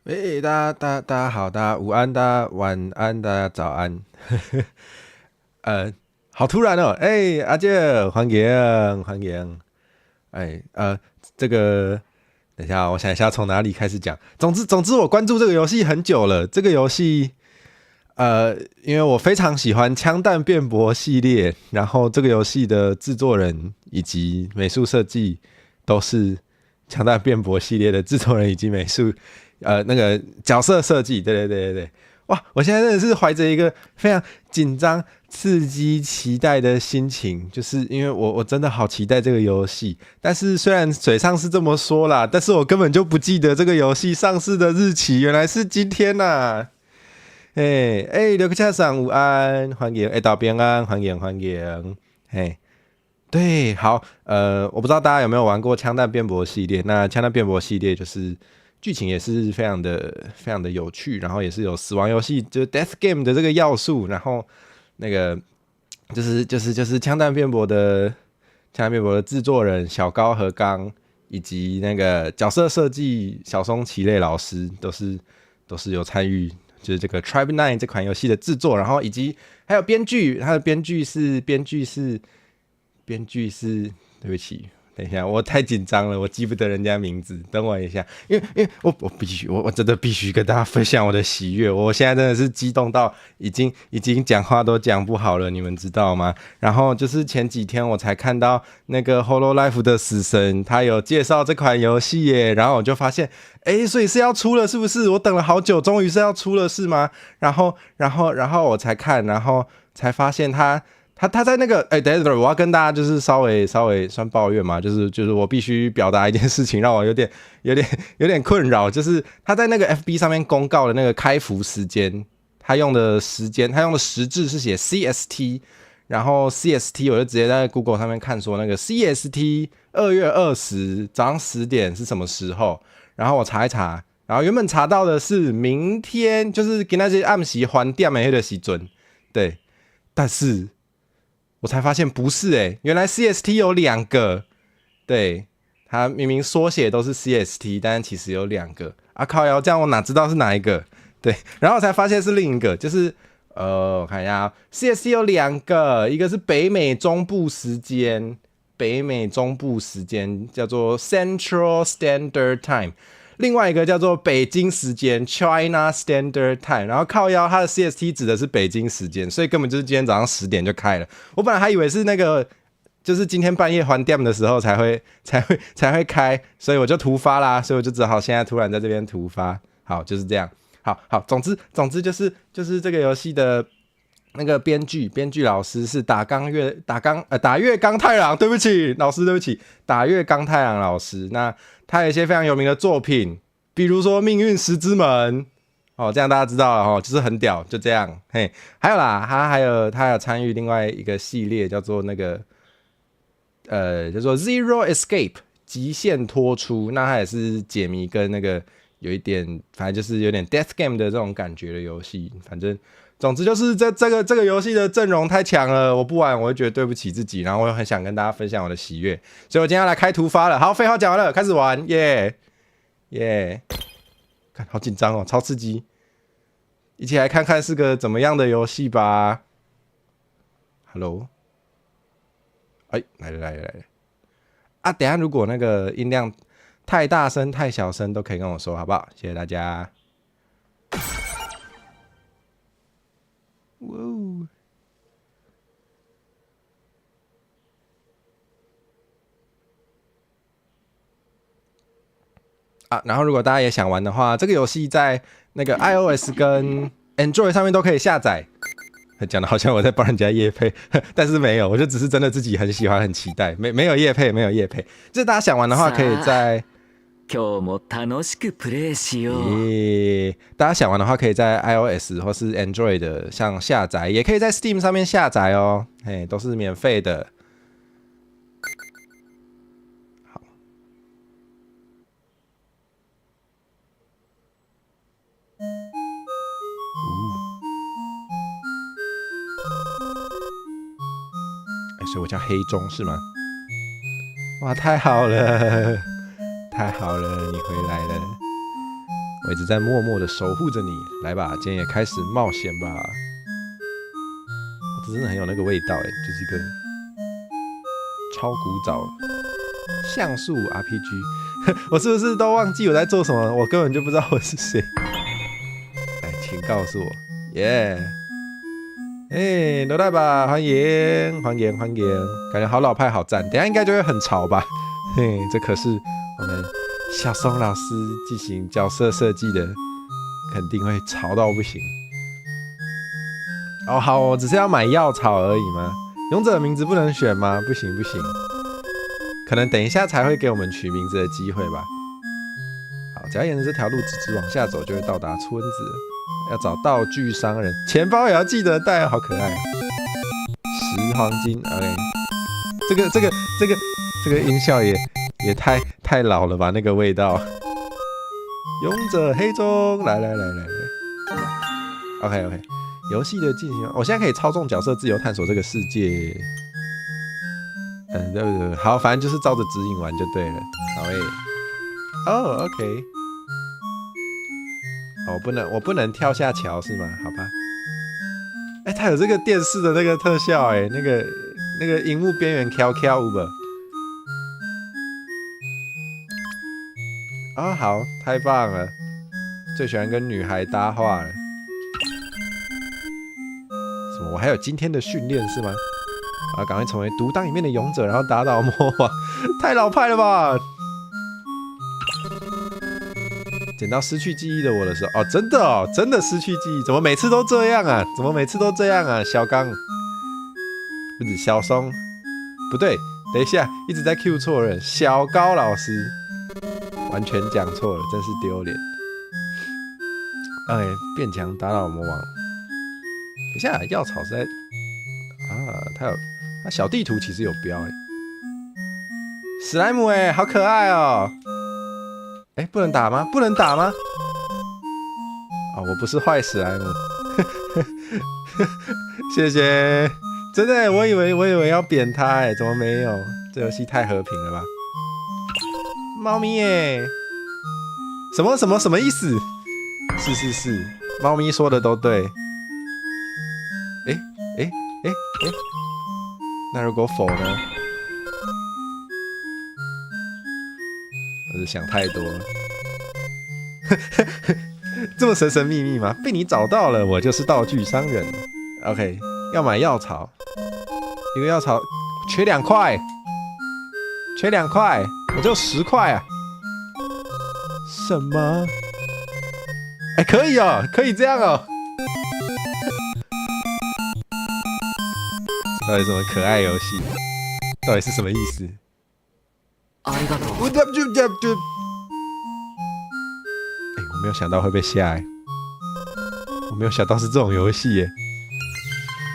哎，大家好，大家午安，大家晚安，大家早安。好突然哦！哎，阿杰，欢迎欢迎。哎，这个等一下，我想一下从哪里开始讲。总之，我关注这个游戏很久了。这个游戏，因为我非常喜欢枪弹辩驳系列，然后这个游戏的制作人以及美术设计都是枪弹辩驳系列的制作人以及美术。那个角色设计，对对对对对，哇！我现在真的是怀着一个非常紧张、刺激、期待的心情，就是因为我真的好期待这个游戏。但是虽然嘴上是这么说啦，但是我根本就不记得这个游戏上市的日期，原来是今天呐！哎哎，刘克恰桑午安，欢迎哎，道平安，欢迎欢迎，哎。对，好，我不知道大家有没有玩过枪弹辩驳系列？那枪弹辩驳系列就是剧情也是非常的、非常的有趣，然后也是有死亡游戏，就是 death game 的这个要素，然后那个就是枪弹辩驳的制作人小高和刚，以及那个角色设计小松崎类老师，都是有参与，就是这个 Tribe Nine 这款游戏的制作，然后以及还有编剧，他的编剧是，对不起。等一下，我太紧张了，我记不得人家名字。等我一下，因为我必须，我真的必须跟大家分享我的喜悦。我现在真的是激动到已经讲话都讲不好了，你们知道吗？然后就是前几天我才看到那个 Hololive 的死神，他有介绍这款游戏耶，然后我就发现，哎，所以是要出了是不是？我等了好久，终于是要出了是吗？然后我才看，然后才发现他在那个哎，等等，我要跟大家就是稍微算抱怨嘛，就是我必须表达一件事情，让我有点困扰，就是他在那个 FB 上面公告的那个开服时间，他用的时间，他用的时制是写 CST，然后 CST 我就直接在 Google 上面看说那个 CST 2月20早上十点是什么时候，然后我查一查，然后原本查到的是明天，就是今仔日暗时翻点的彼个时阵，对，但是我才发现不是哎，原来 CST 有两个，对，它明明缩写都是 CST，但其实有两个啊靠腰，这样我哪知道是哪一个？对，然后才发现是另一个，就是我看一下，CST 有两个，一个是北美中部时间，北美中部时间叫做 Central Standard Time。另外一个叫做北京时间 China Standard Time，然后靠腰它的 CST 指的是北京时间，所以根本就是今天早上十点就开了。我本来还以为是那个，就是今天半夜还店的时候才会开，所以我就突发啦，所以我就只好现在突然在这边突发。好，就是这样。好好，总之就是这个游戏的那个编剧老师是打月刚太郎，对不起，老师对不起，打月刚太郎老师。那他有一些非常有名的作品，比如说《命运石之门》哦，这样大家知道了哦，就是很屌，就这样。嘿，还有啦，他有参与另外一个系列，叫做 Zero Escape 极限脱出。那他也是解谜跟那个有一点，反正就是有点 Death Game 的这种感觉的游戏。反正总之就是这个游戏的阵容太强了，我不玩我会觉得对不起自己，然后我又很想跟大家分享我的喜悦，所以我今天要来开突发了。好，废话讲完了，开始玩，耶耶！看，好紧张哦，超刺激！一起来看看是个怎么样的游戏吧。Hello，哎，来了来了来了！啊，等下如果那个音量太大声、太小声，都可以跟我说，好不好？谢谢大家。哇！啊，然后如果大家也想玩的话，这个游戏在那个 iOS 跟 Android 上面都可以下载。讲的好像我在帮人家业配，但是没有，我就只是真的自己很喜欢、很期待。没有业配，没有业配。就是大家想玩的话，可以在。今日も楽しくプレイしよう。咦，大家想玩的话，可以在 iOS 或是 Android 的上下载，也可以在 Steam 上面下载哦。嘿，都是免费的。好，哎，所以我叫黑中是吗？哇，太好了！太好了，你回来了。我一直在默默的守護着你。來吧，今天也開始冒險吧。這真的很有那個味道哎，就是一個超古早像素 RPG。我是不是都忘記我在做什麼？我根本就不知道我是誰。來，請告訴我。耶！哎，羅大吧，歡迎歡迎歡迎，感覺好老派，好讚。等下應該就會很潮吧？嘿，這可是我們小松老師進行角色設計的，肯定會潮到不行。哦，好，我只是要買藥草而已嗎？勇者的名字不能選嗎？不行不行，可能等一下才會給我們取名字的機會吧。好，只要沿着這條路直直往下走，就會到達村子。要找道具商人，錢包也要記得帶，好可愛。10黃金，OK。這個音效也太老了吧？那個味道。勇者黑中，來來來來來，OK OK。遊戲的進行，我現在可以操縱角色自由探索這個世界。嗯，對對對，好，反正就是照着指引玩就對了。好誒。哦，OK。哦，不能，我不能跳下橋是嗎？好吧。哎，它有這個電視的那個特效，哎，那個螢幕邊緣翹翹有無？啊，好，太棒了！最喜歡跟女孩搭話了。什麼？我還有今天的訓練是嗎？啊，趕快成為獨當一面的勇者，然後打倒魔王，太老派了吧！撿到失去記憶的我的時候，哦，真的哦，真的失去記憶，怎麼每次都這樣啊？怎麼每次都這樣啊？小剛，不是小松，不對，等一下，一直在 cue 錯人，小高老師，完全講錯了，真是丟臉。哎，變強打倒魔王。等一下，藥草是在啊，它有，它小地圖其實有標哎，史萊姆哎，好可愛哦。哎，不能打嗎？不能打嗎？哦，我不是壞史萊姆，謝謝。真的，我以為要扁他，哎，怎麼沒有？這遊戲太和平了吧？貓咪耶？什麼什麼什麼意思？是是是，貓咪說的都對。哎哎哎哎，那如果否呢？我是想太多了，這麼神神秘秘嗎？被你找到了，我就是道具商人。OK，要買藥草，一個藥草缺兩塊，缺兩塊，我就10塊啊！什麼？哎，可以哦，可以這樣哦。到底什麼可愛遊戲？到底是什麼意思？ありがとう。我就，哎，我沒有想到會被嚇哎，我沒有想到是這種遊戲耶。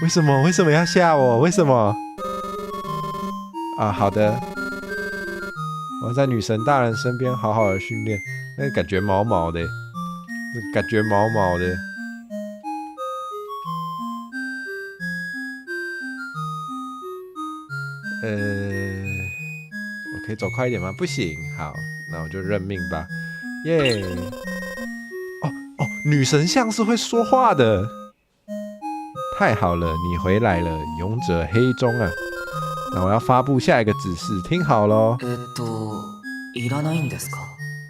為什麼？為什麼要嚇我？為什麼？啊，好的，我在女神大人身邊好好的訓練，那個感覺毛毛的，感覺毛毛的。我可以走快一點嗎？不行，好，那我就認命吧。耶！哦哦，女神像是會說話的，太好了，你回來了，勇者黑中啊！那我要發布下一個指示，聽好嘍。いらないんですか？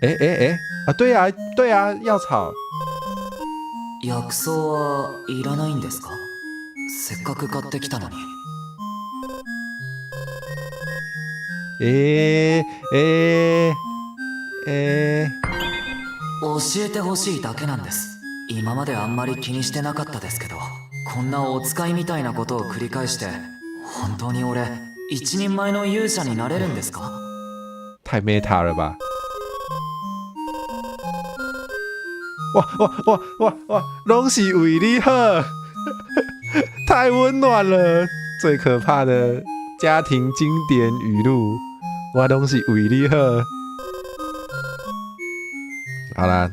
哎哎哎，啊，對啊對啊，藥草。薬草はいらないんですか？せっかく買ってきたのに。ええええ。教えてほしいだけなんです。今まであんまり気にしてなかったですけど、こんなお使いみたいなことを繰り返して、本当に俺一人前の勇者になれるんですか？太 meta 了吧！哇哇哇哇哇，攏是為你好，太溫暖了。最可怕的家庭經典語錄，我攏是為你好。好啦，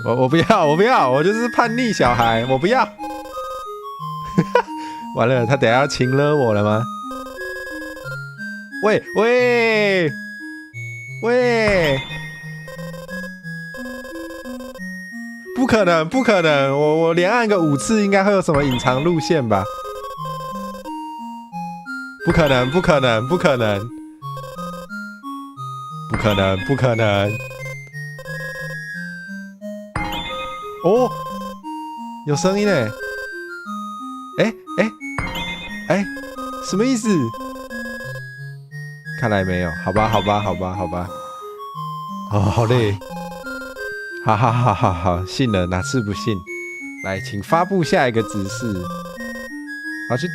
我不要，我不要，我就是叛逆小孩，我不要。完了，他等下要情勒我了嗎？喂喂喂！可能，不可能！我连按个5次，应该会有什么隐藏路线吧？不可能，不可能，不可能，不可能，不可能！哦，有声音嘞！哎哎哎，什么意思？看来没有，好吧，好吧，好吧，好吧。哦，好累。好好好好好，信了，哪次不信？来，请发布下一个指示。好，去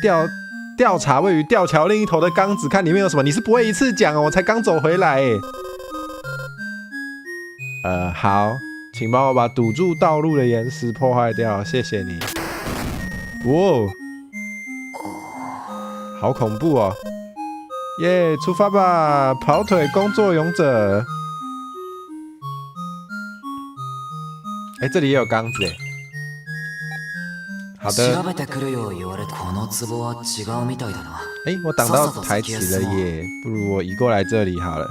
调查位于吊桥另一头的缸子，看里面有什么。你是不会一次讲哦，我才刚走回来。好，请帮我把堵住道路的岩石破坏掉，谢谢你。哇，好恐怖哦！耶，出发吧，跑腿工作勇者。哎，这里也有缸子哎。好的。調べてくるよう言われこの壺は違うみたいだな。哎，我挡到台詞了耶，不如我移过来这里好了。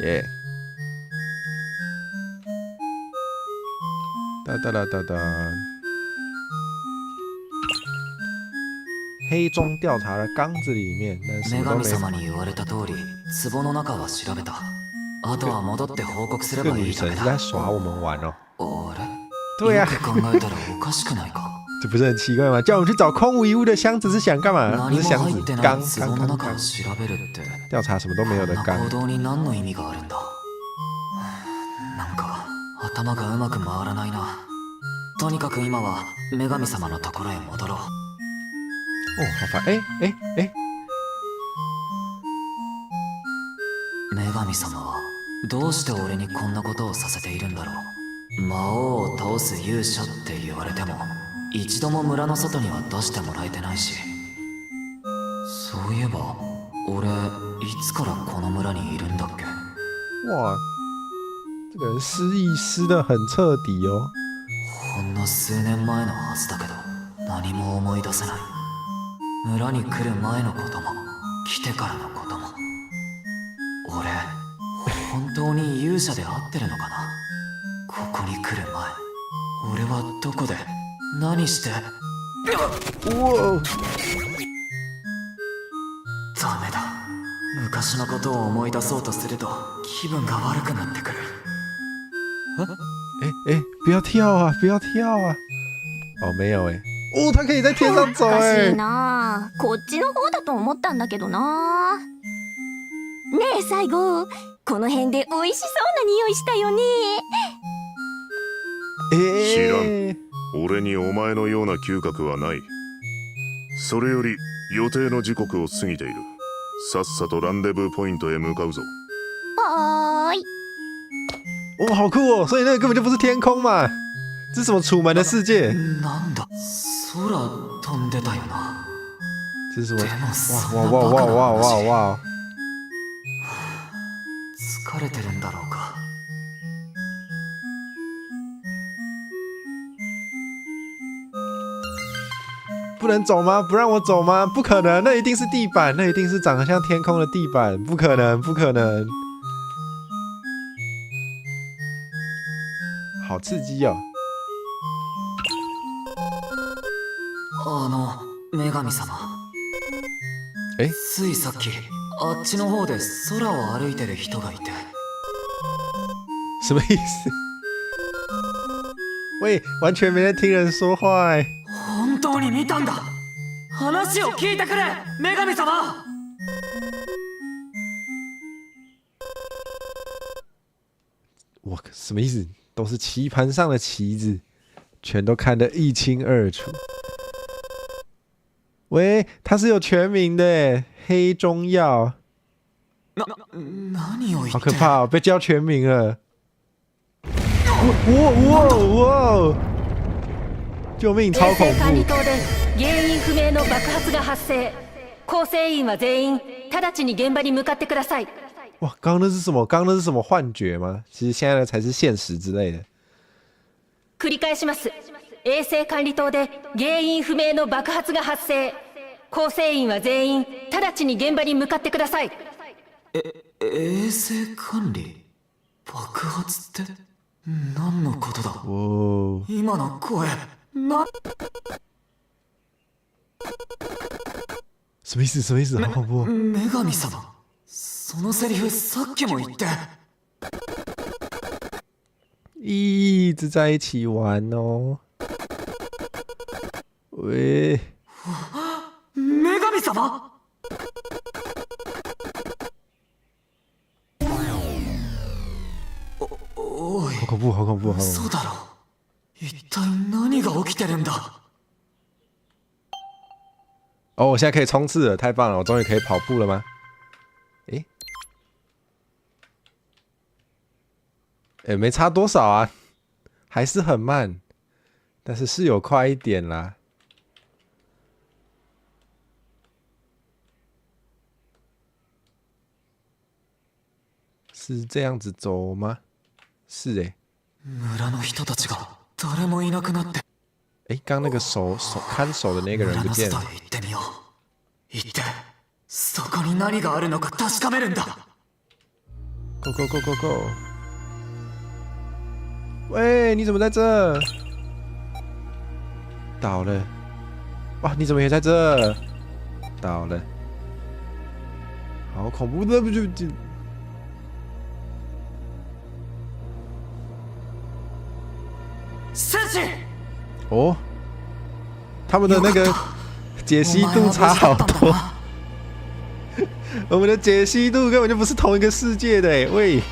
耶。哒哒哒哒哒。黑中调查的缸子里面，但是女都没。神様に言われた通り、壺の中は調べた。あとは戻って報告すれ这ば个女神是いいだけだ。在耍我们玩哦。あれ？对呀よく考えたらおかしくないか。这不是很奇怪吗？叫我们去找空无一物的箱子是想干嘛？不何是箱も入っ子，缸てない缸壺の缸缸中を。調べるって。调查什么都没有的こんな缸行。動に何の意味があるんだ。なんか頭がうまく回らないな。とにかく今は女神様のところへ戻ろう。哦，好烦！哎哎哎，女神様はどうして俺にこんなことをさせているんだろう。魔王を倒す勇者って言われても一度も村の外には出してもらえてないし。そういえば俺いつからこの村にいるんだっけ。哇，这个人失忆失得很彻底哦。ほんの数年前のはずだけど何も思い出せない。村に来る前のことも来てからのことも。俺本当に勇者で合ってるのかな。ここに来る前俺はどこで何して。哇，ダメだ。昔のことを思い出そうとすると気分が悪くなってくる。哎哎，不要跳啊！不要跳啊！哦，没有哎。哦，他可以在天上走おかし哎い。なこっちの方だと思ったんだけどな。ねえ最後、この辺で美味しそうな匂いしたよね。哎，知らん。俺にお前のような嗅覚はない。それより予定の時刻を過ぎている。さっさとランデブーポイントへ向かうぞ。はーい。哦，好酷哦！所以那个根本就不是天空嘛，这是什么楚门的世界？なんだ、空飛んでたよな。这是什么で？もそ哇んな哇哇バカな哇哇話。哇！疲れてるんだろうか。不能走吗？不让我走吗？不可能，那一定是地板，那一定是长得像天空的地板，不可能，不可能！好刺激哦！あの女神様。え？ついさっきあっちの方で空を歩いてる人がいて。什么意思？喂，完全没在听人说话哎！本当に見たんだ。話を聞いてくれ女神様。我什么意思？都是棋盘上的棋子，全都看得一清二楚。喂，他是有全名的，黑中药。何を言って。好可怕哦，被叫全名了！哇哇哇！救命！超衛恐生管理怖！棟で原因不明の爆発が発生。構成員は全員直ちに現場に向かってください。哇，刚刚那是什么？刚刚那是什么幻觉吗？其实现在的才是现实之类的。繰り返します。衛生管理棟で原因不明の爆発が発生。構成員は全員直ちに現場に向かってください。衛生管理爆発って何のことだ。哦。今の声な。什么意思？什么意思？好恐怖！女神様、そのセリフさっきも言って。一直在一起玩哦。喂，女神様。おい。好恐怖，好恐怖，好恐そうだろう。一体何が起きてるんだ。哦，我现在可以冲刺了，太棒了！我终于可以跑步了吗？诶，诶，没差多少啊，还是很慢，但是是有快一点啦。是这样子走吗？是诶。村の人たちが誰もいなくなって。哎，刚那个守看守的那个人不见了。行ってみよう。行って、そこに何があるのか確かめるんだ。 Go go go go go！喂，你怎么在这？倒了！哇，你怎么也在这？倒了！好恐怖的，不就就。戦士！哦，他们的那个解析度差好多，我们的解析度根本就不是同一个世界的。喂，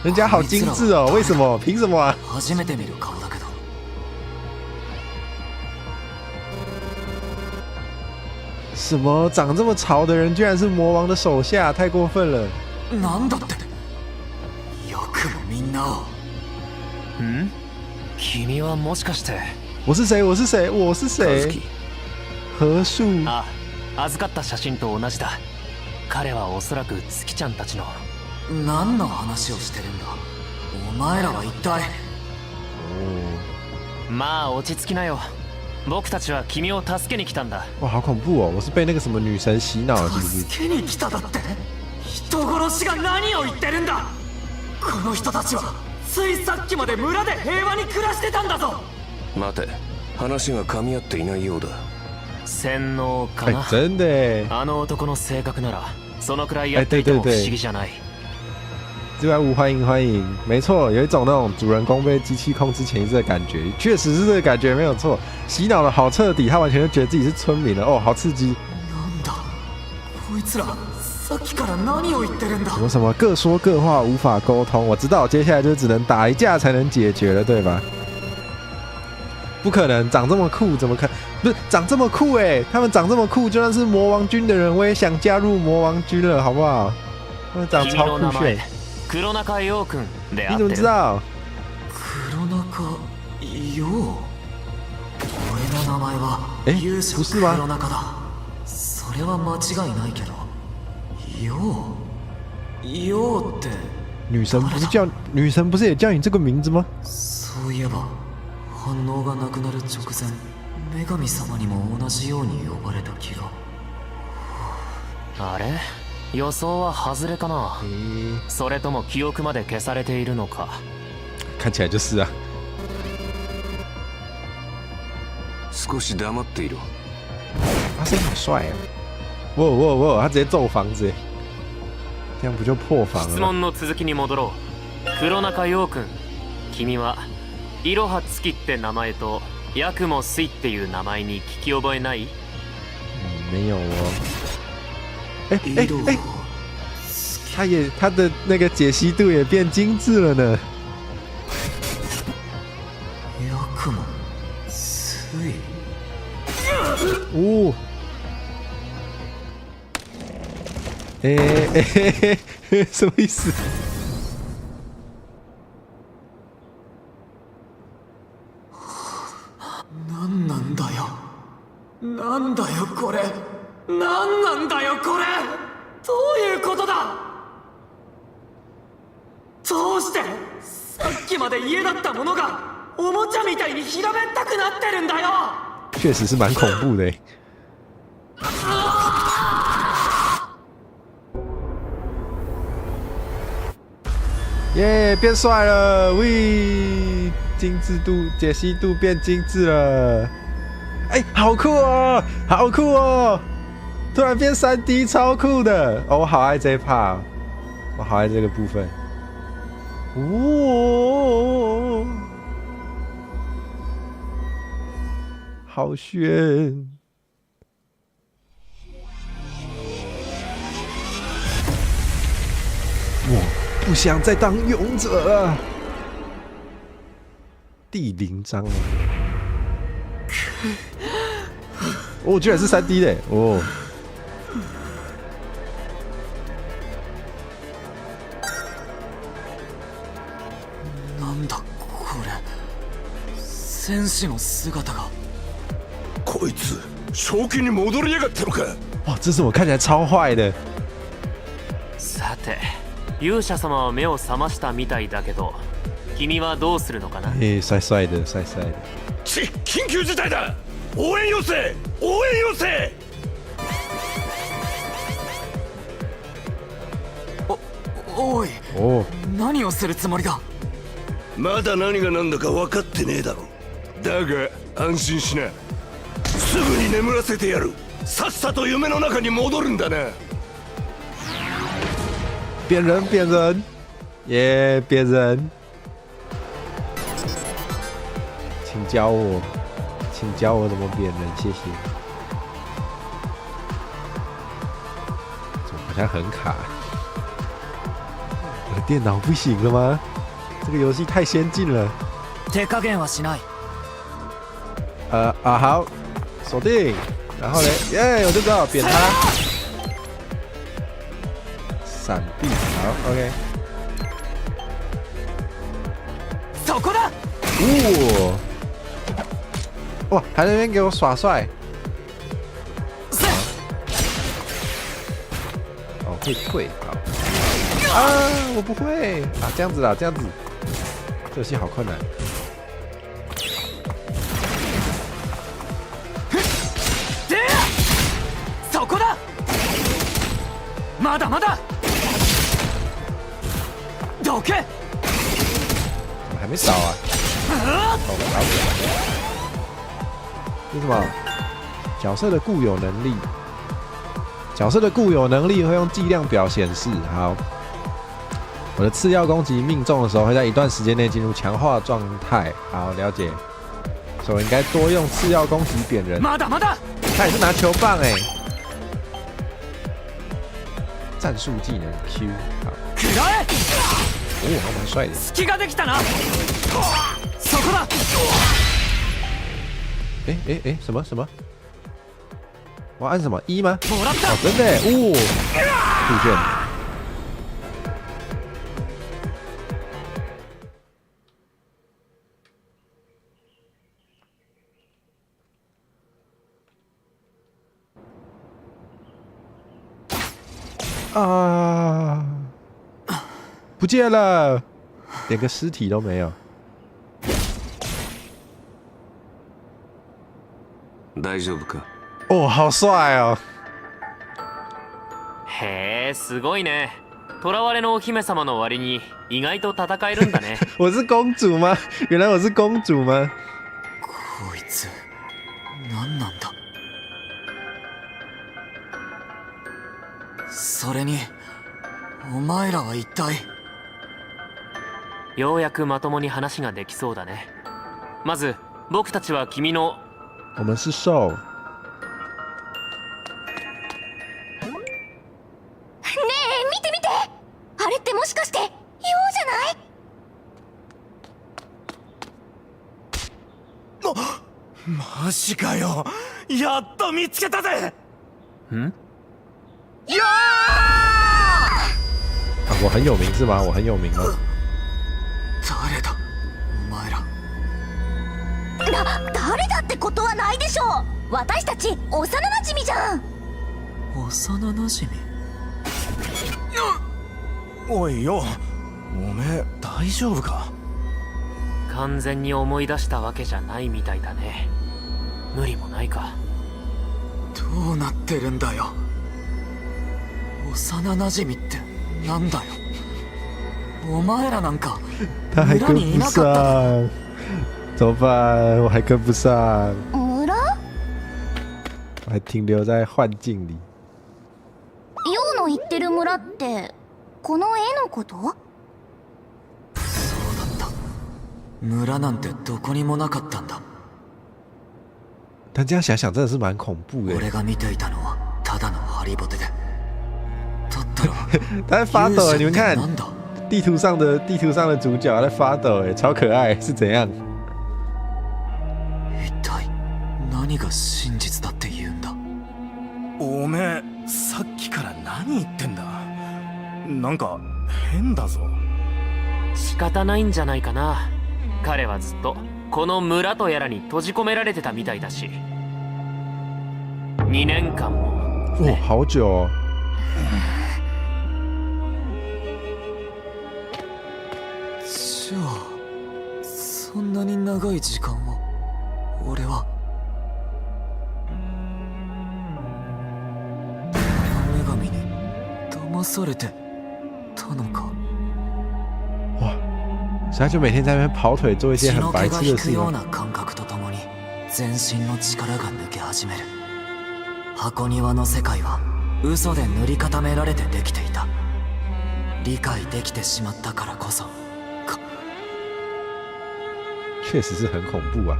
人家好精致哦，为什么？凭什么啊？什么长这么潮的人居然是魔王的手下，太过分了！なんだって？よくもみんなを。嗯？君はもしかして。我是谁？我是谁？我是谁？何树？あ、預かった写真と同じだ。彼はおそらく月ちゃんたちの。何の話をしてるんだ。お前らは一体。まあ落ち着きなよ。僕たちは君を助けに来たんだ。哇，好恐怖哦！我是被那个什么女神洗脑了，是不是？助けに来ただって。人殺しが何を言ってるんだ。この人たちはついさっきまで村で平和に暮らしてたんだぞ。待て、話が噛み合っていないようだ。洗脳かな。真的。あの男の性格ならそのくらいやっていても不思議じゃない。这边五欢迎欢迎，没错，有一种那种主人公被机器控制潜意识的感觉，确实是这个感觉没有错。洗脑的好彻底，他完全就觉得自己是村民了哦，好刺激。なんだこいつらさっきから何を言ってるんだ。什么什么各说各话，无法沟通。我知道接下来就只能打一架才能解决了，对吧？不可能，长这么酷，怎么可？不是长这么酷哎，他们长这么酷，就算是魔王军的人，我也想加入魔王军了，好不好？他们长超酷炫。你怎么知道？黒中陽。俺の名前は哎，不是吗？黒中だ。それは間違いないけど、陽、陽って。女神不是叫女神不是也叫你这个名字吗？そういえば反応がなくなる直前、女神様にも同じように呼ばれた気が。あれ？予想は外れかな。それとも記憶まで消されているのか。看起来就是啊。少し黙っていろ。他声音好帅啊！哇哇哇！他直接揍房子，这样不就破防了？質問の続きに戻ろう。黒中陽君、君はいろは月って名前と八雲水っていう名前に聞き覚えない？没有哦。哎哎哎，他也他的那个解析度也变精致了呢。八雲水。哦。哎哎嘿，什么意思？なんなんだよ。なんだよこれ。なんなんだよこれ。どういうことだ。どうしてさっきまで家だったものがおもちゃみたいに平べったくなってるんだよ。确实是蛮恐怖的。耶，变帅了！喂，精致度、解析度变精致了。哎，好酷哦，好酷哦！突然变3D，超酷的！哦，我好爱这一 part，我好爱这个部分。哦，好炫！我不想再当勇者了。第零章了，哦，居然是3D 的哦！なんだこれ。戦士の姿が。こいつ正気に戻りやがったのか。哇，这是我看起来超坏的。さて、勇者様は目を覚ましたみたいだけど、君はどうするのかな？哎，帅帅的，帅帅的。ち緊急事態だ。応援要請、応援要請。おい。哦。何をするつもりだ？まだ何が何だか分かってねえだろ。だが安心しな。すぐに眠らせてやる。さっさと夢の中に戻るんだな。变人，变人，耶，变人！请教我，请教我怎么变人，谢谢。怎么好像很卡？我的电脑不行了吗？这个游戏太先进了。手加減はしない。啊好，锁定，然后嘞，耶，我就知道扁他，闪避，好，OK。そこだ。哇，哇，还在那边给我耍帅。哦，会退，好。啊，我不会啊，这样子啦，这样子，这游戏好困难。そこだ。まだまだ。どけ。怎么还没扫啊？哦，好。这是什么？角色的固有能力。角色的固有能力会用剂量表显示。好，我的次要攻击命中的时候，会在一段时间内进入强化状态。好，了解。所以我应该多用次要攻击扁人。まだまだ。他也是拿球棒哎。战术技能 Q。好。食らえ。哦，还蛮帅的。隙ができたな。そこだ。哎哎哎，什么什么？我要按什么 E 吗？もらった。哦，真的耶，哦，酷炫。啊！不见了，连个尸体都没有。大丈夫か？哦，好帅哦！へえ、すごいね。囚われのお姫様の割に意外と戦えるんだね。我是公主吗？原来我是公主吗？こいつ何なんだ。それにお前らは一体。ようやくまともに話ができそうだね。まず僕たちは君の我们是兽。ねえ、見て見て。あれってもしかしてヨウじゃない？マジかよ。やっと見つけたぜ。ん啊，我很有名是吗？我很有名吗？誰だお前ら。誰だってことはないでしょう。私たち幼馴染じゃん。幼馴染？おいよ、おめえ大丈夫か？完全に思い出したわけじゃないみたいだね。無理もないか。どうなってるんだよ。幼馴染ってなんだよ。お前らなんか他还跟不上，怎么办？我还跟不上，村？我还停留在幻境里。ヨウの言ってる村って、この絵のこと？そうだった。村なんてどこにもなかったんだ。但这样想想，真的是蛮恐怖的。俺が見ていたのはただのハリボテで、だったら他在发抖，你们看なんだ？地图上的主角在发抖，哎，超可愛，是怎樣？一体何が真実だって言うんだ？おめえ、さっきから何言ってんだ？なんか変だぞ。仕方ないんじゃないかな。彼はずっとこの村とやらに閉じ込められてたみたいだし、2年間も。哇，好久哦。じゃあ、そんなに長い時間を俺はあの女神に騙されてたのか？哇，所以他就每天在那邊跑腿，做一些血の很白気が引く痴的事嗎？ような感覚とともに、全身の力が抜け始める。箱庭の世界は嘘で塗り固められてできていた。理解できてしまったからこそか。確實是很恐怖啊。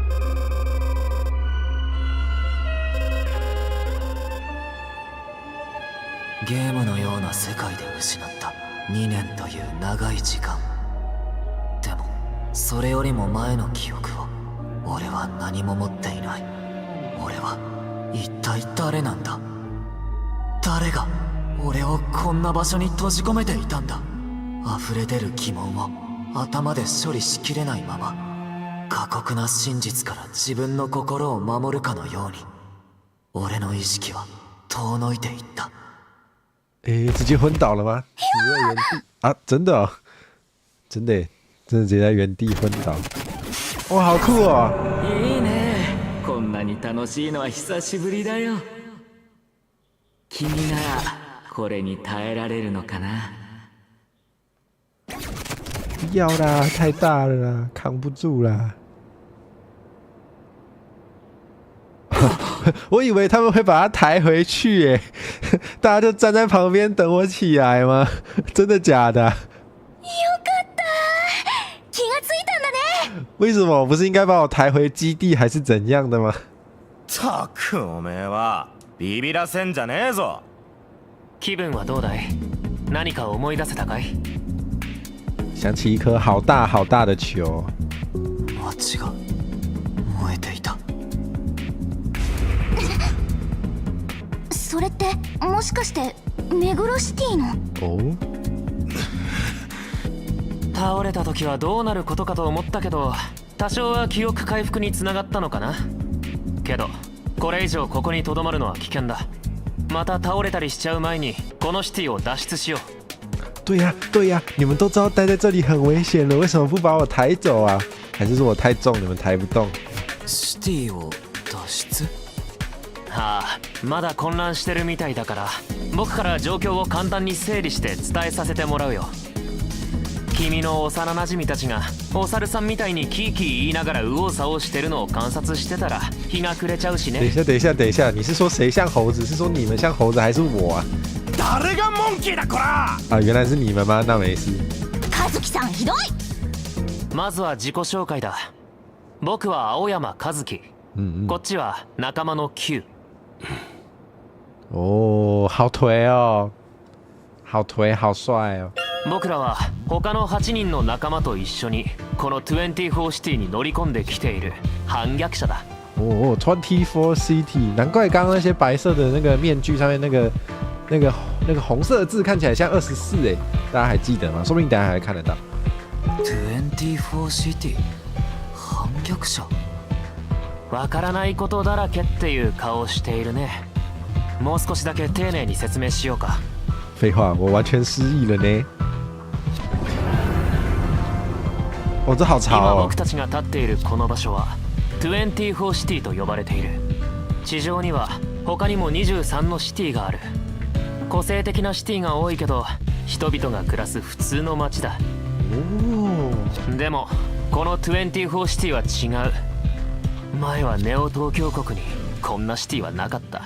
ゲームのような世界で失った2年という長い時間。でも、それよりも前の記憶を俺は何も持っていない。俺は一体誰なんだ？誰が俺をこんな場所に閉じ込めていたんだ？溢れ出る疑問を頭で処理しきれないまま、過酷な真実から自分の心を守るかのように、俺の意識は遠のいていった。诶，直接昏倒了嗎？死在原地啊！真的哦，真的耶，真的直接在原地昏倒。哇，好酷哦！いいね。こんなに楽しいのは久しぶりだよ。君ならこれに耐えられるのかな？不要啦，太大了啦，扛不住啦。我以為他們會把它抬回去，耶，大家就站在旁邊等我起來嗎？真的假的？よかった。気がついたんだね。為什麼？不是應該把我抬回基地還是怎樣的嗎？たく、おめえはビビらせんじゃねえぞ。気分はどうだい？何か思い出せたかい？想起一顆好大好大的球。街が燃えていた。それって、もしかして目黒シティの？哦，倒れた時はどうなることかと思ったけど、多少は記憶回復につながったのかな。けど、これ以上ここにとどまるのは危険だ。また倒れたりしちゃう前に、このシティを脱出しよう。對呀對呀，你們都知道待在這裡很危險了，為什麼不把我抬走啊？還是說我太重，你們抬不動？シティを脱出？はあ、まだ混乱してるみたいだから、僕から状況を簡単に整理して伝えさせてもらうよ。君の幼なじみたちがお猿さんみたいにキーキー言いながら右往左往してるのを観察してたら、日が暮れちゃうしね。等一下，等一下，等一下，你是說誰像猴子？是說你們像猴子，還是我啊？誰がモンキーだこら！啊，原來是你們嗎？那沒事。和樹さん、ひどい。まずは自己紹介だ。僕は青山和樹。こっちは仲間の Q。哦，好頹哦，好頹，好帥哦。僕らは、他の8人の仲間と一緒にこの24シティに乗り込んできている反逆者だ。哦，24 City，難怪剛剛那些白色的那個面具上面那個紅色的字看起來像24哎，大家還記得嗎？說不定等下還會看得到。 24シティ反逆者？わからないことだらけっていう顔しているね。もう少しだけ丁寧に説明しようか。廢話，我完全失憶了呢。哦，這好今潮哦。僕たちが立っているこの場所は24シティと呼ばれている。地上には他にも23のシティがある。個性的なシティが多いけど、人々が暮らす普通の街だ。哦。でも、この24シティは違う。前はネオ東京国にこんなシティはなかった。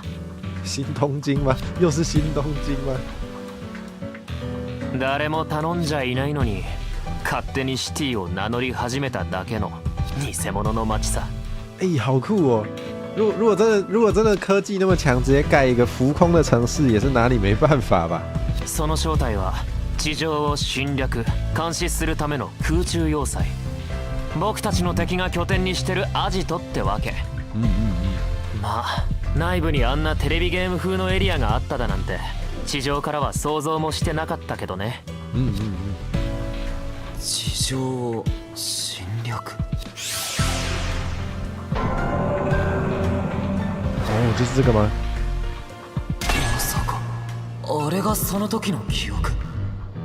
新東京吗？又是新東京吗？誰も頼んじゃいないのに、勝手にシティを名乗り始めただけの偽物の街さ。哎，好酷哦！如果真的科技那么强，直接盖一个浮空的城市，也是拿你没办法吧？その正体は、地上を侵略監視するための空中要塞、僕たちの敵が拠点にしてるアジトってわけ。まあ、内部にあんなテレビゲーム風のエリアがあっただなんて、地上からは想像もしてなかったけどね。地上を侵略。哦，就是这个吗？まさか、あれがその時の記憶？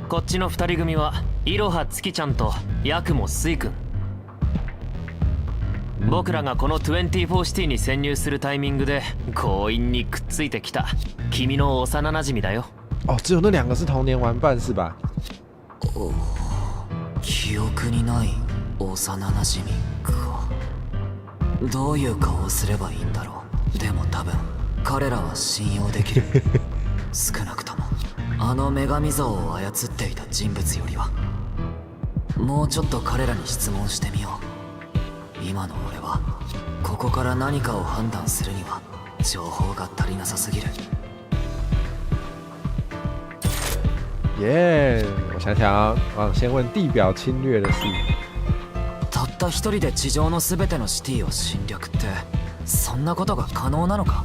こっちの2人組は、いろは月ちゃんと八雲水くん。僕らがこの24シティに潜入するタイミングで強引にくっついてきた君の幼馴染だよ。哦，只有那两个是童年玩伴是吧？記憶にない幼馴染か。どういう顔をすればいいんだろう。でも、多分彼らは信用できる。少なくとも、あの女神像を操っていた人物よりは。もうちょっと彼らに質問してみよう。今の俺は、ここから何かを判断するには情報が足りなさすぎる。耶，我想想啊，啊，先問地表侵略的事。たった一人で地上の全てのシティを侵略って、そんなことが可能なのか？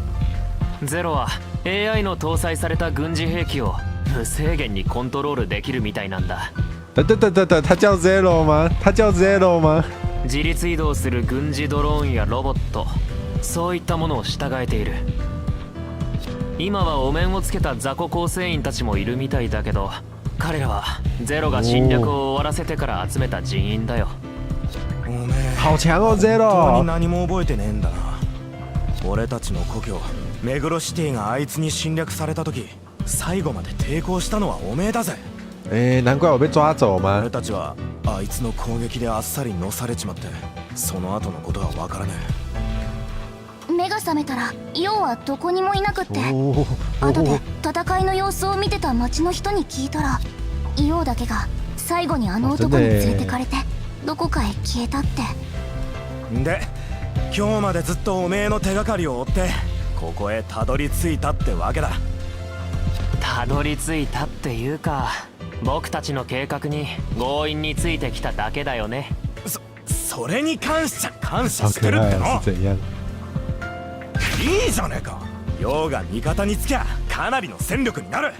ゼロは AI の搭載された軍事兵器を無制限にコントロールできるみたいなんだ。等等等等等，他叫 Zero 嗎？他叫 Zero 嗎？自律移動する軍事ドローンやロボット、そういったものを従えている。今はお面をつけた雑魚構成員たちもいるみたいだけど、彼らはゼロが侵略を終わらせてから集めた人員だよ。おめえ、好強哦本当 Zero！に何も覚えてねえんだな。俺たちの故郷目黒シティがあいつに侵略された時、最後まで抵抗したのはおめえだぜ。哎，難怪我被抓走嗎？俺たちはあいつの攻撃であっさり乗されちまって、その後のことは分からね。目が覚めたら、ヨウはどこにもいなくって。哦。後で戦いの様子を見てた町の人に聞いたら、ヨウだけが最後にあの男に連れてかれて、どこかへ消えたって。え。で、今日までずっとおめえの手がかりを追って、ここへたどり着いたってわけだ。たどり着いたっていうか、僕たちの計画に強引についてきただけだよね。それに感謝感謝好して可愛るっての。哦，是怎樣？いいじゃねえか。ヨウが味方につきゃ、かなりの戦力になる。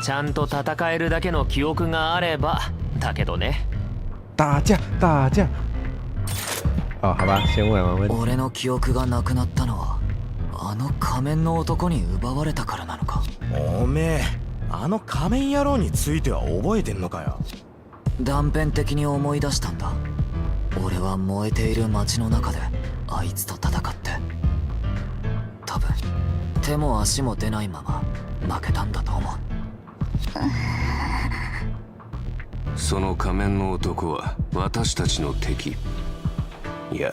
ちゃんと戦えるだけの記憶があればだけどね。打架打架！哦，好吧，先問完問題。俺の記憶がなくなったのは、あの仮面の男に奪われたからなのか？おめえ、あの仮面野郎については覚えてんのかよ？断片的に思い出したんだ。俺は燃えている街の中であいつと戦って、多分手も足も出ないまま負けたんだと思う。その仮面の男は私たちの敵、いや、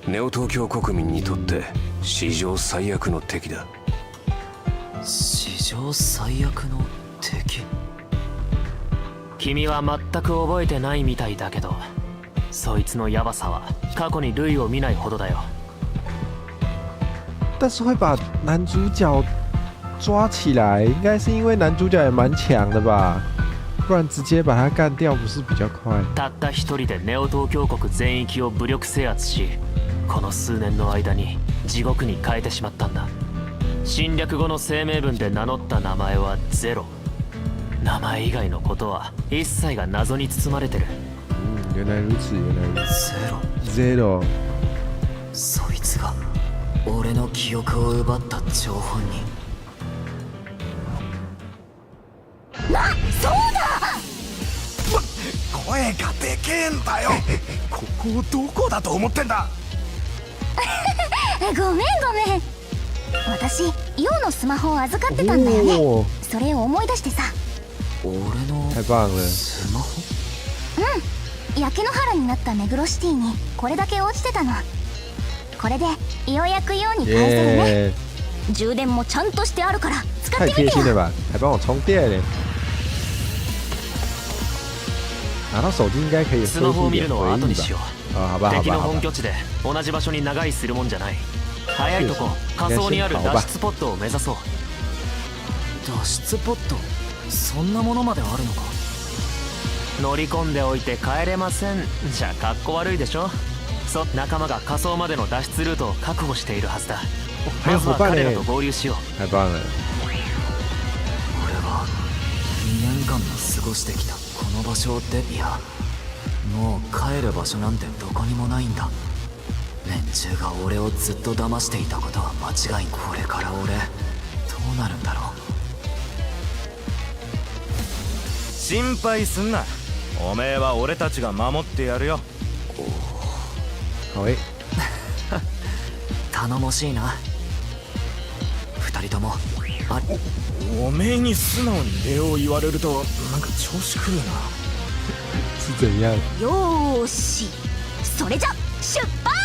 ネオ東京国民にとって史上最悪の敵だ。史上最悪の敵？君は全く覚えてないみたいだけど、そいつのヤバさは過去に類を見ないほどだよ。但是会把男主角抓起來，應該是因為男主角也蠻強的吧？不然直接把他幹掉不是比較快？たった一人でネオ東京国全域を武力制圧し、この数年の間に地獄に変えてしまったんだ。侵略後の声明文で名乗った名前はゼロ。名前以外のことは、一切が謎に包まれてる。嗯，原來如此，原來如ゼロ。此。Zero。そいつが俺の記憶を奪った張本人。そうだ。声がでけえんだよ。ここをどこだと思ってんだ。ごめんごめん。私、ヨウのスマホを預かってたんだよね。哦，それを思い出してさ。俺の太棒了！スマホ？うん、焼け野原になった目黒シティにこれだけ落ちてたの。これでようやく用に帰せるね。耶！充電もちゃんとしてあるから使太ってみてよ。贴心了吧，还帮我充电嘞。拿到手机应该可以ス恢复一マホを見るの点回忆は後にしよ吧？う。啊，好吧，好敵吧，好吧。の本拠地で同じ場所に長居するもんじゃない。早いとこ下層にある脱出ポットを目指そう。脱出ポット？そんなものまであるのか？乗り込んでおいて帰れませんじゃかっこ悪いでしょ。仲間が下層までの脱出ルートを確保しているはずだ。还有まず伙伴嘞。は彼らと合流しよう。太棒了！俺は2年間も過ごしてきたこの場所を出、いや、もう帰る場所なんてどこにもないんだ。連中が俺をずっと騙していたことは間違い。これから俺どうなるんだろう。心配すんな。おめえは俺たちが守ってやるよ。好诶。頼もしいな、二人とも。あ。おめえに素直に礼を言われると、なんか調子狂うな。是怎样？よーし、それじゃ出発。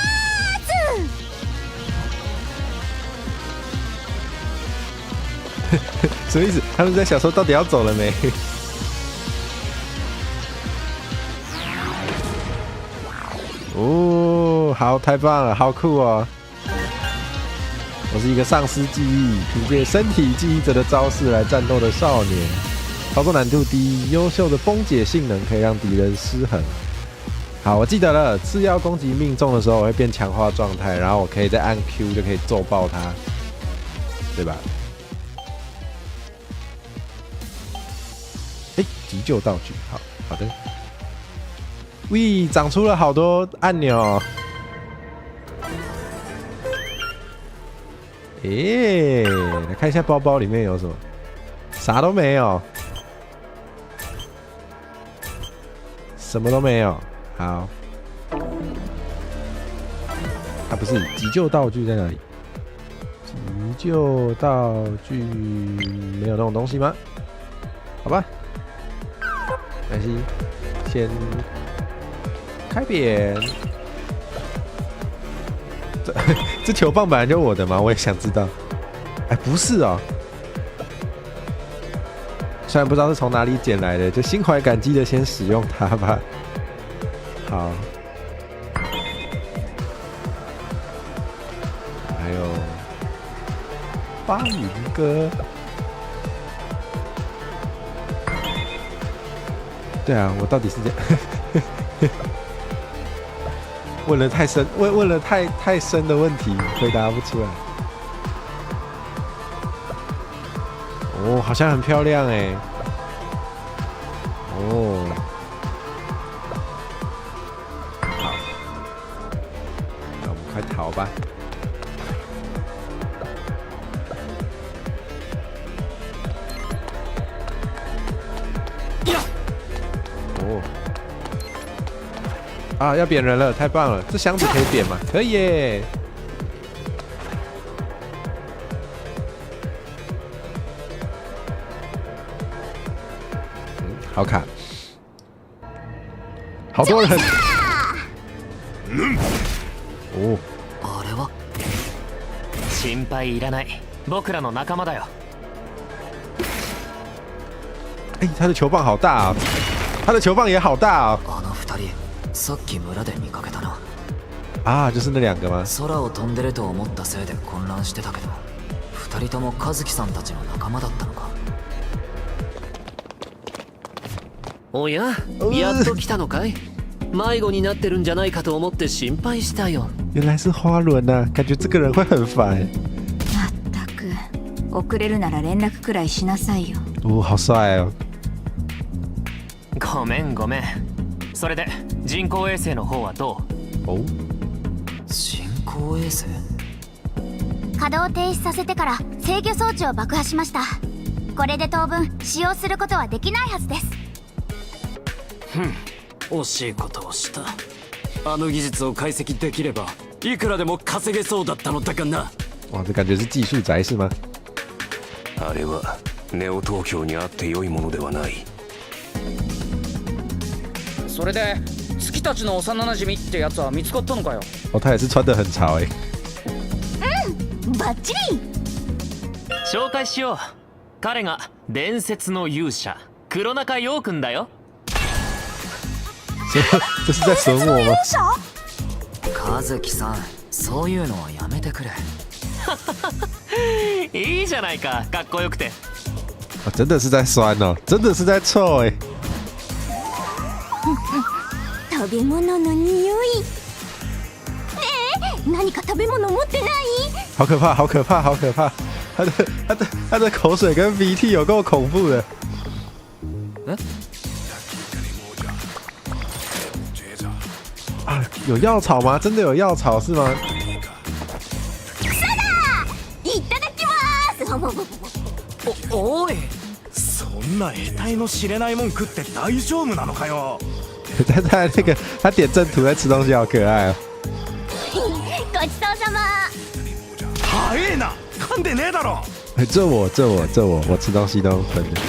什么意思？他们在想说到底要走了没？哦，好，太棒了，好酷哦！我是一个丧失记忆，凭借身体记忆者的招式来战斗的少年。操作难度低，优秀的崩解性能可以让敌人失衡。好，我记得了，次要攻击命中的时候，我会变强化状态，然后我可以再按 Q 就可以揍爆他，对吧？哎，急救道具，好好的。喂，长出了好多按钮。诶，来看一下包包里面有什么，啥都没有，什么都没有。好，啊，不是，急救道具在哪里？急救道具没有那种东西吗？好吧，没关系，先开扁。这球棒本来就我的吗？我也想知道。哎，不是哦，虽然不知道是从哪里捡来的，就心怀感激的先使用它吧。好，还有巴云哥。对啊，我到底是这样？问了太深，问了太深的问题，回答不出来。哦，好像很漂亮哎。哦，好，那我们快逃吧。哦。啊，要扁人了，太棒了！这箱子可以扁吗？可以耶。嗯，好卡，好多人。哦。あれは？心配いらない。僕らの仲間だよ。哎，他的球棒好大啊！他的球棒也好大啊！あの二人、さっき村で見かけたな。啊，就是那两个吗？空を飛んでると思ったせいで混乱してたけど、二人とも和樹さんたちの仲間だったのか。おや、やっと来たのかい？迷子になってるんじゃないかと思って心配したよ。原来是花轮啊，感觉这个人会很烦。まったく、遅れるなら連絡くらいしなさいよ。哦，好帅哦！ごめんごめん。それで、人工衛星の方はどう？お。人工衛星？稼働停止させてから制御装置を爆破しました。これで当分使用することはできないはずです。ふん、惜しいことをした。あの技術を解析できれば、いくらでも稼げそうだったのだがな。哇，这感觉是技术宅是吗？あれはネオ東京にあって良いものではない。そそれで月たちの幼馴染ってやつは見つかったのかよ？哦，他也是穿得很潮哎。うん、バッチリ。紹介しよう。彼が伝説の勇者黒中陽君だよ。这是在损我吗？和樹さん、そういうのはやめてくれ。いいじゃないか、かっこよくて。啊，真的是在酸哦，真的是在臭哎。食べ物の匂い。ねえ、何か食べ物持ってない？好可怕，好可怕，好可怕！他的口水跟鼻涕有够恐怖的。啊，有药草吗？真的有药草是吗？いただきます。おい。そんな得体の知れないもん食って大丈夫なのかよ。他他那个他点阵图在吃东西，好可爱哦。ごちそうさま。早えな、噛んでねえだろ。这我这我这我我吃东西都分的。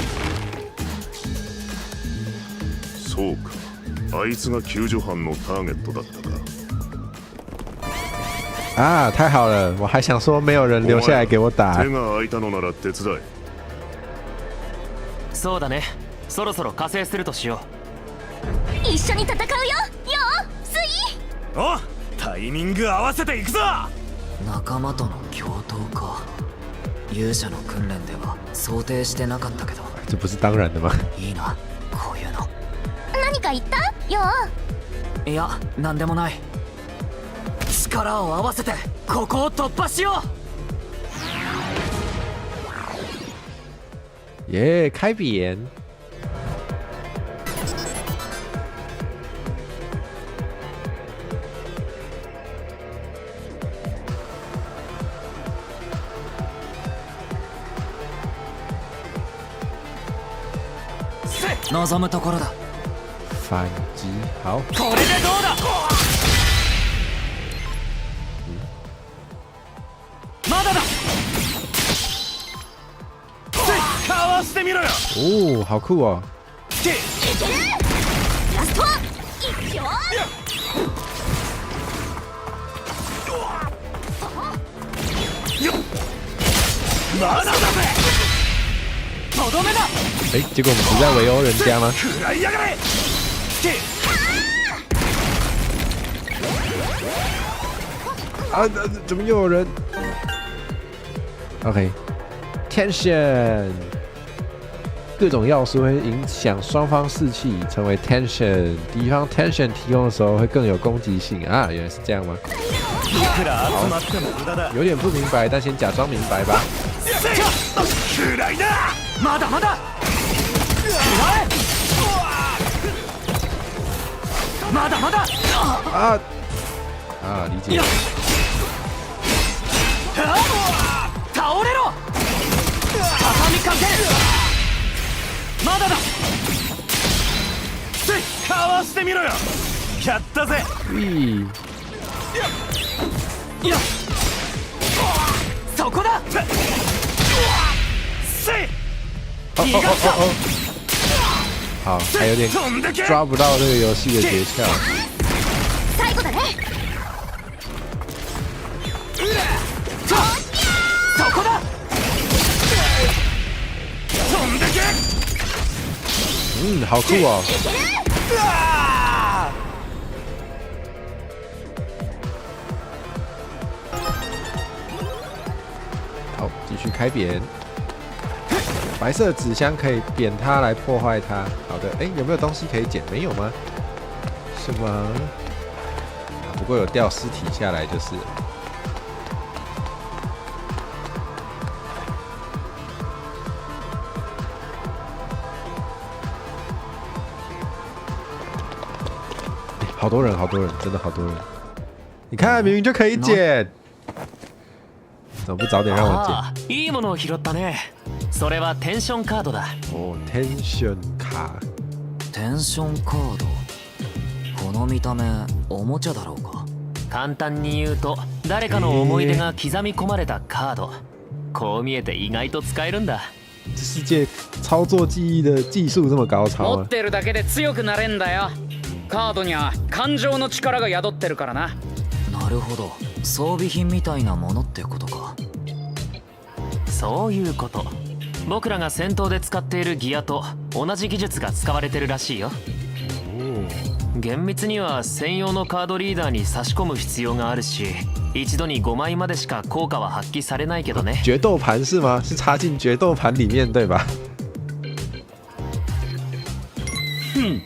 そうか、あいつが救助班のターゲットだったか。啊，太好了！我还想说没有人留下来给我打。手が空いたのなら手伝え。そうだね、そろそろ加勢するとしよう。一緒に戦うよ、よスイ。お、タイミング合わせていくぞ。仲間との共闘か。勇者の訓練では想定してなかったけど。这不是当然的吗？いいな、こういうの。何か言ったよ。いや、なんでもない。力を合わせてここを突破しよう。耶，开扁！望むところだ。反击，好。これでどうだ？まだだ。かわしてみろよ。哦，好酷哦！いける。ラスト一挙。まだだぜ。とどめだ。哎，结果我们不在围殴人家吗？食らいやがれ。啊，怎么又有人？OK，tension，各种要素会影响双方士气，成为 tension。敌方 tension 提供的时候会更有攻击性啊，原来是这样吗？好，有点不明白，但先假装明白吧。まだまだ。まだまだ。啊啊，理解。倒れろ。畳みかける。まだだ。かわしてみろよ。やったぜ。いや、そこだ。哦哦哦哦！好，还有点抓不到这个游戏的诀窍。最後だね。そこだ。嗯，好酷哦！好，继续开扁。白色纸箱可以扁它来破坏它。好的，哎，有没有东西可以捡？没有吗？是吗？啊，不过有掉尸体下来就是了。好多人，好多人，真的好多人！你看，明明就可以捡，怎么不早点让我捡？いいものを拾ったね。それはテンションカードだ。哦，テンション卡。テンションカード。この見た目おもちゃだろうか。簡単に言うと、誰かの思い出が刻み込まれたカード。こう見えて意外と使えるんだ。这世界操作记忆的技术这么高超持ってるだけで強くなれんだよ。カードには感情の力が宿ってるからな。なるほど、装備品みたいなものってことか。そういうこと。僕らが戦闘で使っているギアと同じ技術が使われてるらしいよ。厳密には専用のカードリーダーに差し込む必要があるし、一度に5枚までしか効果は発揮されないけどね。决斗盘是吗？是插进决斗盘里面对吧？ふん、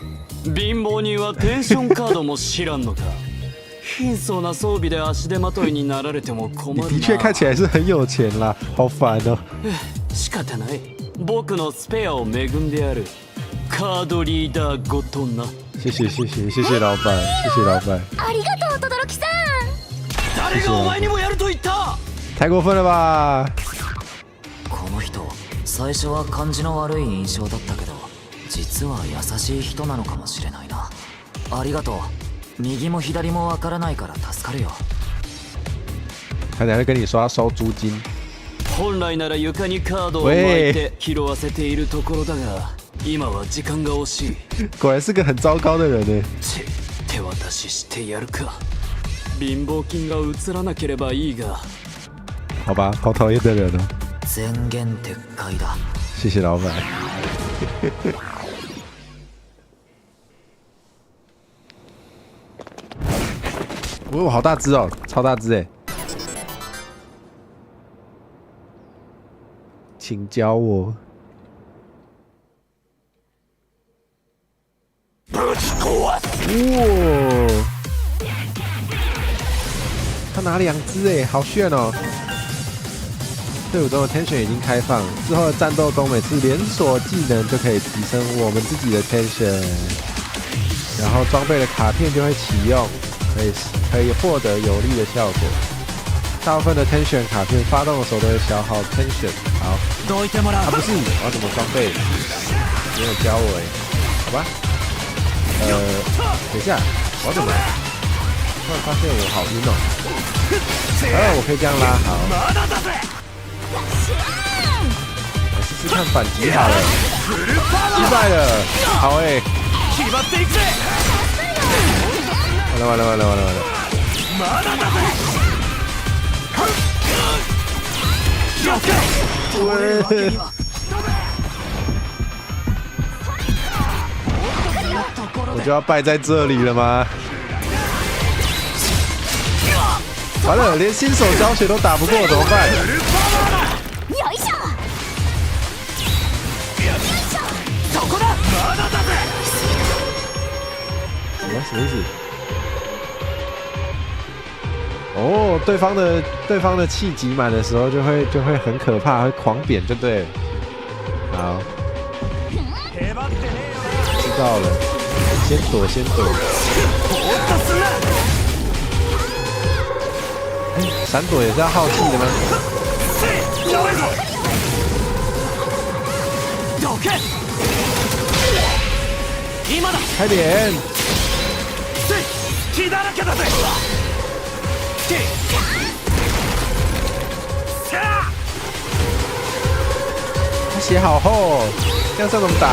貧乏人はテンションカードも知らんのか。貧相な装備で足手まといになられても困你る的确看起来是很有钱啦，好烦哦。仕方ない、僕のスペアを恵んでやる。カードリーダーごとな。谢谢谢谢谢谢老板，谢谢老板。ありがとう轟さん。誰がお前にもやると言った。太过分了吧！この人、最初は感じの悪い印象だったけど、実は優しい人なのかもしれないな。ありがとう。右も左もわからないから助かるよ。他等下会跟你说要收租金。本来なら床にカードを巻いて拾わせているところだが、今は時間が惜しい。果然是个很糟糕的人呢。手渡ししてやるか。貧乏金が映らなければいいが。好吧，好讨厌的人哦。前言撤回だ。谢谢老板。哦，好大只哦，超大只哎！请教我。哇！他拿2只哎，好炫哦！队伍中的 tension 已经开放，之后的战斗中每次连锁技能就可以提升我们自己的 tension，然后装备的卡片就会启用，可以获得有利的效果。大部分的 tension 卡片发动的时候都会消耗 tension。好，啊不是，我要怎么装备？没有教我哎，好吧。等一下，我要怎么？突然发现我好晕哦。我可以这样拉，好。我试试看反击好了，击败了，好哎。完了完了完了完了完了。我就要败在这里了吗？完了，连新手教学都打不过，怎么办？什么？什么意思？哦，对方的气集满的时候，就会很可怕，会狂扁，就对了。好，知道了，先躲，先躲。闪躲也是要耗气的吗？开点！他血好厚哦，这样算怎么打？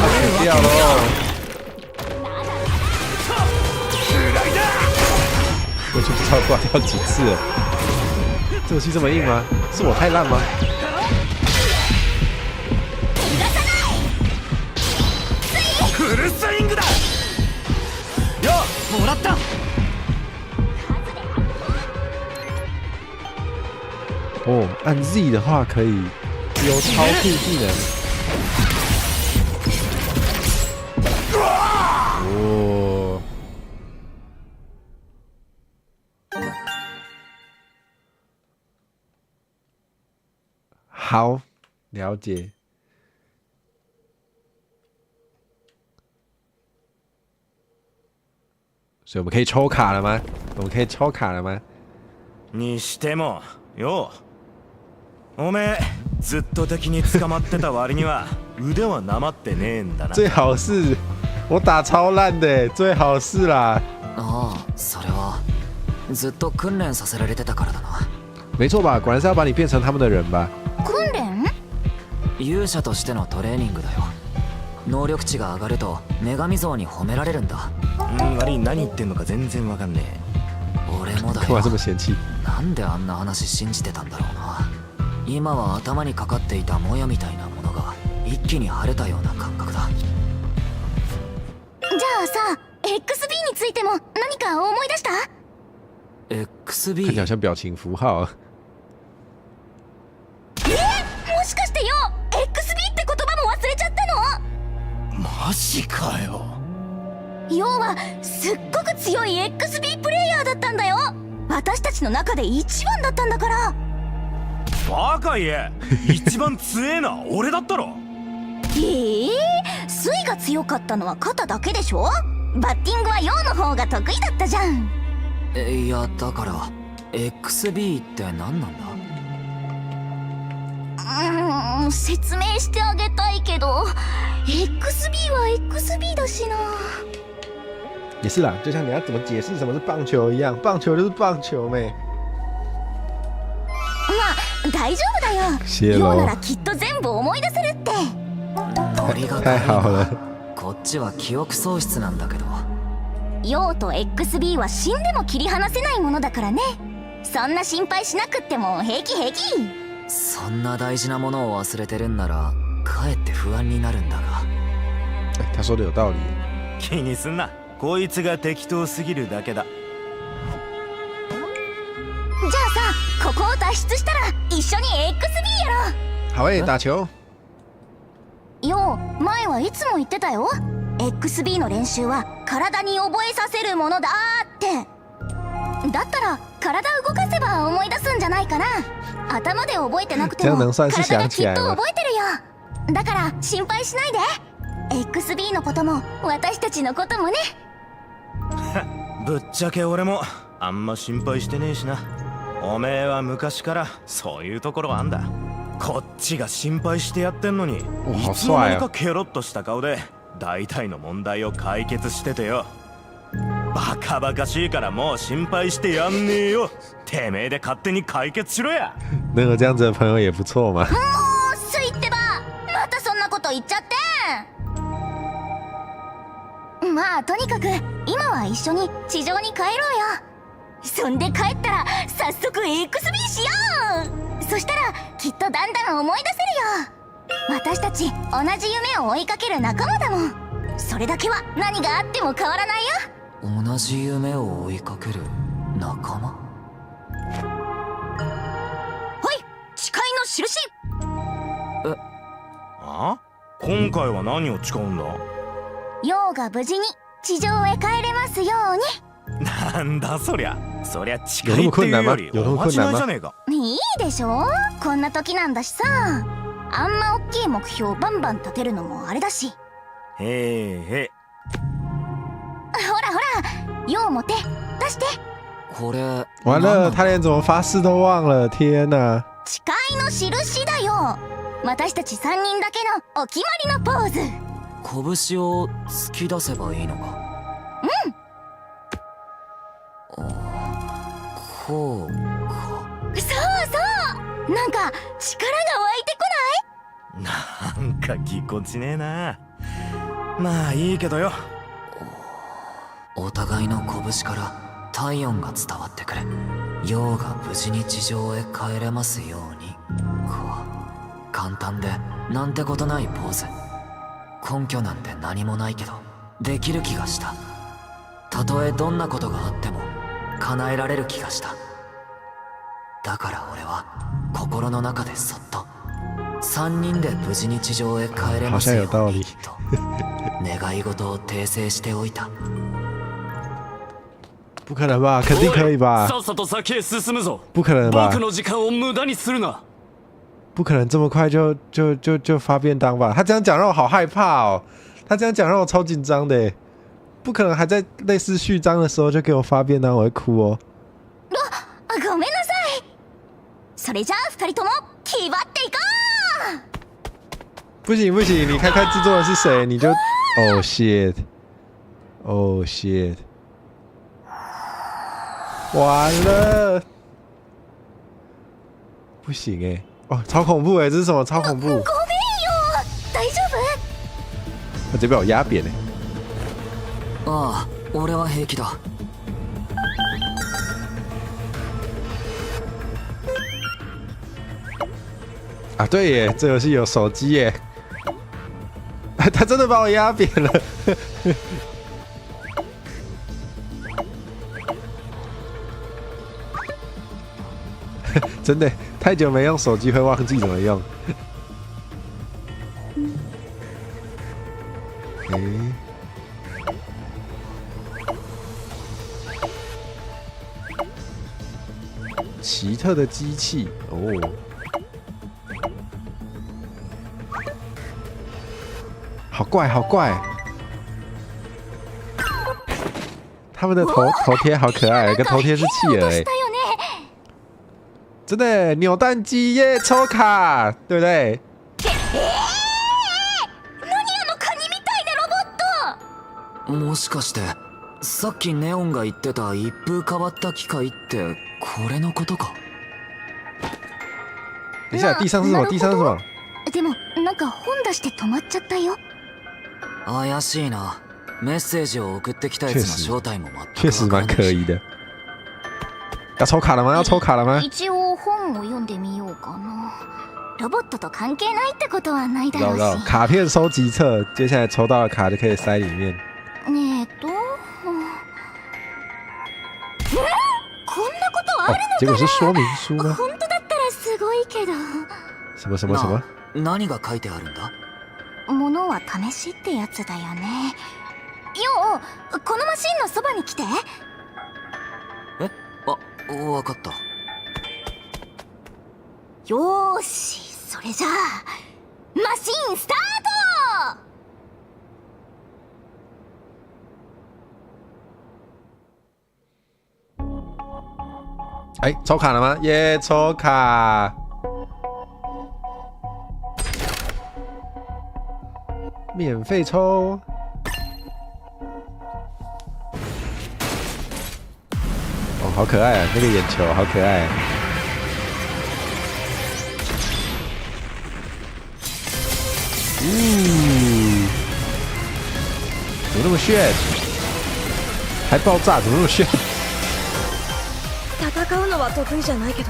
死掉喽！我就不知道挂掉几次了。这武器这么硬吗？是我太烂吗？フルスイングだ。よ、もらった。哦，按 Z 的话可以有超酷技能。哦，好，了解。所以我们可以抽卡了吗？我们可以抽卡了吗？にしてもよ、おめえずっと敵に捕まってた割には腕はなまってねえんだな。最好是我打超烂的，最好是啦。ああ、それはずっと訓練させられてたからだな。没错吧？果然是要把你变成他们的人吧？訓練？勇者としてのトレーニングだよ。能力値が上がると、女神像に褒められるんだ。うん、悪い。何言ってんのか全然わかんねえ。俺もだ干嘛よ。这么嫌棄？なんであんな話信じてたんだろうな。今は、頭にかかっていたもやみたいなものが一気に晴れたような感覚だ。じゃあさ、 XB についても何か思い出した？看起来 XB？ 好像表情符号啊。え、もしかしてよ、 XB って言葉も忘れちゃったの？マジかよ。要は、すっごく強い XB プレイヤーだったんだよ。私たちの中で一番だったんだから。バカ言え。一番強えのは俺だったろ。ええ、水が強かったのは肩だけでしょ。バッティングは陽の方が得意だったじゃん。いや、だから、 XB って何なんだ？説明してあげたいけど、 XB は XB だしな。也是啦，就像你要怎么解释什么是棒球一样，棒球就是棒球咩。まあ、大丈夫だよ。謝陽な喽。らきっと全部思い出せるって。ノリが太好了。こっちは記憶喪失なんだけど。陽と XB は死んでも切り離せないものだからね。そんな心配しなくっても平気平気。そんな大事なものを忘れてるんなら、かえって不安になるんだが。哎，他说的有道理。気にすんな。こいつが適当すぎるだけだ。じゃあさ、ここを脱出したら一緒に XB やろう。好诶，打球。よう、前はいつも言ってたよ。 XB の練習は体に覚えさせるものだって。だったら、体動かせば思い出すんじゃないかな。頭で覚えてなくても、体がきっと覚えてるよ。だから、心配しないで。 XB のことも私たちのこともね。ぶっちゃけ俺もあんま心配してねえしな。おめえは昔からそういうところあんだ。こっちが心配してやってんのに、いつの間にかケロッとした顔で大体の問題を解決しててよ。バカバカしいから、もう心配してやんねえよ。てめえで勝手に解決しろや。能有这样子的朋友也不错嘛。もう、スイってば、またそんなこと言っちゃって。まあ、とにかく今は一緒に地上に帰ろうよ。そんで、帰ったら早速 XB しよう。そしたら、きっとだんだん思い出せるよ。私たち、同じ夢を追いかける仲間だもん。それだけは何があっても変わらないよ。同じ夢を追いかける仲間？はい、誓いの印。え？あ、今回は何を誓うんだ？陽が無事に地上へ帰れますように。なんだそりゃ。そりゃ誓いっていうよりおまじないじゃねえか。いいでしょ、こんな時なんだしさ。あんま大きい目標バンバン立てるのもあれだし。へえへえ。ほらほら、陽も手出して。これ。完了，他連怎麼發誓都忘了，天哪！誓いの印だよ。私たち3人だけのお決まりのポーズ。拳を突き出せばいいのか？うん。こうか？そうそう。なんか力が湧いてこない？なんかぎこちねえな。まあいいけどよ。お互いの拳から体温が伝わってくる。陽が無事に地上へ帰れますようにか。簡単でなんてことないポーズ。根拠なんて何もないけど、できる気がした。たとえどんなことがあっても、叶えられる気がした。だから、俺は心の中でそっと、3人で無事に地上へ帰れますようにと願い事を訂正しておいた。不可能吧？肯定可以吧？さっさと先へ進むぞ。不可能吧？僕の時間を無駄にするな。不可能這麼快就發便當吧？他這樣講讓我好害怕哦！他這樣講讓我超緊張的。不可能還在類似序章的時候就給我發便當，我會哭哦。あ、ごめんなさい。それじゃあ、二人とも気張っていこう。不行不行，你看看製作人是誰，你就 Oh shit，Oh shit，完了。不行哎，哦，超恐怖哎，这是什么？超恐怖！ごめんよ，大丈夫？他直接被我压扁哎。ああ、俺は平気だ。啊，对耶，这游戏有手机耶，他真的把我压扁了。真的太久没用手机，会忘记怎么用。哎，奇特的机器哦，好怪，好怪！他们的头贴好可爱，跟头贴是企鹅哎。真的扭蛋机耶，抽卡，对不对？もしかしてさっきネオンが言ってた一風変わった機械ってこれのことか？等一下，地上是什么？地上是什么？でもなんか本出して止まっちゃったよ。怪しいな。メッセージを送ってきたやつの正体も确实蛮可疑的。要抽卡了吗？要抽卡了吗？一応本を読んでみようかな。ロボットと関係ないってことはないだろうし。卡片收集册，接下来抽到的卡就可以塞里面。ねえと、こんなことあるの？结果是说明书吗？本当だったらすごいけど。什么什么什么？何が書いてあるんだ？物は試しってやつだよね。よう、このマシンのそばに来て。え？あ、わかった。よーし、それじゃあマシンスタート！哎，抽卡了吗？耶，抽卡！免费抽！哦，好可爱啊！那个眼球好可爱。嗯，怎么那么炫？还爆炸？怎么那么炫？戦うのは得意じゃないけど、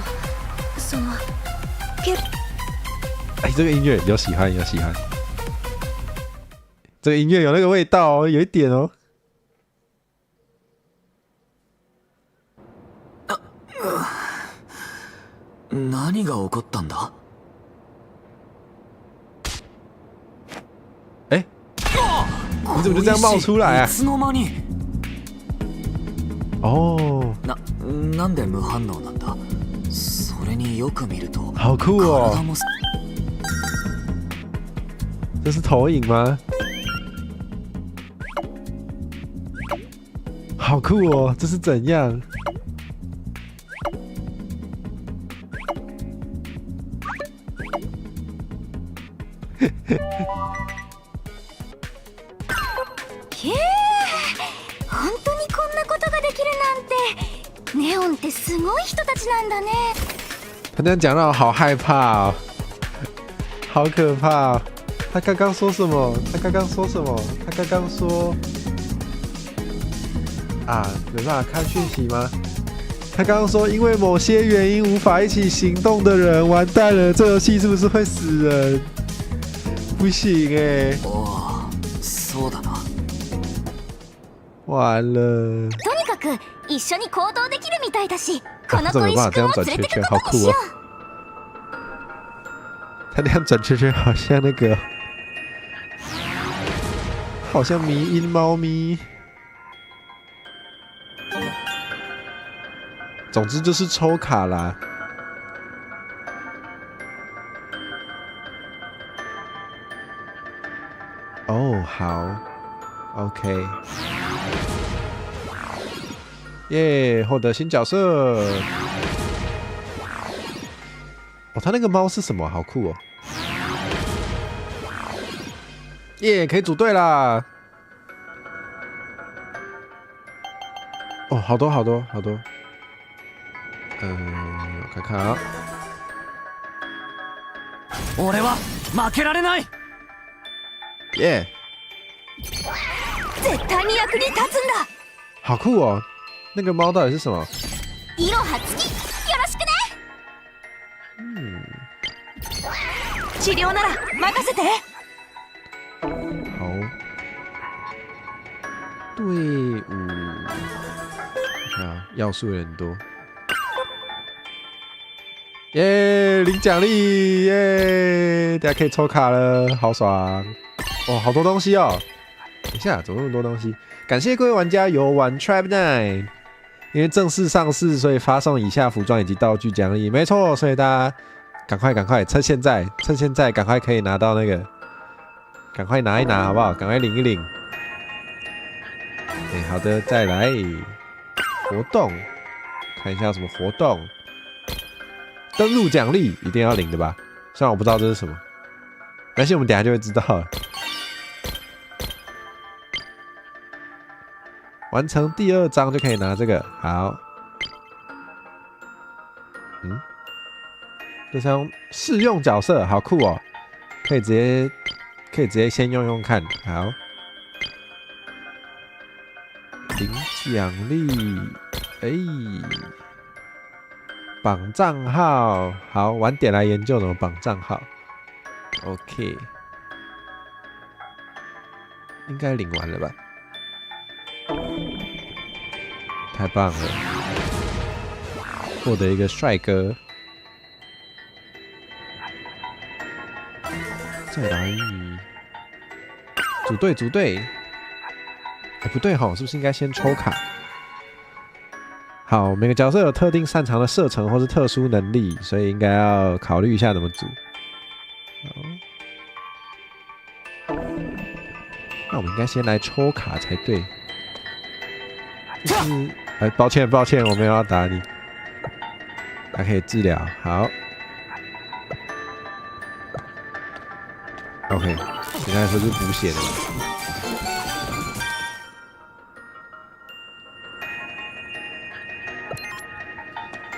そのけ哎，这个音乐有喜欢，有喜欢。这个音乐有那个味道哦，有一点哦。何が起こったんだ？哎，你怎么就这样冒出来啊？いつの間に？哦，なんで無反応なんだ？それによく見ると、好酷哦！这是投影吗？好酷哦！这是怎样？へえ、本当にこんなことができるなんて、ネオンってすごい人たちなんだね。他这样讲让我好害怕哦，好可怕！他刚刚说什么？他刚刚说什么？他刚刚说啊，没办法看讯息吗？他刚刚说因为某些原因无法一起行动的人，完蛋了，这游戏是不是会死人？不行哎！哦，そうだな。完了。とにかく一緒に行動できるみたいだし、この这没小办法这样石君を連れ转圈圈，てく好ことにしよ酷哦！他那样转圈圈好像那个，好像迷因猫咪。总之就是抽卡啦。哦，好，OK，耶，获得新角色。哦，他那个猫是什么？好酷哦！耶，可以组队啦！哦，好多好多好多。嗯，我看看啊。俺は負けられない。耶！絶対に役に立つんだ。好酷哦！那个猫到底是什么？いろはつき、よろしくね。治療なら任せて。好，队伍，啊，要素有点多。耶，领奖励耶！大家可以抽卡了，好爽！哦，好多东西哦。等一下，怎么那么多东西？感谢各位玩家游玩 Tribe Nine，因为正式上市，所以发送以下服装以及道具奖励。没错，所以大家赶快赶快，趁现在，趁现在，赶快可以拿到那个，赶快拿一拿好不好？赶快领一领。哎，好的，再来活动，看一下什么活动。登录奖励一定要领的吧？虽然我不知道这是什么，但是我们等下就会知道了。完成第二章就可以拿这个。好，嗯，这张试用角色好酷哦，可以直接先用用看。好，领奖励，哎，绑账号，好，晚点来研究怎么绑账号。OK，应该领完了吧？太棒了，获得一个帅哥。再来组队，组队。哎，不对吼，是不是应该先抽卡？好，每个角色有特定擅长的射程或是特殊能力，所以应该要考虑一下怎么组。好，那我们应该先来抽卡才对。就是，哎，抱歉，抱歉，我没有要打你。还可以治疗，好。OK，简单来说是补血的。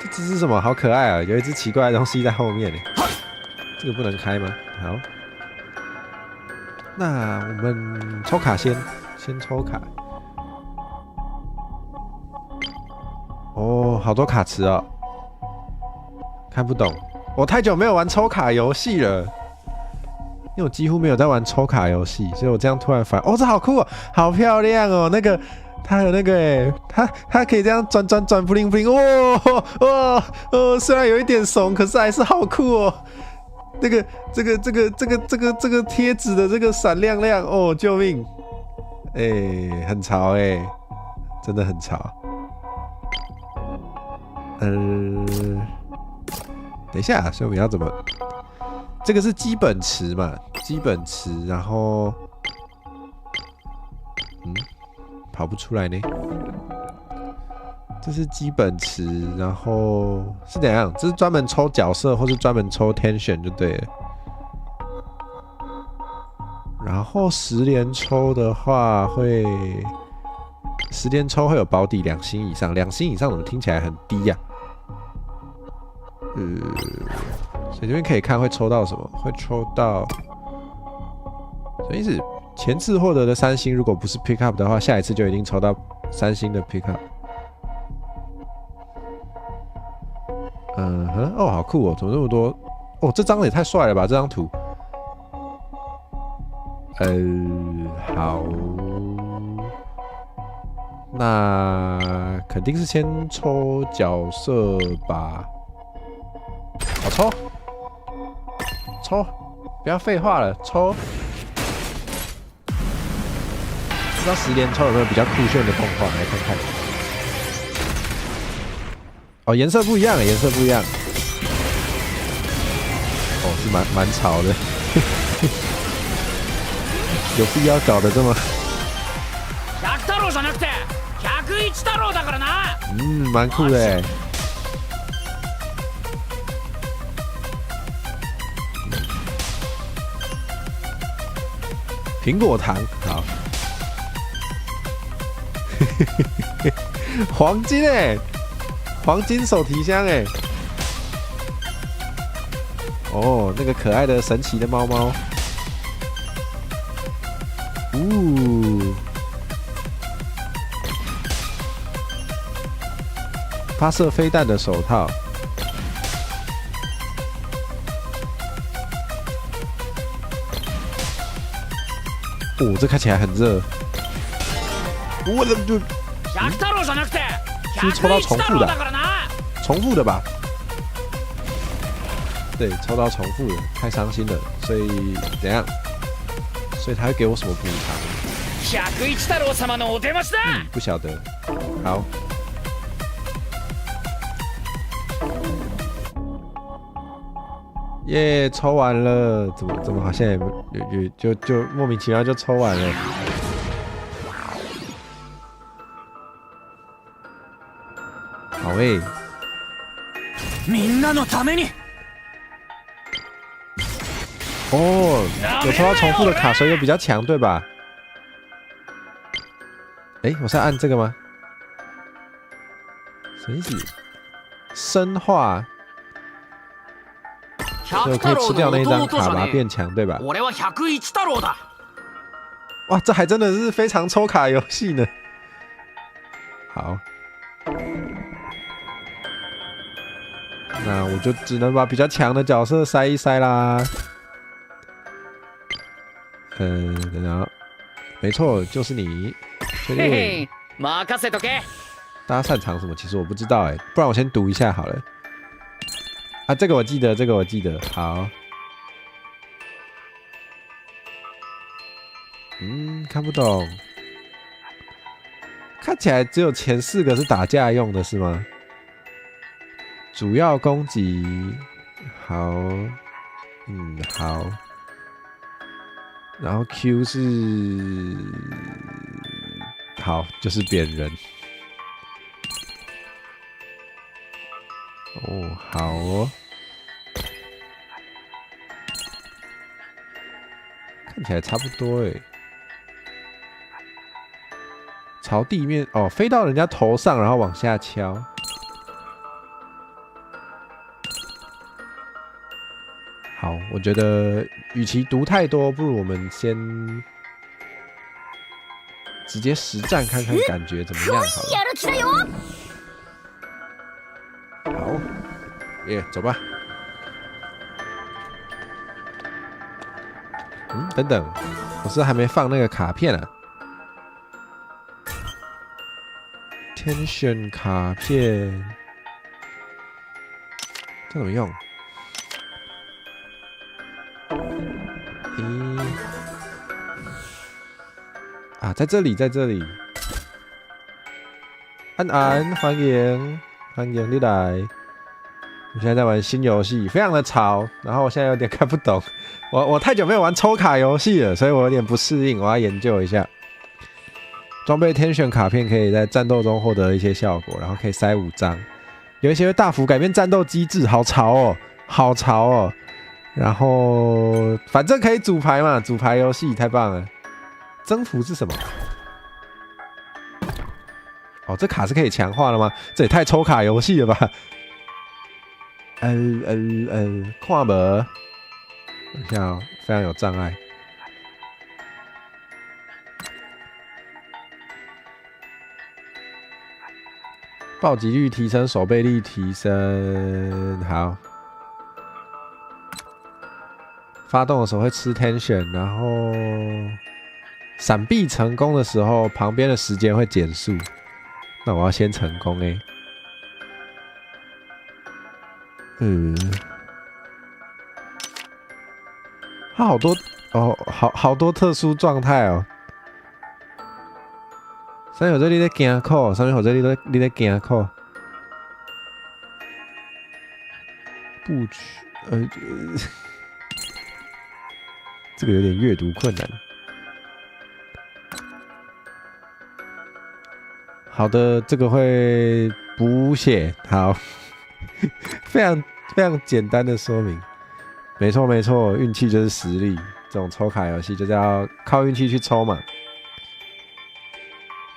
这只是什么？好可爱啊！有一只奇怪的东西在后面呢。这个不能开吗？好，那我们抽卡先，先抽卡。哦，好多卡池哦，看不懂。我太久没有玩抽卡游戏了，因为我几乎没有在玩抽卡游戏，所以我这样突然发，哦，这好酷哦，好漂亮哦，那个它有那个哎，它可以这样转转转，布灵布灵，哇哇哦，虽然有一点怂，可是还是好酷哦。那个这个这个这个这个这个贴纸的这个闪亮亮，哦，救命！哎，很潮哎，真的很潮。等一下，所以我们要怎么？这个是基本池嘛？基本池，然后，嗯，跑不出来呢。这是基本池，然后是怎样？这是专门抽角色，或是专门抽天选就对了。然后10连抽的话会。10连抽会有保底2星以上，2星以上怎么听起来很低呀？所以这边可以看会抽到什么，会抽到什么意思？前次获得的3星，如果不是 pick up 的话，下一次就一定抽到3星的 pick up。嗯哼，哦，好酷哦，怎么那么多？哦，这张也太帅了吧，这张图。好。那肯定是先抽角色吧，好抽，抽，不要废话了，抽。不知道10连抽有没有比较酷炫的动画，来看看。哦，颜色不一样，颜色不一样。哦，是蛮潮的，有必要搞得这么？百太郎じゃなくて101太郎だからな。嗯，蛮酷的。苹果糖，好。黄金哎，黄金手提箱哎。哦，那个可爱的神奇的猫猫。呜，发射飞弹的手套。哦，这看起来很热。我的就，是不是抽到重复的？重复的吧？对，抽到重复的，太伤心了。所以怎样？所以他会给我什么补偿？不晓得。好。耶，抽完了，怎么好像也也就莫名其妙就抽完了。好诶。みんなのために。哦，有抽到重复的卡，所以又比较强，对吧？哎，我是要按这个吗？什么意思？生化，就可以吃掉那一张卡，把它变强，对吧？哇，这还真的是非常抽卡游戏呢。好，那我就只能把比较强的角色塞一塞啦。等等，没错，就是你。确定。大家擅长什么？其实我不知道哎，不然我先读一下好了。啊，这个我记得，这个我记得。好。嗯，看不懂。看起来只有前4个是打架用的，是吗？主要攻击。好。嗯，好。然后 Q 是好，就是扁人。哦，好哦，看起来差不多哎。朝地面哦，飞到人家头上，然后往下敲。好，我觉得与其读太多，不如我们先直接实战看看感觉怎么样好了。好，耶，走吧。嗯，等等，我是还没放那个卡片啊。天选卡片，这怎么用？咦，啊，在这里，在这里。安安，欢迎，欢迎你来。我现在在玩新游戏，非常的潮，然后我现在有点看不懂。我太久没有玩抽卡游戏了，所以我有点不适应，我要研究一下。装备天选卡片可以在战斗中获得一些效果，然后可以塞5张，有一些会大幅改变战斗机制，好潮哦，好潮哦。然后反正可以组牌嘛，组牌游戏太棒了。征服是什么？哦，这卡是可以强化的吗？这也太抽卡游戏了吧！看无，等一下哦，非常有障碍。暴击率提升，守备力提升，好。发动的时候会吃 tension，然后闪避成功的时候，旁边的时间会减速。那我要先成功欸。嗯，它好多哦，好多特殊状态哦。啥物号做你咧惊苦？啥物号做你咧惊苦？布局，这个有点阅读困难。好的，这个会补血。好，非常非常简单的说明。没错没错，运气就是实力。这种抽卡游戏就是要靠运气去抽嘛。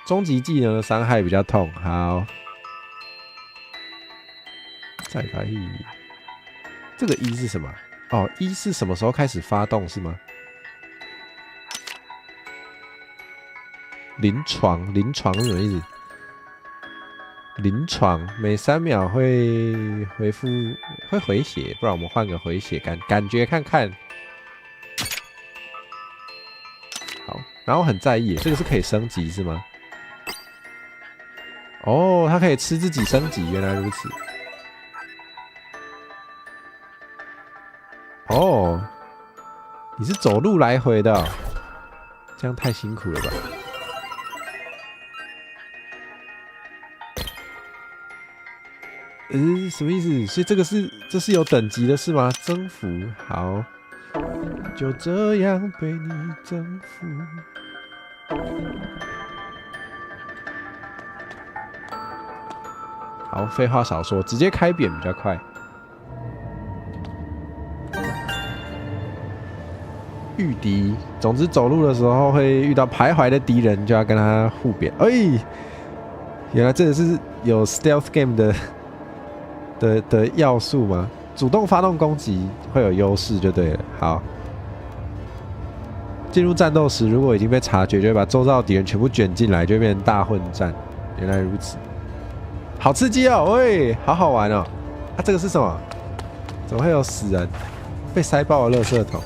终极技能的伤害比较痛。好，再来一，这个一是什么？哦，一是什么时候开始发动是吗？临床，临床是什么意思？临床每3秒会回复，会回血，不然我们换个回血感觉看看。好，然后很在意，这个是可以升级是吗？哦，它可以吃自己升级，原来如此。哦，你是走路来回的哦，这样太辛苦了吧？什么意思？所以这是有等级的是吗？征服，好，就这样被你征服。好，废话少说，直接开扁比较快。御敌，总之走路的时候会遇到徘徊的敌人，就要跟他互扁。哎，原来这个是有 stealth game 的要素吗？主动发动攻击会有优势就对了。好，进入战斗时，如果已经被察觉，就会把周遭的敌人全部卷进来，就会变成大混战。原来如此，好刺激哦！喂，好好玩哦！啊，这个是什么？怎么会有死人？被塞爆的垃圾桶？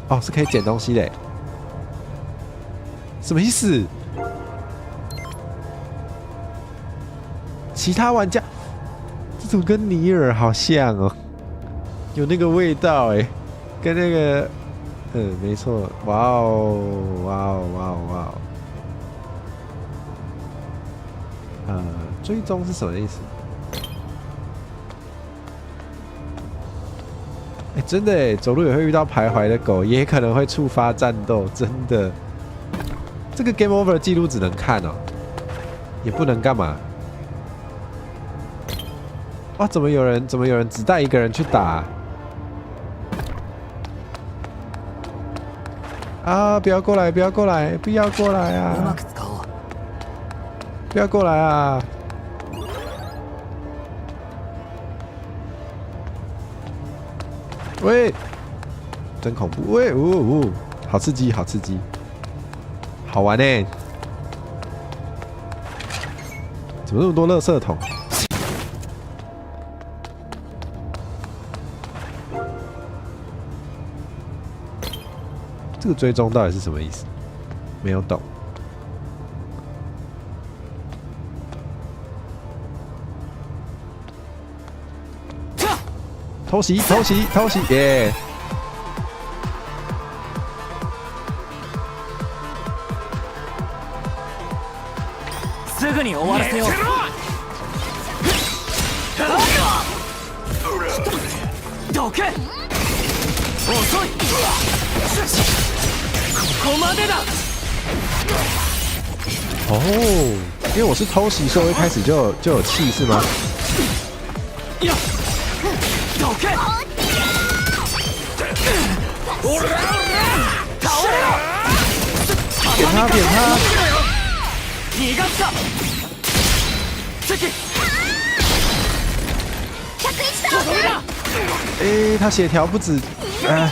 哦，是可以捡东西的。什么意思？其他玩家，这怎么跟尼尔好像哦？有那个味道哎，跟那个，没错，哇哦，哇哦，哇哦，哇哦。追踪是什么意思？哎，真的哎，走路也会遇到徘徊的狗，也可能会触发战斗，真的。这个 game over 记录只能看哦，也不能干嘛。哇，怎么有人？怎么有人只带一个人去打？啊！不要过来！不要过来！不要过来啊！不要过来啊！喂，真恐怖！喂，呜呜，好刺激，好刺激，好玩呢！怎么那么多垃圾桶？这个追踪到底是什么意思？没有懂。偷袭！偷袭！偷袭！耶！すぐに終わらせよう。どけ！遅い！ここまでだ！哦，因为我是偷袭，所以我一开始就有气是吗？どけ！倒れろ！扁他！扁他！逃がすか！敵！とどめだ！哎，他血条不止，哎，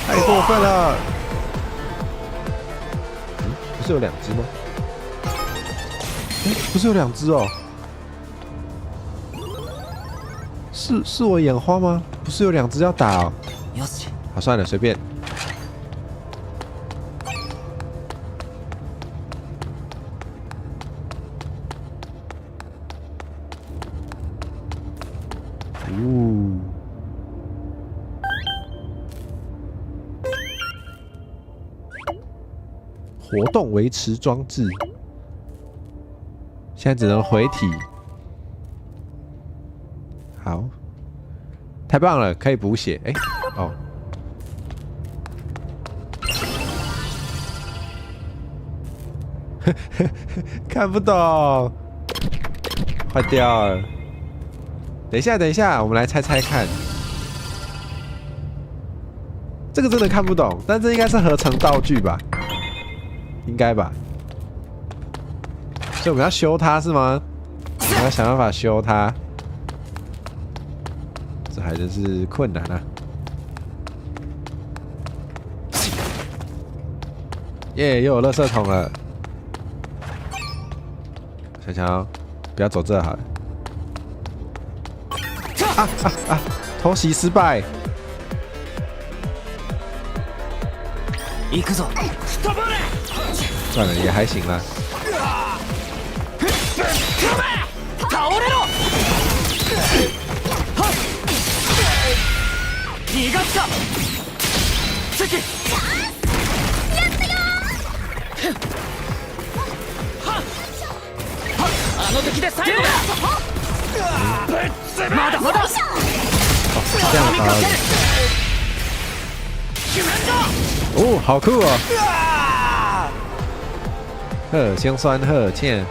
太过分了！嗯，不是有两只吗？哎，不是有两只哦？是我眼花吗？不是有两只要打哦？好，算了，随便。呜，活动维持装置，现在只能回体。好，太棒了，可以补血。哎，哦，看不懂，坏掉了。等一下，等一下，我们来猜猜看。这个真的看不懂，但这应该是合成道具吧？应该吧？所以我们要修它是吗？我们要想办法修它。这还真是困难啊！耶，又有垃圾桶了。小强，不要走这好了。啊啊啊！偷袭失败。行くぞ。算了，也还行啦。倒れろ。逃がすか。関。あの敵で最後だ。まだまだ。这样啊。哦，好酷哦！呵，先酸呵欠。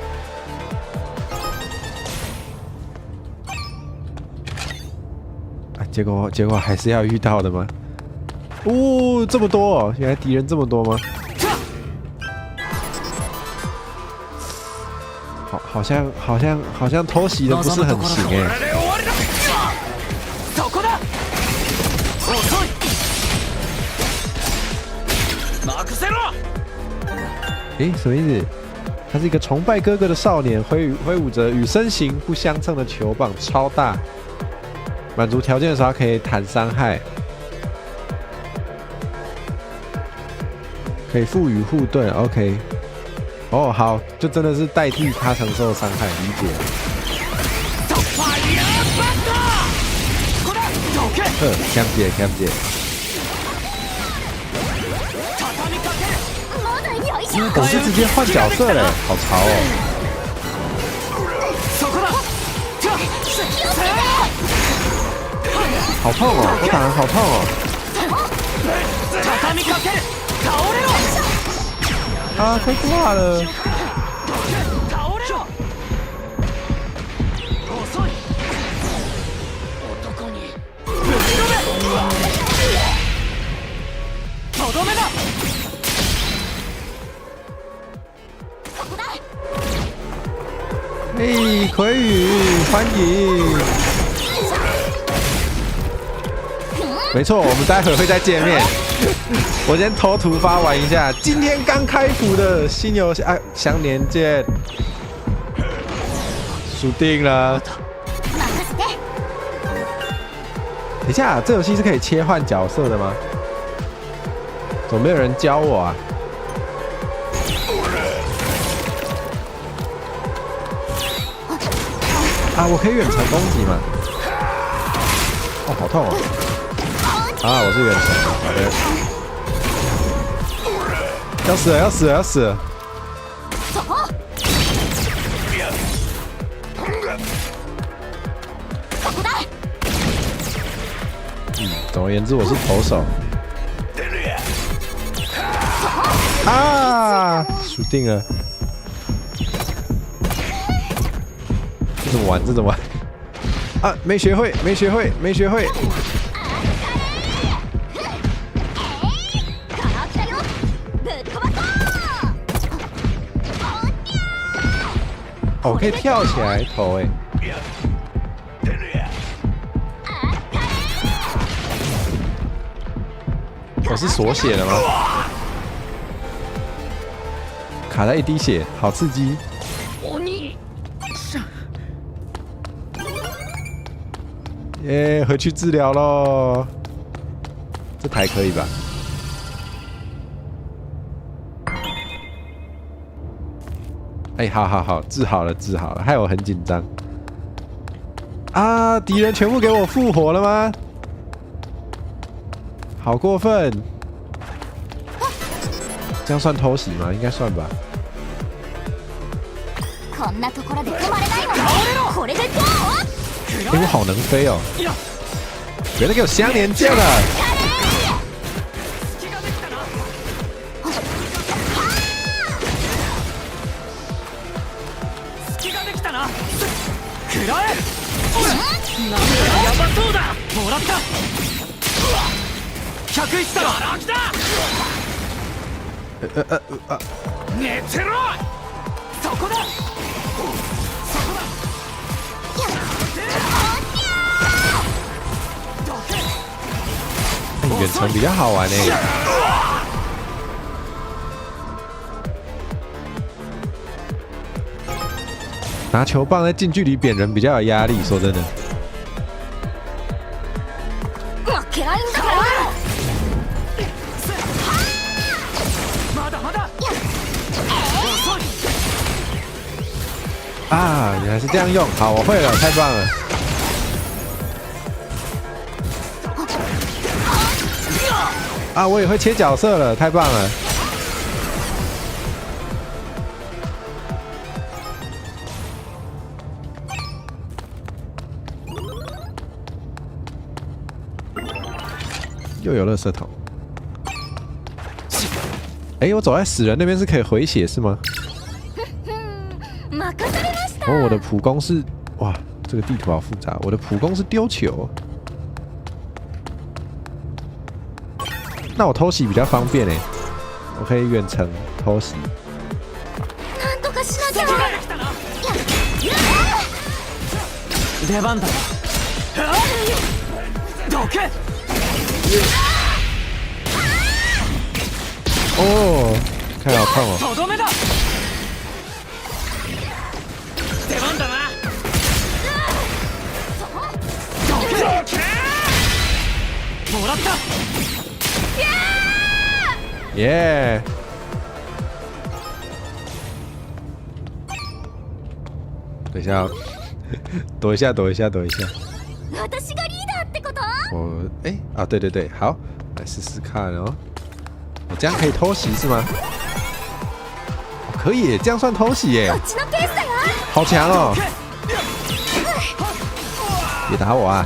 啊，结果还是要遇到的吗？哦，这么多哦，原来敌人这么多吗？好，好像偷袭的不是很行哎。そこだ。遅い。任せろ。诶，什么意思？他是一个崇拜哥哥的少年，挥舞着与身形不相称的球棒，超大。满足条件的时候，他可以弹伤害，可以赋予护盾。OK，哦，好，就真的是代替他承受伤害，理解。呵，强姐，强姐。我是直接换角色嘞，好潮哦！好痛哦，我打人好痛哦！啊，快挂了！嘿，葵宇，欢迎！没错，我们待会会再见面。我先偷图发玩一下，今天刚开服的新游戏啊，相连剑，输定了。等一下，这游戏是可以切换角色的吗？怎么没有人教我啊？啊，我可以远程攻击吗？哦，好痛哦！啊，我是远程的，好的。要死了，要死了，要死了！嗯，总而言之，我是投手。啊，输定了！这怎么玩？这怎么玩？啊，没学会，没学会，没学会。哦，我可以跳起来投哎！我是锁血的吗？卡了一滴血，好刺激！耶，回去治疗喽。这台可以吧？哎，好好好，治好了，治好了，害我很紧张。啊！敌人全部给我复活了吗？好过分！这样算偷袭吗？应该算吧。こんなところで止まれないわ。これでどう？哎，我好能飞哦！别再给我相连剑了！食らえ。なんだやばそうだ。もらった。101だ。来た。寝てろ。そこだ。そこだ。远程比较好玩呢。拿球棒在近距离扁人比较有压力，说真的。負けないんだから。まだまだ。遅い。啊，原来是这样用，好，我会了，太棒了。啊，我也会切角色了，太棒了。又有垃圾桶。哎，我走在死人那边是可以回血是吗？任されました。哦，我的普攻是哇，这个地图好复杂。我的普攻是丢球，那我偷袭比较方便哎，我可以远程偷袭。なんとかしなきゃ。出番だ。どけ。哦，看好痛哦！とどめだ。出番だな。どけ。もらった。耶！等一下，躲一下，躲一下，躲一下。私がリーダーってこと？我哎啊，对对对，好，来试试看哦。我这样可以偷袭是吗？可以，这样算偷袭耶！こっちのペースだよ。好强哦！别打我啊！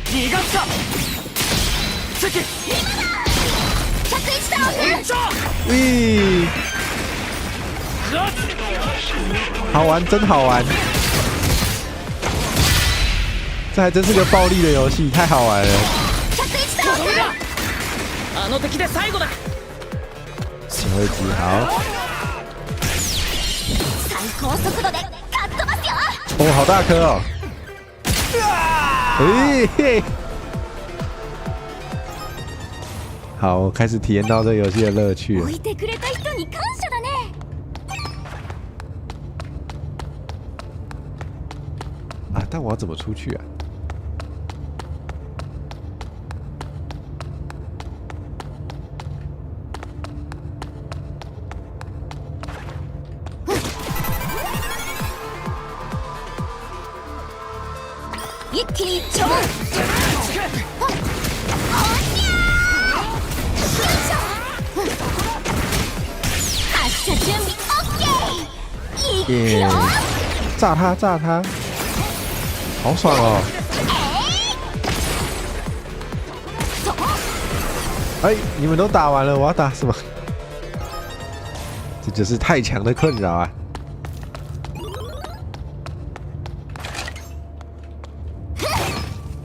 逃がすか。関。 101太郎君。喂，好玩，真好玩！这还真是个暴力的游戏，太好玩了。 101太郎君。あの敵で最後だ。警卫机好。最高速度でかっ飛ばすよ。哦，好大颗哦！哎嘿，好，我开始体验到这个游戏的乐趣了。置いてくれた人に感謝だね。啊！但我要怎么出去啊？一気にちょう。おにゃー。よいしょ。発射準備オッケー。いく耶よ。！炸他！炸他！好爽哦！哎，你们都打完了，我要打什么？这就是太强的困扰啊！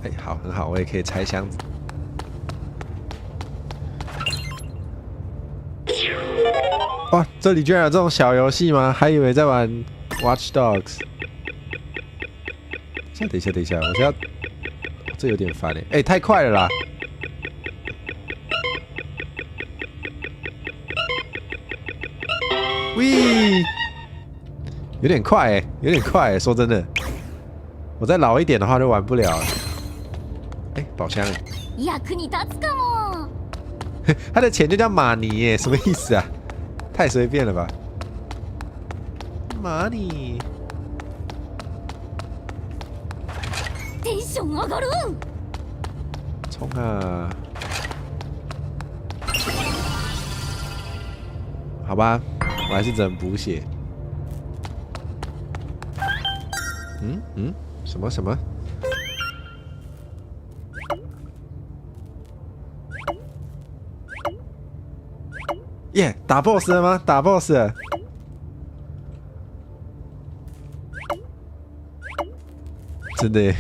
哎，好，很好，我也可以拆箱子。哇，这里居然有这种小游戏吗？还以为在玩 Watch Dogs。等一下，等一下，我现在这有点烦哎！哎，太快了啦！喂，有点快哎，有点快哎，说真的，我再老一点的话就玩不了了。哎，宝箱哎，役に立つかも。他的钱就叫马尼耶，什么意思啊？太随便了吧！马尼。テンション上がる。冲啊！好吧，我还是只能补血。嗯嗯，什么什么？耶！打 BOSS 了吗？打 BOSS 了！真的耶！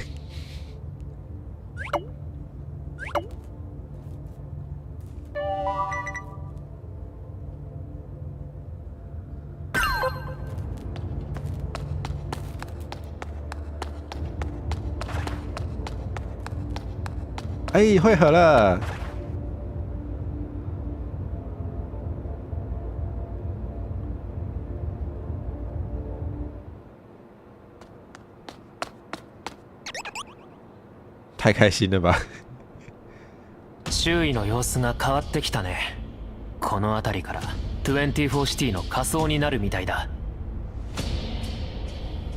哎，汇合了。太开心了吧！周囲の様子が変わってきたね。この辺りから24シティの下層になるみたいだ。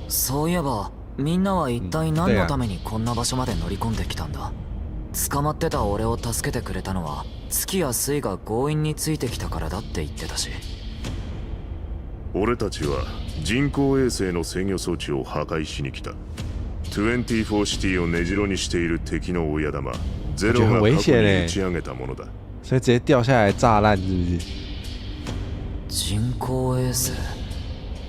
そういえば、みんなは一体何のためにこんな場所まで乗り込んできたんだ？捕まってた俺を助けてくれたのは、月や水が強引についてきたからだって言ってたし。俺たちは人工衛星の制御装置を破壊しに来た。24シティを根城にしている敵の親玉ゼロが過去に打ち上げたものだ。所以直接掉下来炸爛是不是？人工衛星、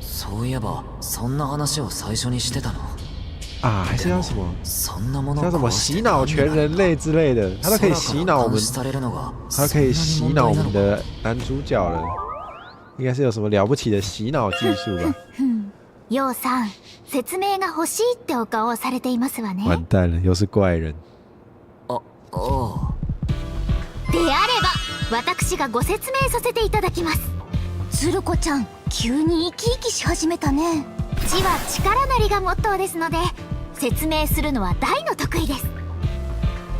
そういえばそんな話を最初にしてたな。啊，还是要什么？そんなもの叫什么洗脑全人类之类的，他都可以洗脑我们，他可以洗脑我们的男主角了，应该是有什么了不起的洗脑技术吧？ヨウさん、説明が欲しいってお顔をされていますわね。完蛋了，又是怪人。あ、ああ。であれば私がご説明させていただきます。鶴子ちゃん、急に生き生きし始めたね。知は力なりがモットーですので、説明するのは大の得意です。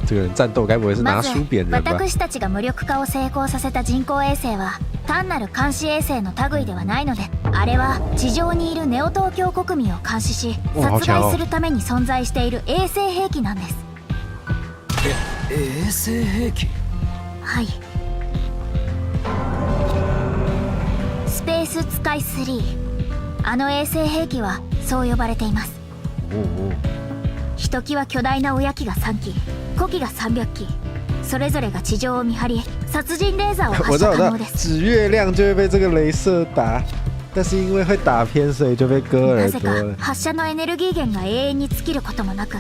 这个人战斗该不会是拿まず书扁人吧？私たちが無力化を成功させた人工衛星は、単なる監視衛星の類ではないので、あれは地上にいるネオ東京国民を監視し、殺害するために存在している衛星兵器なんです。衛星兵器？はい、スペース使い3、あの衛星兵器はそう呼ばれています。ひときわ巨大な親機が3機、子機が300機、それぞれが地上を見張り、殺人レーザーを発射可能です。指月亮就会被这个镭射打，但是因为会打偏，所以就被割耳なぜ朵了。か発射のエネルギー源が永遠に尽きることもなく、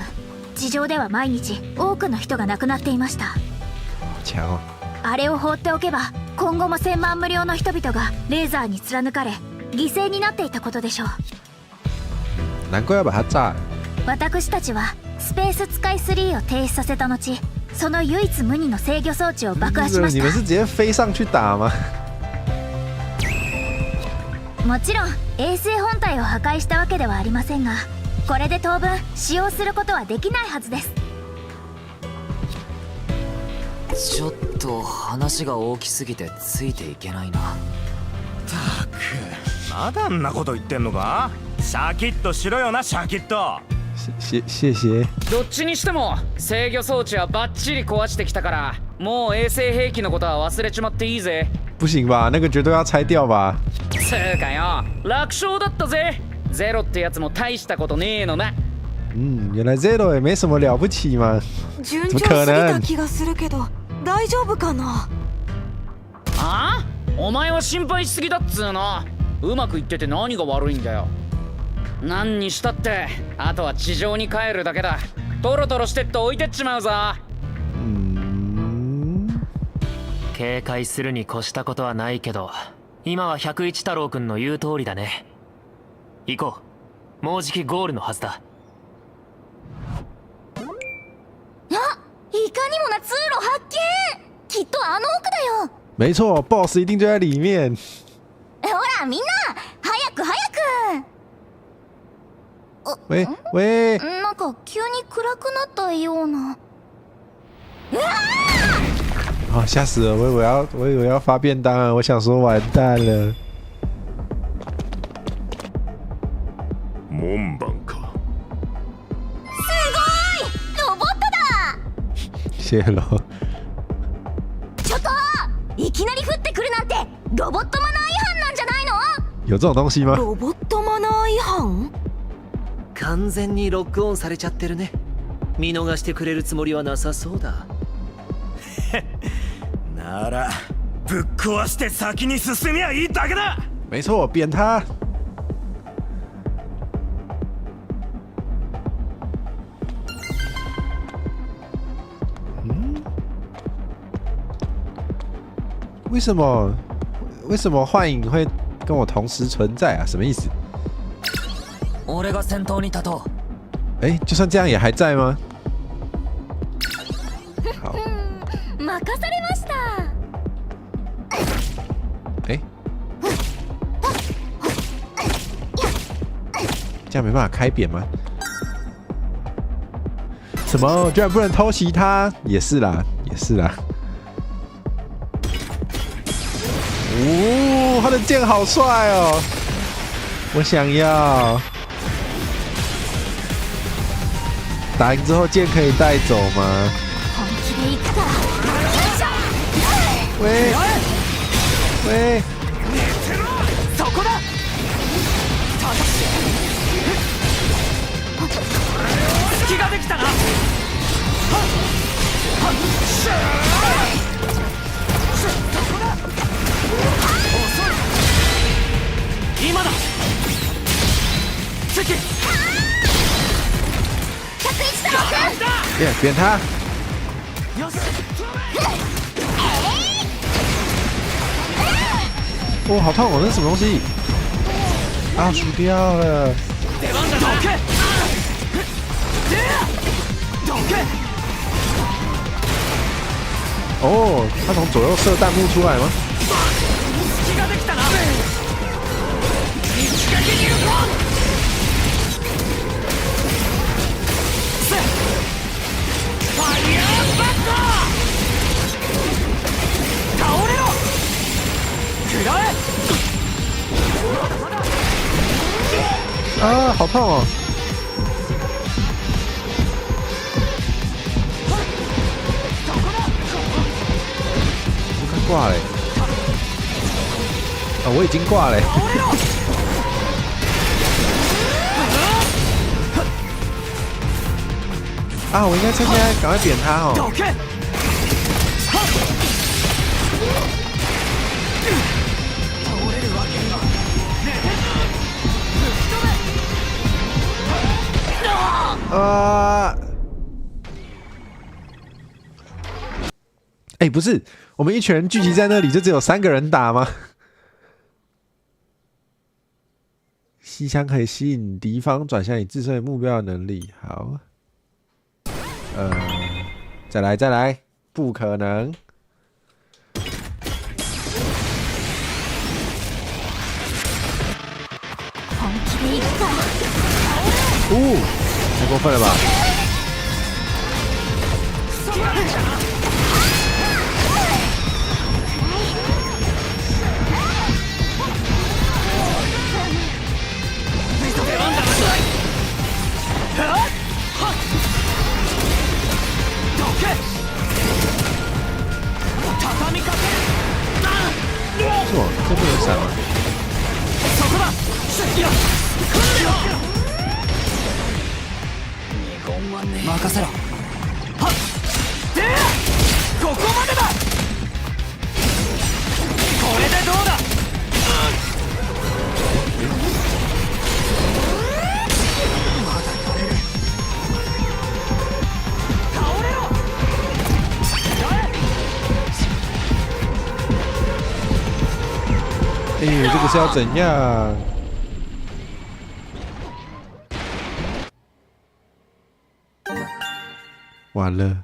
地上では毎日多くの人が亡くなっていました。強哦！あれを放っておけば、今後も千万無料の人々がレーザーに貫かれ、犠牲になっていたことでしょう。難怪要把它炸了。私たちはスペース使い3を停止させた後、その唯一無二の制御装置を爆破しました。你们是直接飞上去打吗？もちろん衛星本体を破壊したわけではありませんが、これで当分使用することはできないはずです。ちょっと話が大きすぎてついていけないな。たく、まだんなこと言ってんのか。シャキッとしろよな、シャキッと。謝謝謝。どっちにしても制御装置はバッチリ壊してきたから、もう衛星兵器のことは忘れちまっていいぜ。不行吧？那个绝对要拆掉吧？つうかよ、楽勝だったぜ。ゼロってやつも大したことねえのな。嗯，原来ゼロ也没什么了不起嘛。順調すぎた気がするけど大丈夫かな？ああ、お前は心配しすぎだっつうの。うまくいってて何が悪いんだよ。何にしたってあとは地上に帰るだけだ。トロトロしてって置いてっちまうぞ。警戒するに越したことはないけど、今は101太郎くんの言う通りだね。行こう、もうじきゴールのはずだ。あ、いかにもな通路発見。きっとあの奥だよ。没错，BOSS 一定就在里面。ほらみんな、早く早く。喂喂，なんか急に暗くなったような。うわ啊！吓死了！我以为要发便当啊！我想说完蛋了。門番か。すごい、ロボットだ。谢喽。ちょっと、いきなり降ってくるなんてロボットマナー違反なんじゃないの？有这种东西吗？ロボットマナー違反？完全にロックオンされちゃってるね。見逃してくれるつもりはなさそうだ。ならぶっ壊して先に進みゃいいだけだ。没错，扁他。嗯？为什么？为什么幻影会跟我同时存在啊？什么意思？俺が先頭に立とう。哎，就算这样也还在吗？这样没办法开扁吗？什么？居然不能偷袭他？也是啦，也是啦。哦，他的剑好帅哦！我想要。打赢之后剑可以带走吗？喂喂！そこだ。隙ができたな。今だ。関。耶，扁他！哦，好痛哦！那是什么东西？啊，输掉了！哦，他从左右射弹幕出来吗？啊，好痛哦！我快挂了！啊，我已经挂了。啊，我应该趁现在赶快扁他哦。啊！哎，不是，我们一群人聚集在那里，就只有3个人打吗？吸枪可以吸引敌方转向你自身的目标的能力。好，再来，再来，不可能！哦！太过分了吧！是吗？这不能闪吗？任せろ。はっ、で、ここまでだ。これでどうだ。まだやれる。倒れろ。哎，这个是要怎样？完了，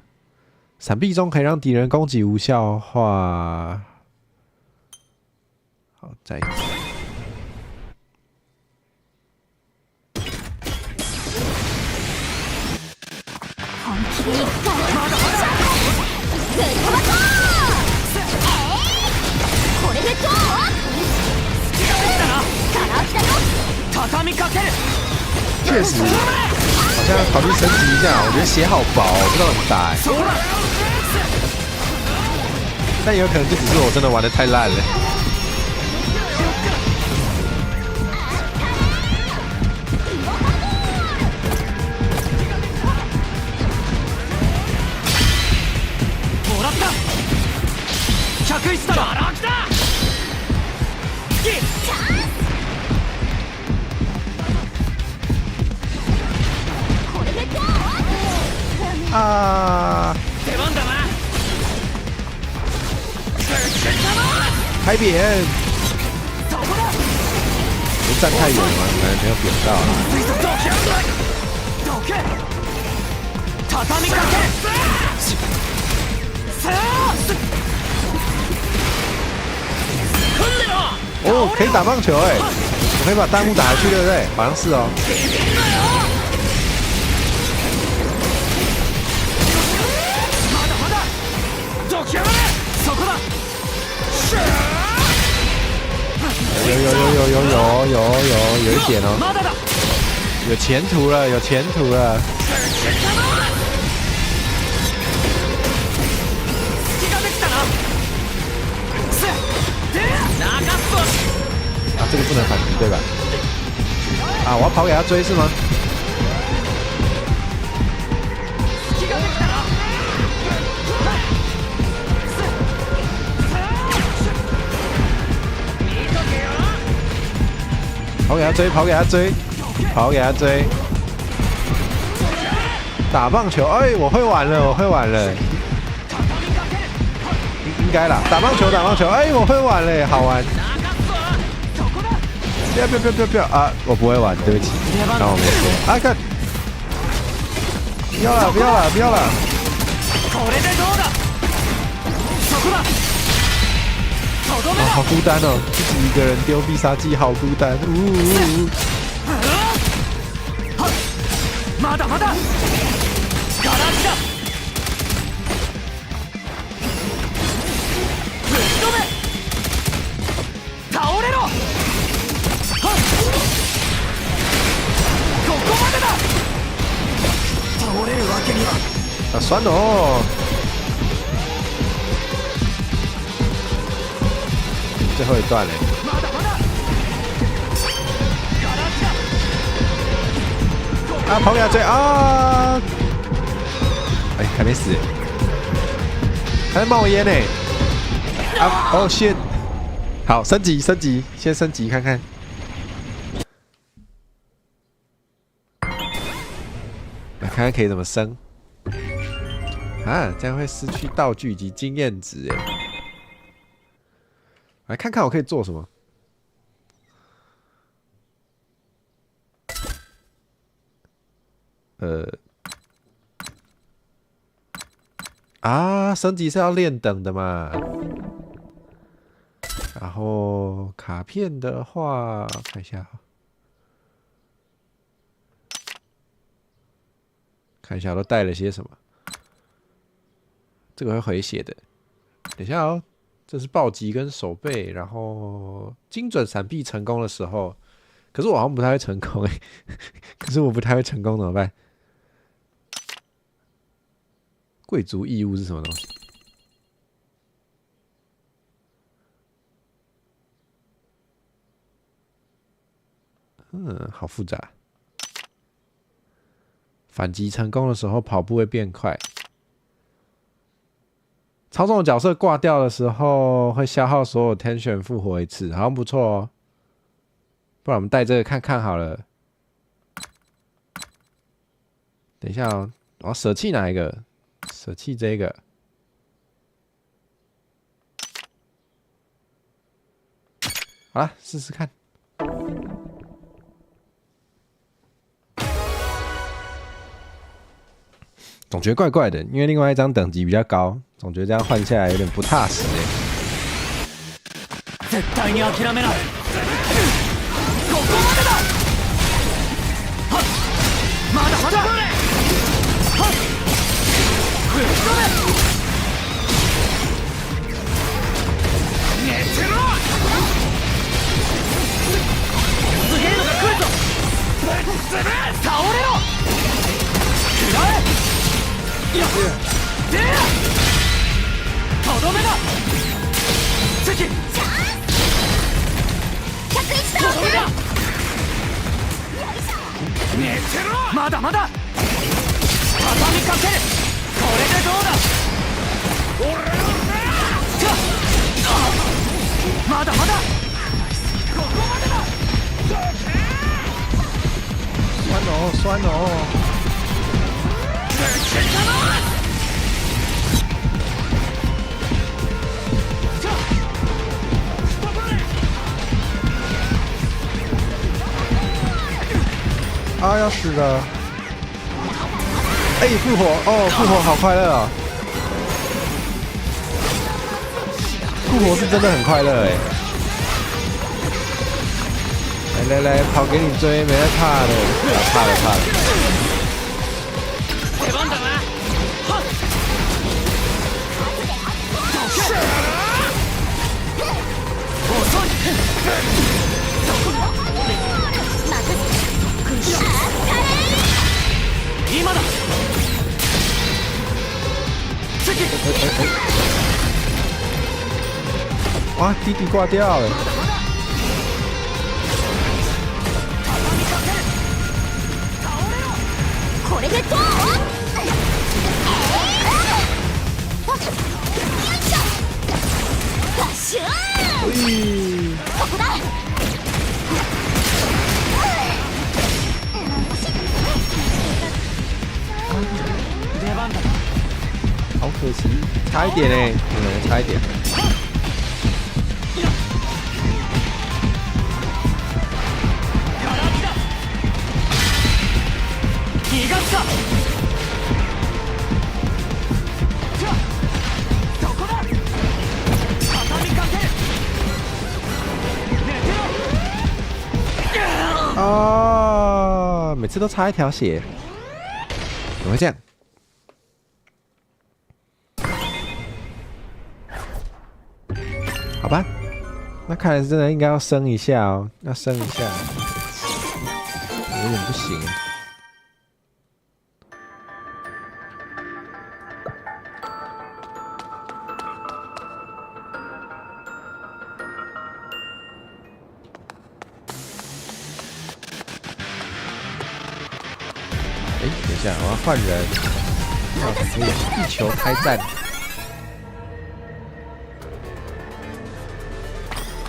闪避中可以让敌人攻击无效化。好，再一次。确实。好像考虑升级一下，我觉得血好薄，不知道怎么打欸。但也有可能就只是我真的玩的太烂了。もらった。101だ。啊！开扁！我站太远了吗？可能没有扁到。哦，可以打棒球哎！我可以把弹幕打下去，对不对？好像是哦。有有有有有有有有有一点哦，有前途了，有前途了。啊，这个不能反击对吧？啊，我要跑给他追是吗？跑给他追，跑给他追，跑给他追！打棒球，哎，我会玩了，我会玩了，应该啦。打棒球，打棒球，哎，我会玩嘞，好玩。不要不要不要不要啊！我不会玩，对不起，当我没说。啊，看，不要了，不要了，不要了。啊，好孤单哦，自己一个人丢必杀技，好孤单。呜呜呜！まだまだ。ガラだ。ぶっ飛べ。倒れろ。ここまでだ。倒れるわけには。啊，酸哦。最后一段嘞！啊，跑给他追啊！哎，还没死，还在冒烟呢！啊，哦，shit！好，升级，升级，先升级看看。来看看可以怎么升。啊，这样会失去道具以及经验值哎。来看看我可以做什么。啊，升级是要练等的嘛。然后卡片的话，看一下，看一下都带了些什么。这个会回血的。等一下哦。这是暴击跟手背，然后精准闪避成功的时候，可是我好像不太会成功哎，可是我不太会成功怎么办？贵族义务是什么东西？嗯，好复杂。反击成功的时候，跑步会变快。操纵的角色挂掉的时候，会消耗所有 tension 复活一次，好像不错哦。不然我们带这个看看好了。等一下哦，我要舍弃哪一个？舍弃这个。好了，试试看。总觉得怪怪的，因为另外一张等级比较高，总觉得这样换下来有点不踏实哎。絶対に諦めない。ここまでだ。はっ、まだまだ。はっ、ぶっ飛べ。寝てろ。すげえのが来るぞ。ぶっ潰れ。倒れろ。食らえ。いや、でや。とどめだ。関。とどめだ。寝てろ。まだまだ。畳みかける。これでどうだ。俺のまだまだ。ここまでだ。酸哦，酸哦。啊，要死了！哎，复活哦，复活好快乐啊！复活是真的很快乐哎。来来来，跑给你追，没在怕的，啊，怕了怕了。出番だな。はっ。遅い。今だ。哇，弟弟挂掉了。これでどう？よいしょ。ガシューン。ここだ。出番だ。好可惜，差一点欸，嗯，差一点。逃がすか。そこだ。畳みかける。寝てろ。啊，每次都差一条血，怎么会这样？好吧，那看来是真的应该要升一下哦，要升一下，有点不行。哎，等一下，我要换人，可以地球开战。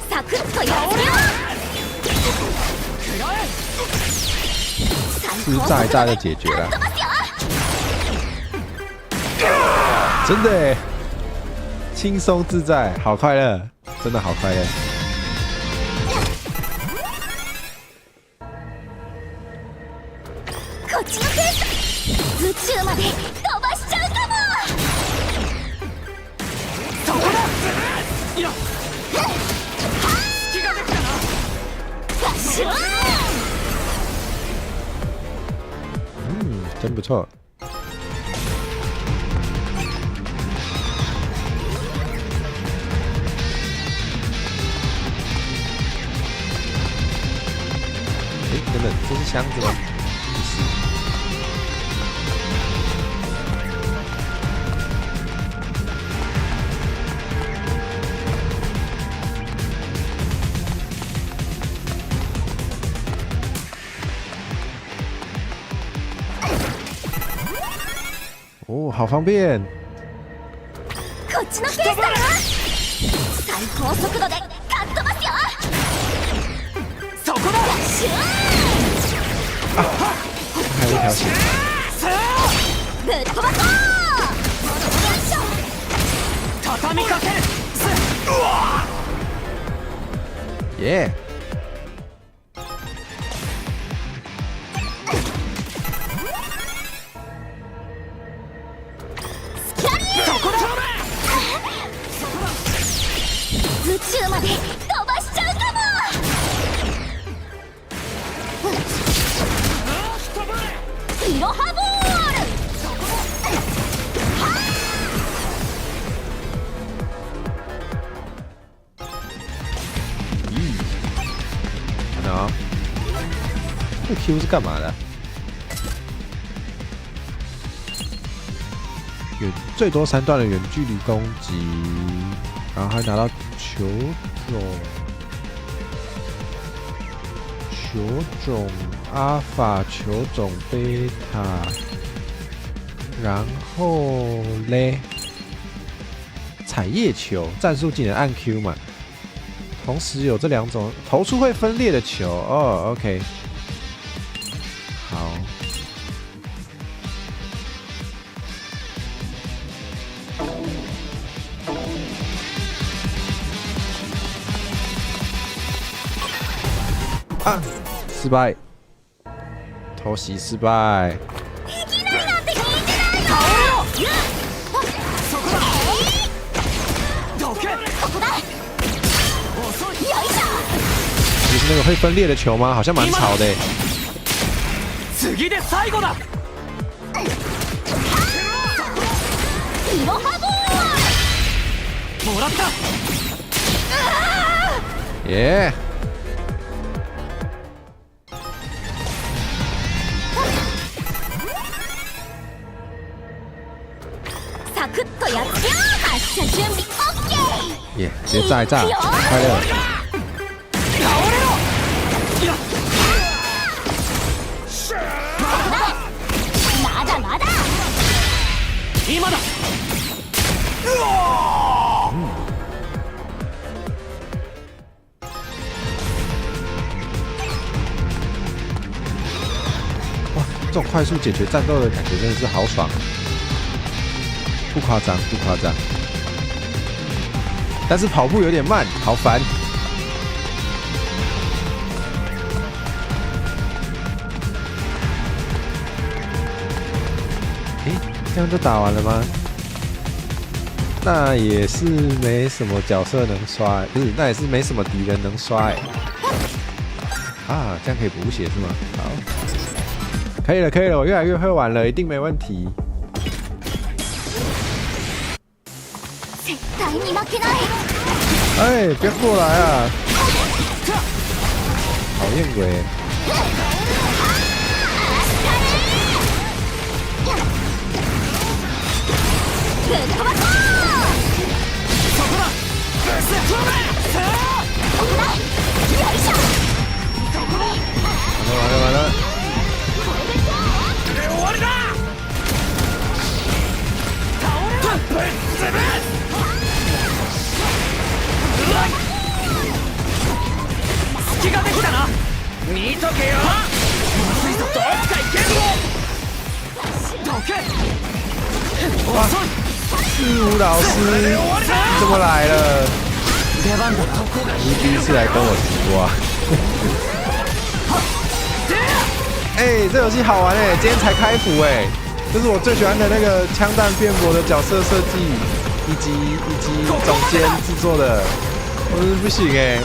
サクッとやっつけよ是炸一炸就解决了，真的耶，轻松自在，好快乐，真的好快乐。こっちのペース。宇宙まで飛ばしちゃうかも。そこだ。いや、隙ができたな。ガシューン。嗯，真不错。哎，等等，这是箱子吗？不是。哦，好方便。こっちのペースだな。最高速度でかっ飛ばすよ。そこだ。ガシューン。还有一条血。ぶっ飛ばそう。よいしょ。畳みかける。耶！そこだ。宇宙まで飛ばしちゃうかも。いろはボール。咦，看到哦，这个 Q 是干嘛的？远最多3段的远距离攻击，然后还拿到球种，球种阿法，球种贝塔，然后嘞，彩叶球战术技能按 Q 嘛，同时有这两种投出会分裂的球哦，OK，好。啊！失败，偷袭失败。いきなりなんて聞いてないの。そこだ。どけ。ここだ。遅い。よいしょ。其实那个会分裂的球吗？好像蛮吵的。次で最後だ。いろはボー。もらった。耶！サクッとやっつけよ。発射準備オッケー。耶！直接炸一炸，快乐。倒れろ。いや。まだまだ。今だ。哇，这种快速解决战斗的感觉真的是好爽，不夸张，不夸张。但是跑步有点慢，好烦。诶，这样就打完了吗？那也是没什么角色能刷，不是，那也是没什么敌人能刷哎。啊，这样可以补血是吗？好，可以了，可以了，我越来越会玩了，一定没问题。絶対に負けない。哎，别过来啊！讨厌鬼！ぶっ飛ばそう。そこだ。ぶっ飛べ。よいしょ。完了完了完了！終わりだ。倒れろ。ぶっ潰す。隙ができたな。見とけよ。まずいぞ。どっか行け。どけ。哇！四五老师怎么来了？你第一次来跟我直播啊？哎，这游戏好玩哎！今天才开服哎，这是我最喜欢的那个枪弹辩驳的角色设计，以及总监制作的，我真是不行哎！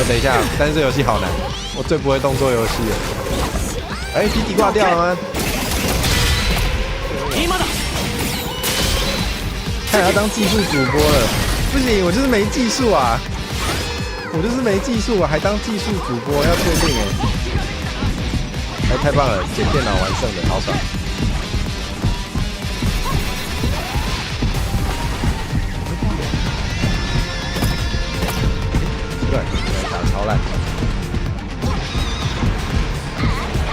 等一下，但是这游戏好难，我最不会动作游戏了。哎，弟弟挂掉了吗？看来要当技术主播了，不行，我就是没技术啊！我就是没技术，我还当技术主播，要确定哎！哎，太棒了，捡电脑完胜的，好爽！奇怪，打超烂！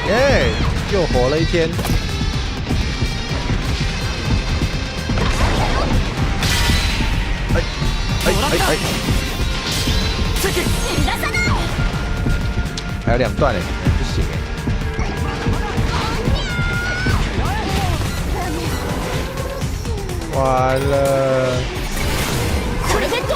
耶，又活了一天。哎哎哎哎！还有2段哎，不行哎！完了！これでどう？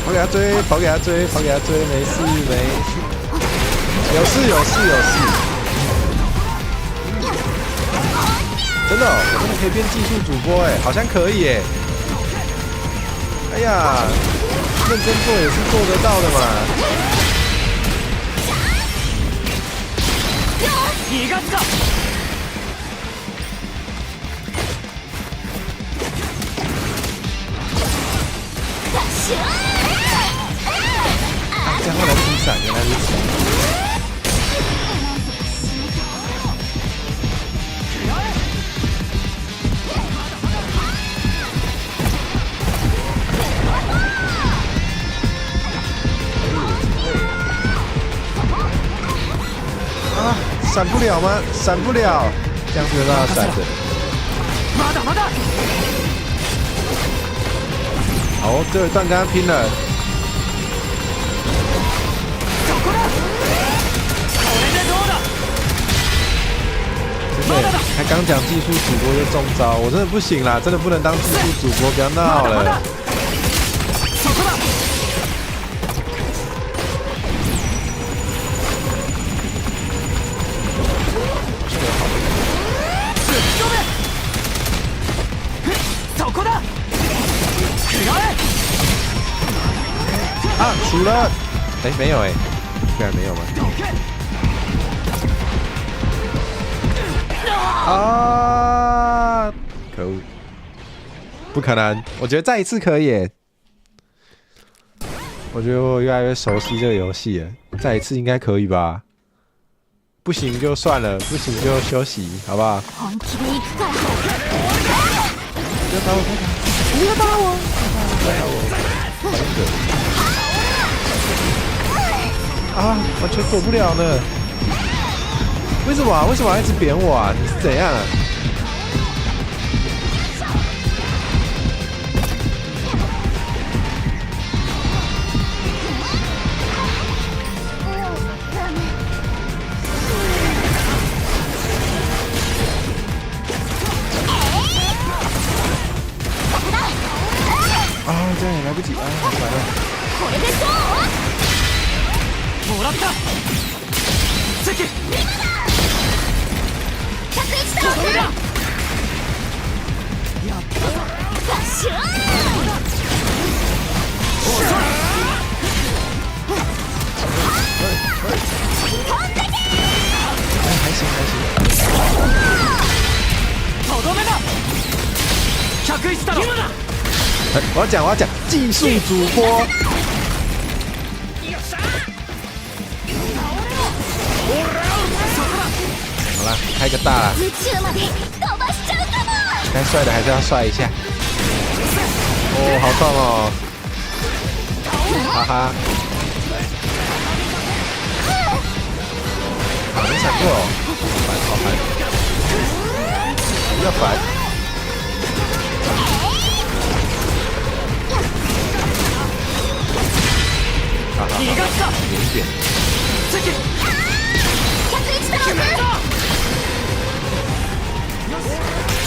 跑给他追，跑给他追，跑给他追，没事没事，有事有事有事！真的，我真的可以变技术主播哎，好像可以哎！哎呀，认真做也是做得到的嘛！逃がすか！这样会来劈闪，原来如此。啊，闪不了吗？闪不了，这样是没办法闪的。まだまだ。好，这一段跟他拼了。そこだ。これでどうだ。真的，还刚讲技术主播就中招，我真的不行啦，真的不能当技术主播，不要闹了。そこだ。啊，除了，哎，没有哎，居然没有吗？啊！可恶，不可能！我觉得再一次可以。我觉得我越来越熟悉这个游戏了，再一次应该可以吧？不行就算了，不行就休息，好不好？本気で行くから。不要打我！不要打我！不要打我！三个啊，完全躲不了呢。为什么啊？为什么要一直扁我啊？你是怎样啊？啊，这样也来不及啊！完了。これでどう？もらった。関。 101倒す。ガシューン。飛んでけ。还行还行。とどめだ。101だろ。我要讲，我要讲技术主播。好了，开个大了。宇宙まで飛ばしちゃうかも。该帅的还是要帅一下。哦，好痛哦！哈哈。好，没闪过哦。烦，好烦。不要烦。好好好，远一点。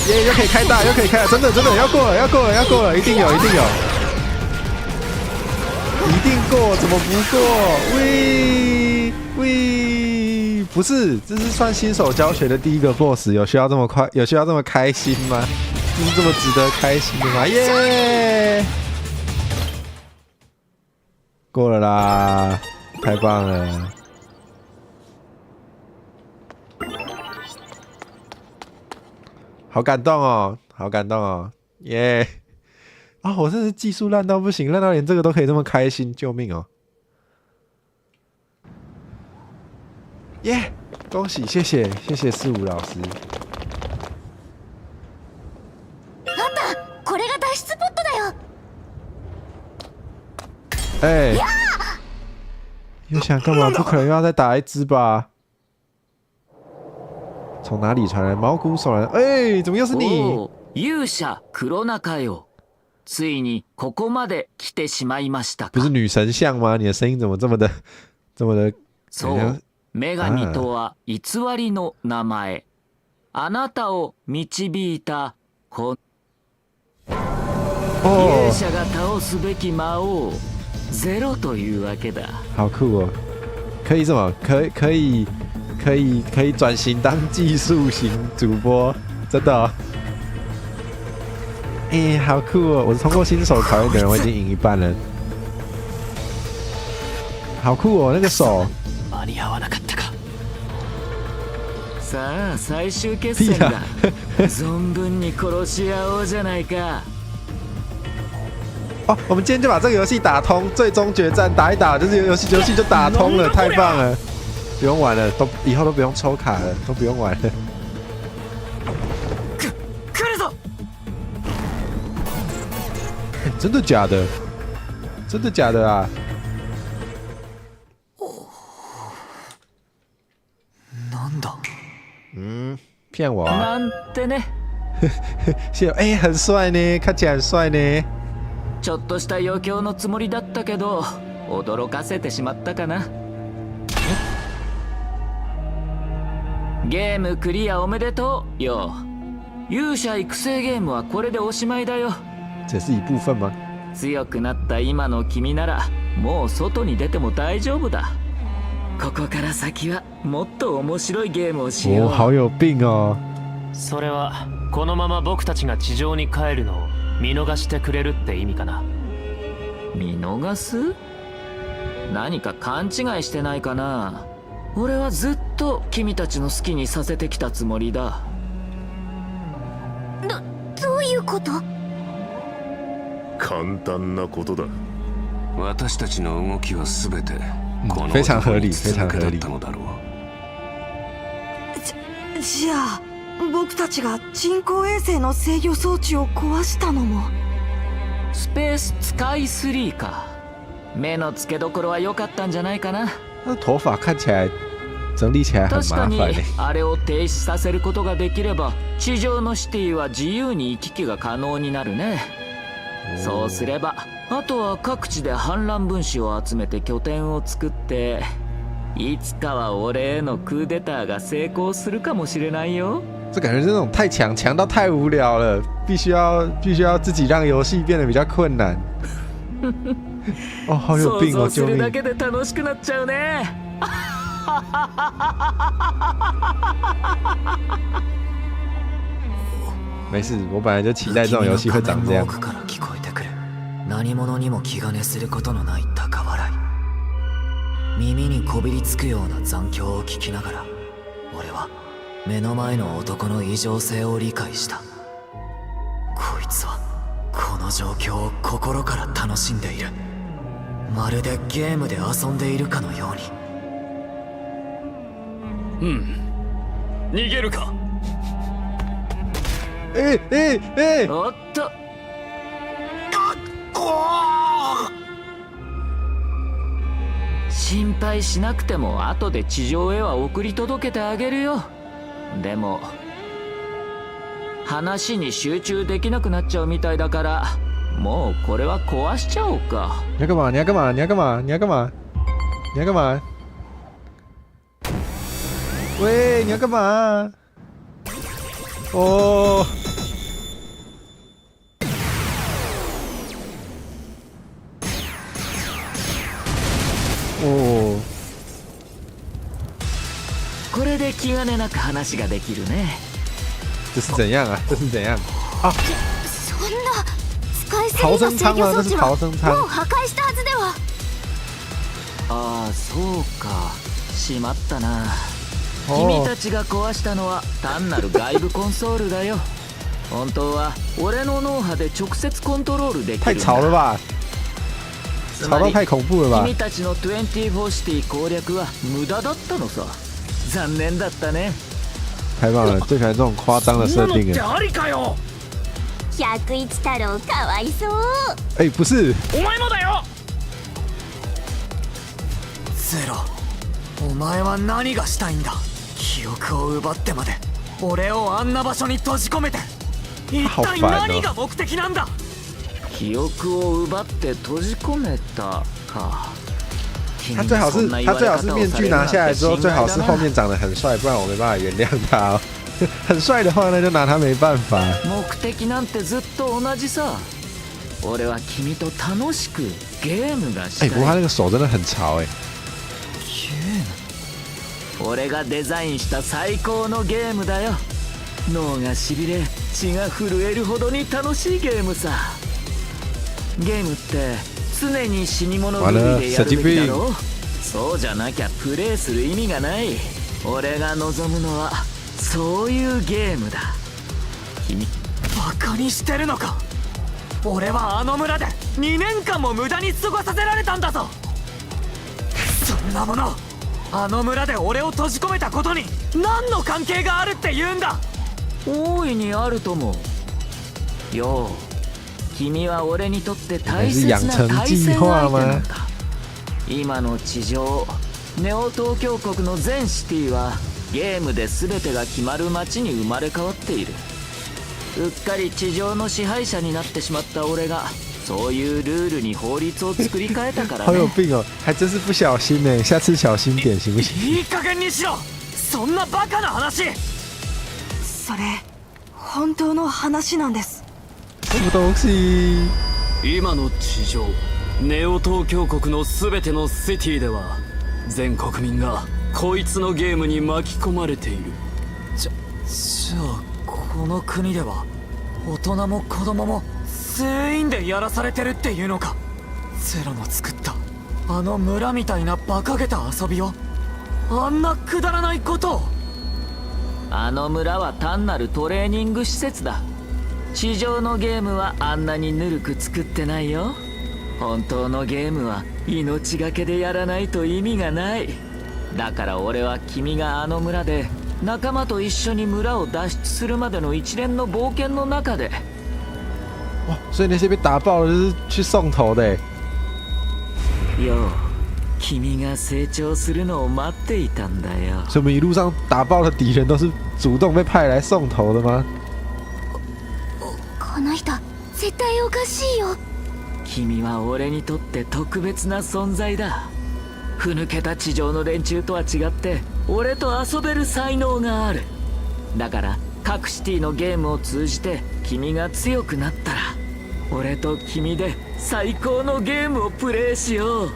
耶，又可以开大，又可以开了，真的真的要过了，要过了，要过了，一定有，一定有，一定过，怎么不过？喂喂，不是，这是算新手教学的第一个 boss，有需要这么快，有需要这么开心吗？这是这么值得开心的吗？耶！过了啦，太棒了！好感动哦，好感动哦，耶！啊，我真是技术烂到不行，烂到连这个都可以这么开心，救命哦！耶！恭喜，谢谢，谢谢四五老师。あった、これが脱出ポットだよ。哎，又想干嘛？不可能又要再打一只吧？从哪里传来毛骨悚然？哎，怎么又是你？勇者黒中よ。ついにここまで来てしまいました。不是女神像吗？你的声音怎么这么的，这么的？そう、女神とは偽りの名前。あなたを導いたこ勇者が倒すべき魔王ゼロというわけだ。好酷哦！可以什么？可以。可以转型当技术型主播，真的、哦！哎、欸，好酷哦！我是通过新手考验的人，我已经赢一半了。好酷哦，那个手。さあ最終決戦だ。存分に殺し合おうじゃないか。哦，我们今天就把这个游戏打通，最终决战打一打，就是游戏就打通了，太棒了！不用玩了，都以后都不用抽卡了，都不用玩了。欸，真的假的？真的假的啊？嗯，骗我啊！谢，哎，很帅呢，看起来很帅呢。ちょっとした余興のつもりだったけど、驚かせてしまったかな。ゲームクリアおめでとうよ。勇者育成ゲームはこれでおしまいだよ。这是一部分吗？強くなった今の君ならもう外に出ても大丈夫だ。ここから先はもっと面白いゲームをしよう。哦，好有病哦。それはこのまま僕たちが地上に帰るのを見逃してくれるって意味かな。見逃す？何か勘違いしてないかな。俺はずっと君たちの好きにさせてきたつもりだ。どういうこと？簡単なことだ。私たちの動きは全てこの非常合理男に非常合理続けだったのだろう。じゃあ、僕たちが人工衛星の制御装置を壊したのも？スペーススカイ3か。目の付けどころは良かったんじゃないかな。他的头发看起来整理起来很確かに麻煩欸。あれを停止させることができれば、地上のシティは自由に行き来が可能になるね。そうすれば、あとは各地で反乱分子を集めて拠点を作って、いつかは俺へのクーデターが成功するかもしれないよ。这感觉是那种太强，强到太无聊了，必须要自己让游戏变得比较困难。哦，好有想病哦！像す救命！るだけで楽しくなっちゃうね。没事，我本来就期待这种游戏会长这样。奥から聞こえてくる、何者にも気兼ねすることのない高笑い。耳にこびりつくような残響を聞きながら、俺は目の前の男の異常性を理解した。こいつはこの状況を心から楽しんでいる。まるでゲームで遊んでいるかのように。うん、逃げるか？えええ。おっと、心配しなくても、後で地上へは送り届けてあげるよ。でも、話に集中できなくなっちゃうみたいだから、もうこれは壊しちゃおうか。你要干嘛？你要干嘛？你要干嘛？你要干嘛？你要干嘛？喂，你要干嘛？哦。哦。これで気兼ねなく話ができるね。这是怎样啊？这是怎样啊？そんな、スカイスリーの制御装置はもう破壊したはずでは？ああ、そうか、しまったな。君たちが壊したのは単なる外部コンソールだよ。本当は俺の脳波で直接コントロールでき太るんだ。吵了吧！つまり、吵到太恐怖了吧！君たちの24シティ攻略は無駄だったのさ。残念だったね。太棒了，最喜欢这种夸张的设定了。ありかよ。百一太郎、かわいそう。哎，不是。お前もだよ。ゼロ、お前は何がしたいんだ？記憶を奪ってまで俺をあんな場所に閉じ込めて、一体何が目的なんだ？記憶を奪って閉じ込めたか。他最好是面具拿下来之后，最好是后面长得很帅，不然我没办法原谅他哦。很帅的话，那就拿他没办法。目的なんてずっと同じさ。俺は君と楽しくゲームがした哎，い。不过他那个手真的很潮哎。ゲーム？俺がデザインした最高のゲームだよ。脳がしびれ、血が震えるほどに楽しいゲームさ。ゲームって常に死に物狂いでやるべきだろう。そうじゃなきゃプレイする意味がない。俺が望むのはそういうゲームだ。君、バカにしてるのか？俺はあの村で2年間も無駄に過ごさせられたんだぞ。そんなもの、あの村で俺を閉じ込めたことに何の関係があるって言うんだ？大いにあるともよ。う君は俺にとって大切な対戦相手なんだ。今の地上ネオ東京国の全シティは、ゲームで全てが決まる街に生まれ変わっている。うっかり地上の支配者になってしまった俺が、そういうルールに法律を作り変えたから好有ね。病哦，还真是不小心呢，下次小心点行不行？いい加減にしろ、そんなバカな話。それ、本当の話なんです。什么东西？今の地上ネオ東京国の全てのシティでは、全国民がこいつのゲームに巻き込まれている。じゃあ、この国では大人も子供も全員でやらされてるっていうのか？ゼロの作ったあの村みたいな馬鹿げた遊びを、あんなくだらないことを。あの村は単なるトレーニング施設だ。地上のゲームはあんなにぬるく作ってないよ。本当のゲームは命がけでやらないと意味がない。だから俺は、君があの村で仲間と一緒に村を脱出するまでの一連の冒険の中で哇，所以那些被打爆的就是去送頭的。よう、君が成長するのを待っていたんだよ。所以我們一路上打爆的敵人都是主動被派來送頭的嗎？この人、絶対おかしいよ。君は俺にとって特別な存在だ。ふぬけた地上の連中とは違って、俺と遊べる才能がある。だから、各シティのゲームを通じて君が強くなったら、俺と君で最高のゲームをプレイしよう。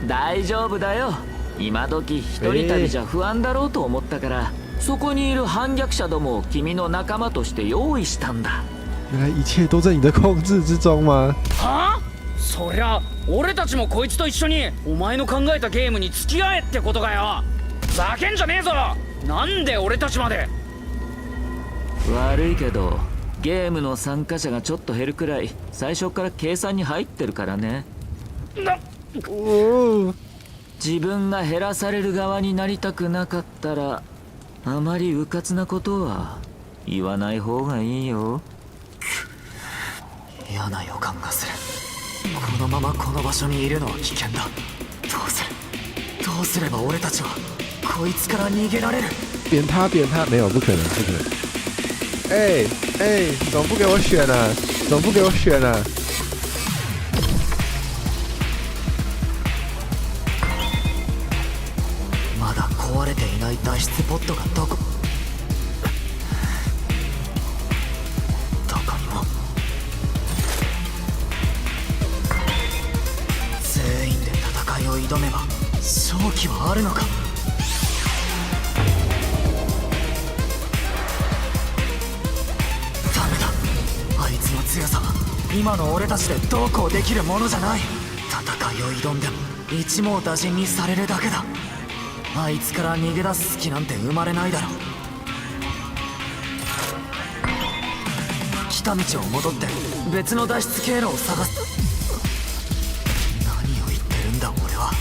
大丈夫だよ。今時一人旅じゃ不安だろうと思ったから、そこにいる反逆者どもを君の仲間として用意したんだ。原來一切都在你的控制之中嗎？はあ、そりゃ俺たちもこいつと一緒にお前の考えたゲームに付き合えってことかよ。ざけんじゃねえぞ。なんで俺たちまで。悪いけど、ゲームの参加者がちょっと減るくらい最初から計算に入ってるからね。な自分が減らされる側になりたくなかったら、あまり迂闊なことは言わない方がいいよ。嫌な予感がする。このままこの場所にいるのは危険だ。どうする？どうすれば俺たちはこいつから逃げられる？扁他扁他，沒有，不可能，不可能。哎哎，怎麼不給我選啊？怎麼不給我選啊？まだ壊れていない脱出ポッドがどこにも。全員で戦いを挑めば勝機はあるのか。ダメだ。あいつの強さは今の俺たちでどうこうできるものじゃない。戦いを挑んでも一網打尽にされるだけだ。あいつから逃げ出す隙なんて生まれないだろう。来た道を戻って別の脱出経路を探す。何を言ってるんだ俺は。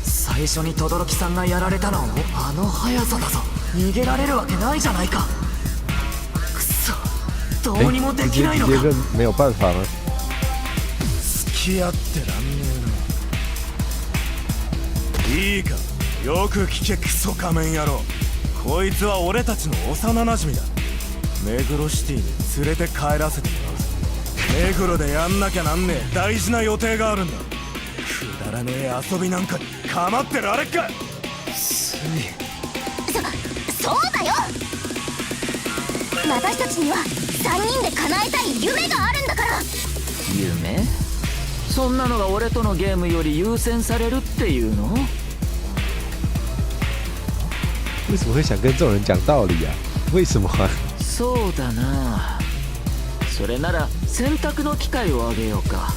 最初に轟さんがやられたのもあの速さだぞ。逃げられるわけないじゃないか。くそ、どうにもできないのか。直接認沒有辦法嗎？付き合ってらんねえな。いいか、よく聞け、クソ仮面野郎。こいつは俺たちの幼馴染だ。目黒シティに連れて帰らせてもらうぞ。目黒でやんなきゃなんねえ大事な予定があるんだ。くだらねえ遊びなんかに構ってられっか。スイ。そうだよ。私たちには3人で叶えたい夢があるんだから。夢？そんなのが俺とのゲームより優先されるっていうの？為什麼會想跟這種人講道理啊？為什麼啊？そうだな、それなら選択の機会をあげようか。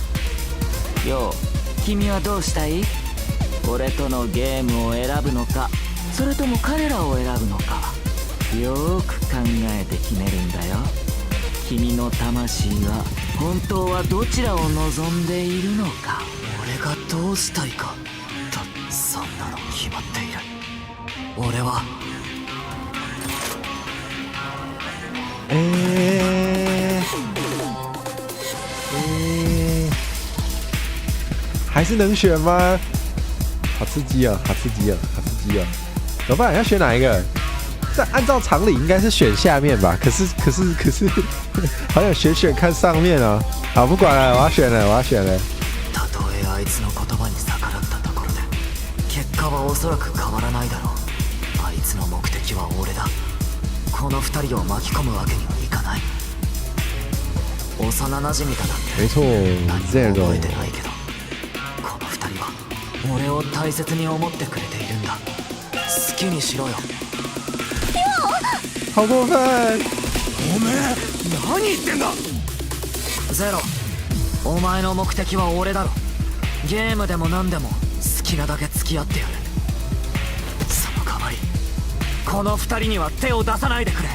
よう、君はどうしたい？俺とのゲームを選ぶのか、それとも彼らを選ぶのか。よーく考えて決めるんだよ。君の魂は本当はどちらを望んでいるのか。俺がどうしたいかだ。そんなの決まっている。俺は哎哎，還是能選嗎？好刺激哦，好刺激哦，好刺激哦！怎麼辦？要選哪一個？但按照常理應該是選下面吧？可是可是可是，好想選選看上面哦。好，不管了，我要選了，我要選了。たとえあいつの言葉に逆らったところで、結果はおそらく変わらないだろう。あいつの目的は俺だ。この二人を巻き込むわけにはいかない。幼馴染だなんて沒錯。何も覚えてないけど、この二人は俺を大切に思ってくれているんだ。好きにしろよ。好過分！おめえ、何言ってんだ。ゼロ、お前の目的は俺だろ。ゲームでも何でも好きなだけ付き合ってやる。その代わり、この二人には手を出さないでくれ。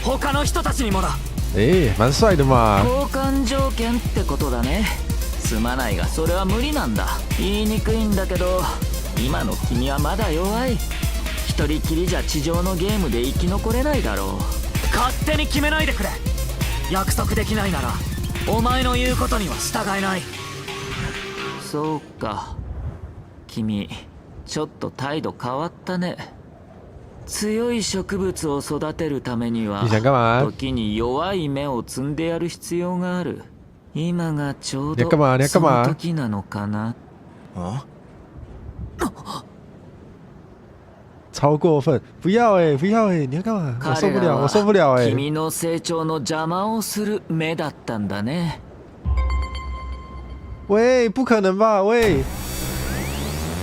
他の人たちにもだ。哎，蛮帅的嘛。交換条件ってことだね。すまないが、それは無理なんだ。言いにくいんだけど、今の君はまだ弱い。一人きりじゃ、地上のゲームで生き残れないだろう。勝手に決めないでくれ。約束できないなら、お前の言うことには従えない。そうか。君、ちょっと態度変わったね。強い植物を育てるためには、你想干嘛？時に弱い芽を摘んでやる必要がある。今がちょうど你要干嘛？你要そ干嘛？の時なのかな。あ。超過分！不要哎，不要哎！你要干嘛？我受不了，我受不了哎！君の成長の邪魔をする芽だったんだね。喂，不可能吧？喂，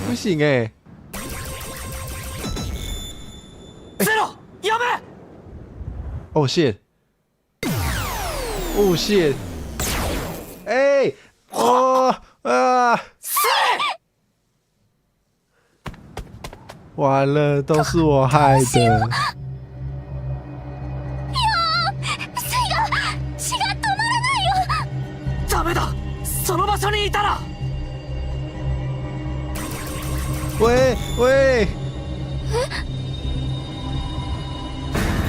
不行哎！ゼロ、やめ。哦谢，哦谢，哎，哦啊！完了，都是我害的。水が血が止まらないよ。ダメだ、その場所にいたら。喂喂！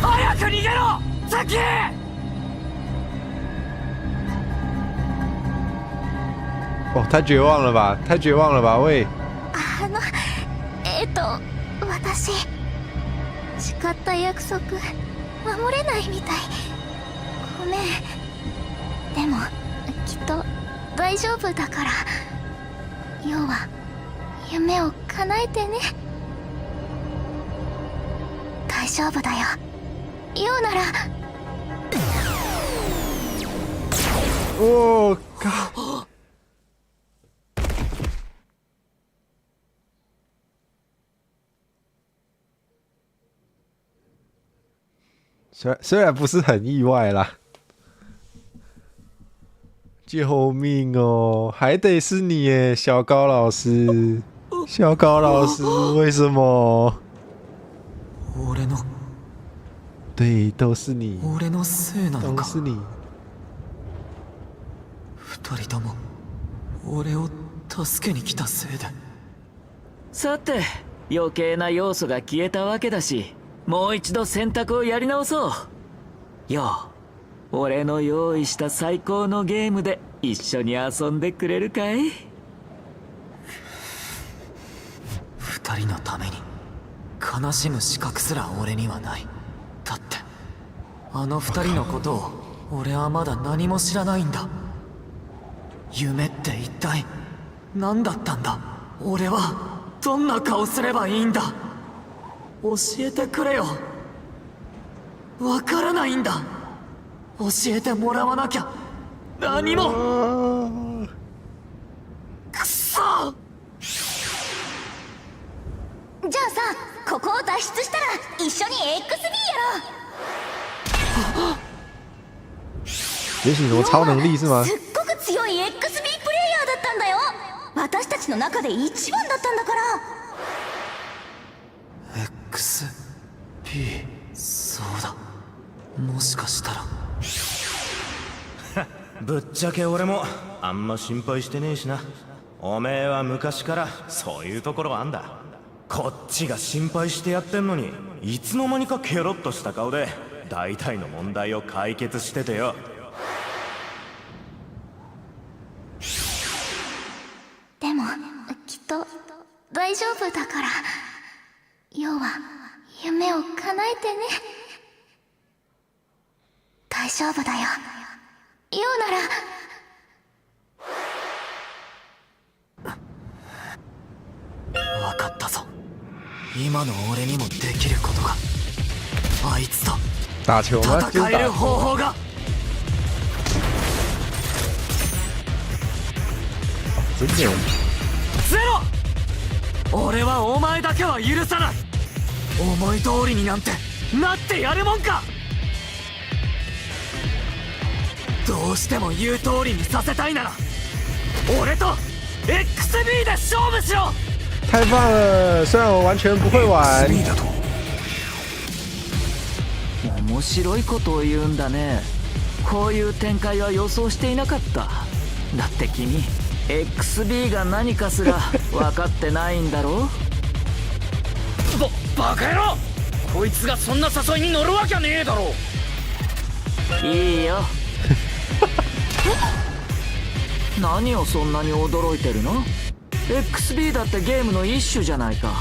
早く逃げろ、ザキ。哦，太绝望了吧！太绝望了吧！喂！私、誓った約束守れないみたい。ごめん。でも、きっと大丈夫だから。要は夢を叶えてね。大丈夫だよ、ヨウなら。哦靠！虽然不是很意外啦，救命哦！还得是你耶，小高老师，小高老师，为什么？俺の对，都是你，俺のせいなのか？都是你。二人とも俺を助けに来たせいで。さて、余計な要素が消えたわけだし、もう一度選択をやり直そうよ。俺の用意した最高のゲームで一緒に遊んでくれるかい？二人のために悲しむ資格すら俺にはない。だって、あの二人のことを俺はまだ何も知らないんだ。夢って一体何だったんだ？俺はどんな顔すればいいんだ？教えてくれよ。わからないんだ。教えてもらわなきゃ何も。くそ。じゃあさ、ここを脱出したら一緒に XB やろう。觉醒什么超能力是吗？すっごく強い XB プレイヤーだったんだよ。私たちの中で一番だったんだから。 XB、 そうだ、もしかしたら。ぶっちゃけ俺もあんま心配してねえしな。おめえは昔からそういうところあんだ。こっちが心配してやってんのに、いつの間にかケロッとした顔で大体の問題を解決しててよ。でも、きっと大丈夫だから。要は夢を叶えてね。大丈夫だよ、ヨウなら。分かったぞ。今の俺にもできることが、あいつと打球吗？戦える方法が。真的。ゼロ、俺はお前だけは許さない。思い通りになんてなってやるもんか。どうしても言う通りにさせたいなら、俺と XB で勝負しろ。太棒了！虽然我完全不会玩。面白いことを言うんだね。こういう展開は予想していなかった。だって君、 XB が何かすら分かってないんだろ。バカ野郎、こいつがそんな誘いに乗るわけねえだろ。いいよ。何をそんなに驚いてるの？ XB だってゲームの一種じゃないか。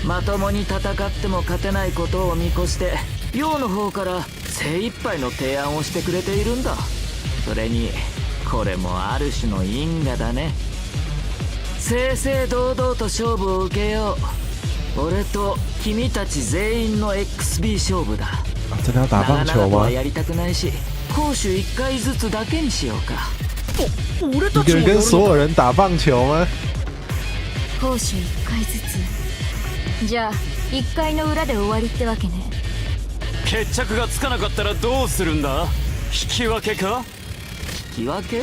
まともに戦っても勝てないことを見越して、陽の方から精一杯の提案をしてくれているんだ。それにこれもある種の因果だね。正々堂々と勝負を受けよう。俺と君たち全員の XB 勝負だ。真的要打棒球長々と吗？はやりたくないし、攻守1回ずつだけにしようか。一个人跟所有人打棒球吗？攻守1回ずつじゃあ、1回の裏で終わりってわけね。決着がつかなかったらどうするんだ？引き分けか？引き分け？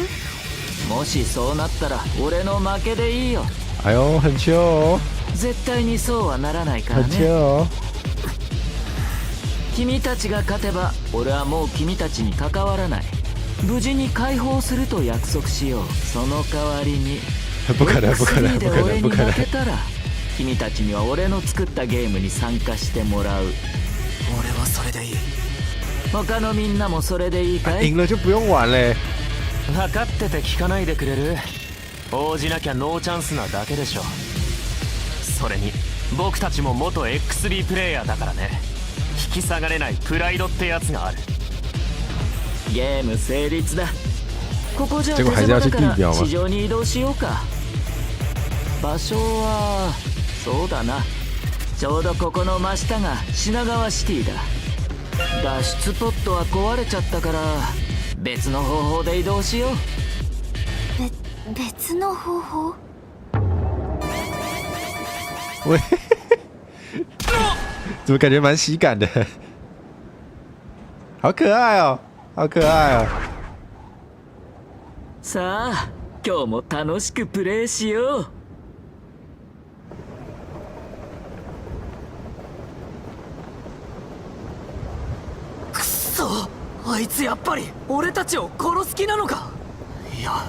もしそうなったら俺の負けでいいよ。哎呦，很秋哦。絶対にそうはならないから很ね。秋哦。君たちが勝てば、俺はもう君たちに関わらない。無事に解放すると約束しよう。その代わりに、不可能，不可能， XB 不可能，で俺に不可能。負けたら、君たちには俺の作ったゲームに参加してもらう。俺はそれでいい。他のみんなもそれでいいかい？赢了就不用玩嘞。分かってて聞かないでくれる？応じなきゃノーチャンスなだけでしょ。それに僕たちも元 XB プレイヤーだからね。引き下がれないプライドってやつがある。ゲーム成立だ。ここじゃ手結果还是要狭だから、去地表吗？地上に移動しようか。場所はそうだな、ちょうどここの真下が品川シティだ。脱出ポットは壊れちゃったから、別の方法で移動しよう。別の方法？喂，怎么感觉蛮喜感的？好可爱哦，好可爱哦！さあ、今日も楽しくプレイしよう。くっそ、あいつやっぱり俺たちを殺す気なのか。いや、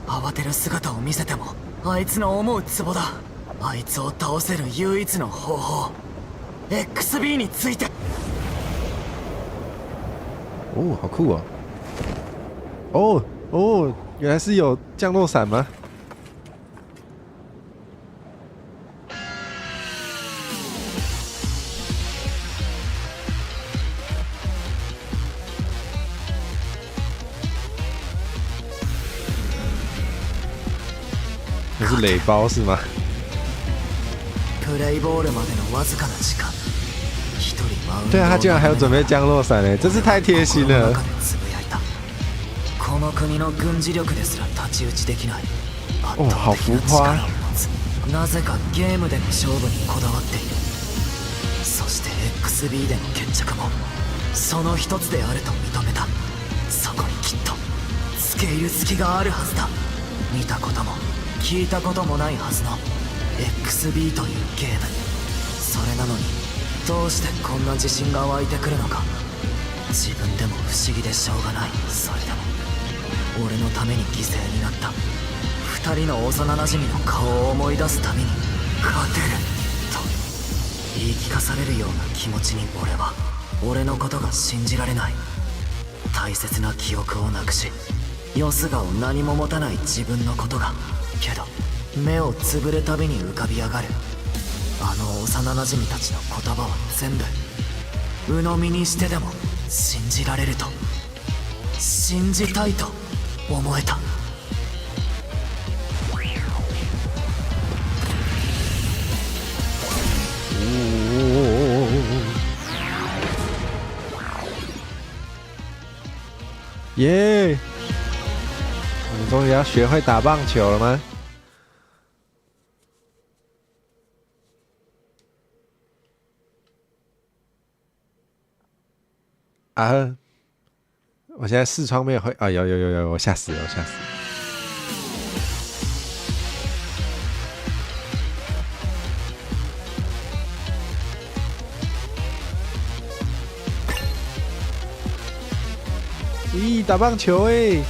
慌てる姿を見せてもあいつの思うツボだ。あいつを倒せる唯一の方法、 XB について。哦，好酷哦！哦哦，原来是有降落伞吗？那是垒包是吗？プレイボールまでのわずかな時間、一人マウンド对啊，他居然还有准备降落伞嘞，真是太贴心了。つぶやいた。この国の軍事力ですら太刀打ちできない哦，好浮誇。なぜかゲームでの勝負にこだわっている。そして XB での決着もその一つであると認めた。そこにきっと付け入る隙があるはずだ。見たことも聞いたこともないはずの XB というゲーム。それなのに、どうしてこんな自信が湧いてくるのか、自分でも不思議でしょうがない。それでも俺のために犠牲になった2人の幼なじみの顔を思い出すたびに、勝てると言い聞かされるような気持ちに、俺は俺のことが信じられない。大切な記憶をなくし、よすがを何も持たない自分のことが。けど、目をつぶるたびに浮かび上がるあの幼なじみたちの言葉は、全部鵜呑みにしてでも信じられると、信じたいと思えた。耶！我们终于要学会打棒球了吗？啊！我现在视窗没有会啊，有有有有，我吓死了，我吓死了。咦，打棒球哎！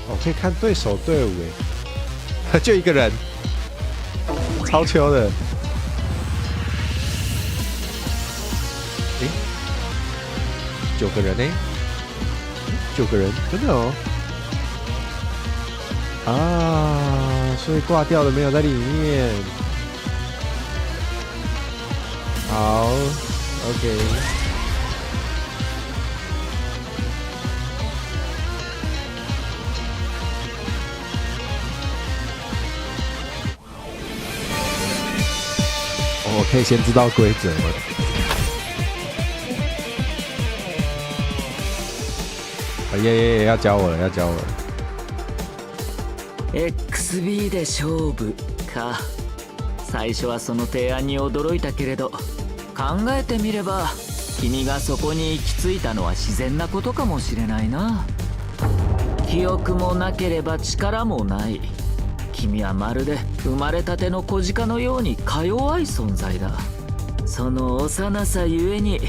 我可以看对手队伍哎，就一个人，超秋的。哎，九个人呢？九个人，真的哦。啊，所以挂掉的没有在里面。好，OK。我可以先知道规则吗？啊耶耶耶！要教我了，要教我了。 XB で勝負か。最初はその提案に驚いたけれど、考えてみれば君がそこに行き着いたのは自然なことかもしれないな。記憶もなければ力もない。君はまるで生まれたての小鹿のようにか弱い存在だ。その幼さゆえに、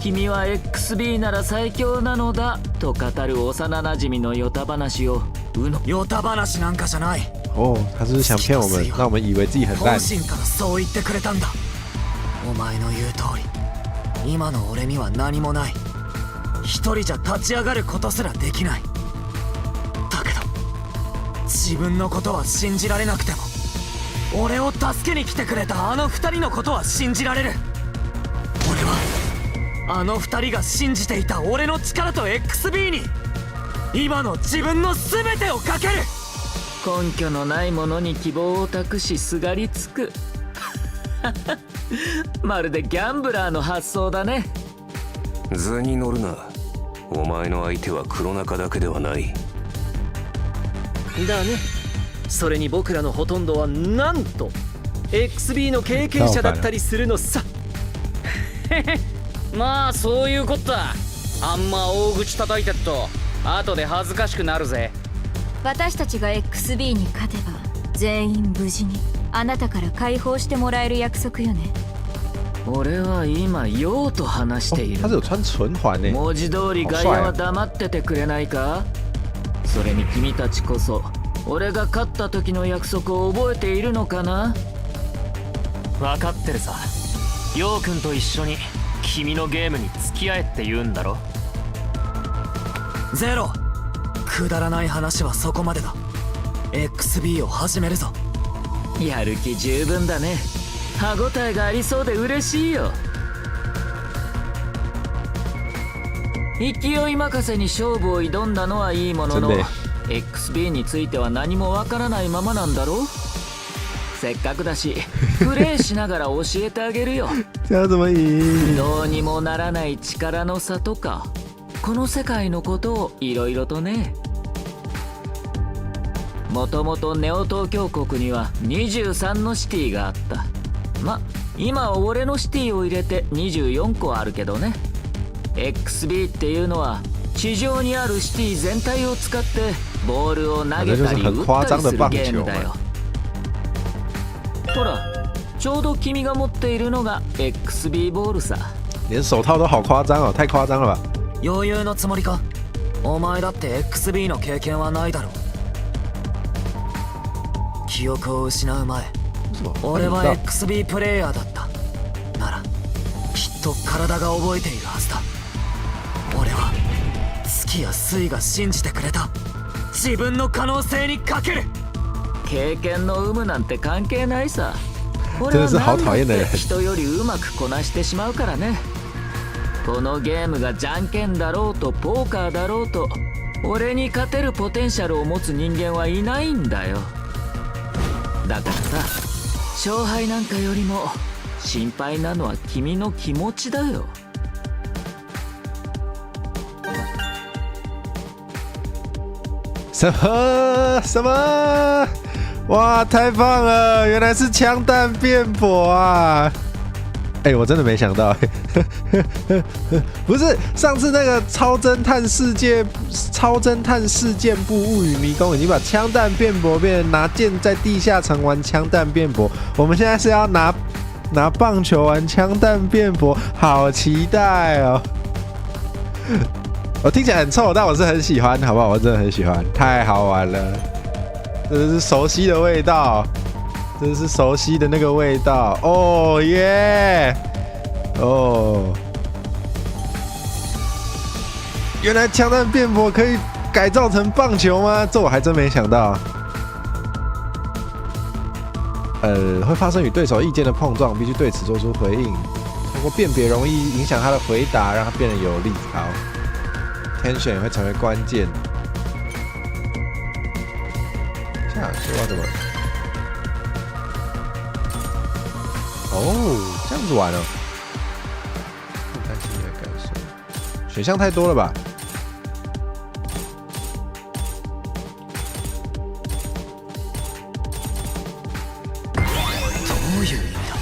君は XB なら最強なのだと語る幼なじみのヨタ話をうのヨタ話なんかじゃない。哦，他是不是想骗我们，让我们以为自己很烂？本心からそう言ってくれたんだ。お前の言う通り、今の俺には何もない。一人じゃ立ち上がることすらできない。だけど、自分のことは信じられなくても、俺を助けに来てくれたあの二人のことは信じられる。俺はあの二人が信じていた俺の力と XB に、今の自分の全てをかける。根拠のないものに希望を託し、すがりつく。まるでギャンブラーの発想だね。図に乗るな。お前の相手は黒中だけではない。だね。それに、僕らのほとんどはなんと XB の経験者だったりするのさ。まあ、そういうこった。あんま大口叩いてっと、後で恥ずかしくなるぜ。私たちが XB に勝てば、全員無事にあなたから解放してもらえる約束よね。俺は今ヨウと話している。他是有穿唇环呢。文字通り外野は黙っててくれないか。それに、君たちこそ俺が勝った時の約束を覚えているのかな？分かってるさ。ヨウ君と一緒に君のゲームに付き合えって言うんだろ。ゼロ、くだらない話はそこまでだ。 XB を始めるぞ。やる気十分だね。歯ごたえがありそうで嬉しいよ。勢い任せに勝負を挑んだのはいいものの、 XB については何もわからないままなんだろう。せっかくだし、プレイしながら教えてあげるよ。どうにもならない力の差とか、この世界のことをいろいろとね。もともとネオ東京国には23のシティがあった。ま、今は俺のシティを入れて24個あるけどね。 XB っていうのは、地上にあるシティ全体を使ってボールを投げたり打ったりするゲームだよ。ほら、ちょうど君が持っているのが XB ボールさ。連手套都好夸张哦，太夸张了吧。余裕のつもりか？お前だって XB の経験はないだろう。記憶を失う前、俺は XB プレイヤーだった。なら、きっと体が覚えているはずだ。俺は月や水が信じてくれた自分の可能性にかける。経験の有無なんて関係ないさ。俺は何だって人よりうまくこなしてしまうからね。このゲームがじゃんけんだろうとポーカーだろうと、俺に勝てるポテンシャルを持つ人間はいないんだよ。だからさ、勝敗なんかよりも心配なのは君の気持ちだよ。什么什么？哇，太棒了！原来是枪弹辩驳啊！哎，我真的没想到，不是上次那个超侦探事件簿物语迷宫已经把枪弹辩驳变成拿剑在地下城玩枪弹辩驳，我们现在是要拿棒球玩枪弹辩驳，好期待哦！我听起来很臭，但我是很喜欢，好不好？我真的很喜欢，太好玩了，这是熟悉的味道。这是熟悉的那个味道，oh yeah！哦，原来枪弹辩驳可以改造成棒球吗？这我还真没想到。会发生与对手意见的碰撞，必须对此做出回应。通过辨别容易影响他的回答，让他变得有利。好，tension 也会成为关键。这样说怎么？哦，这样子玩哦，不担心你的感受，选项太多了吧？どういう意味だ。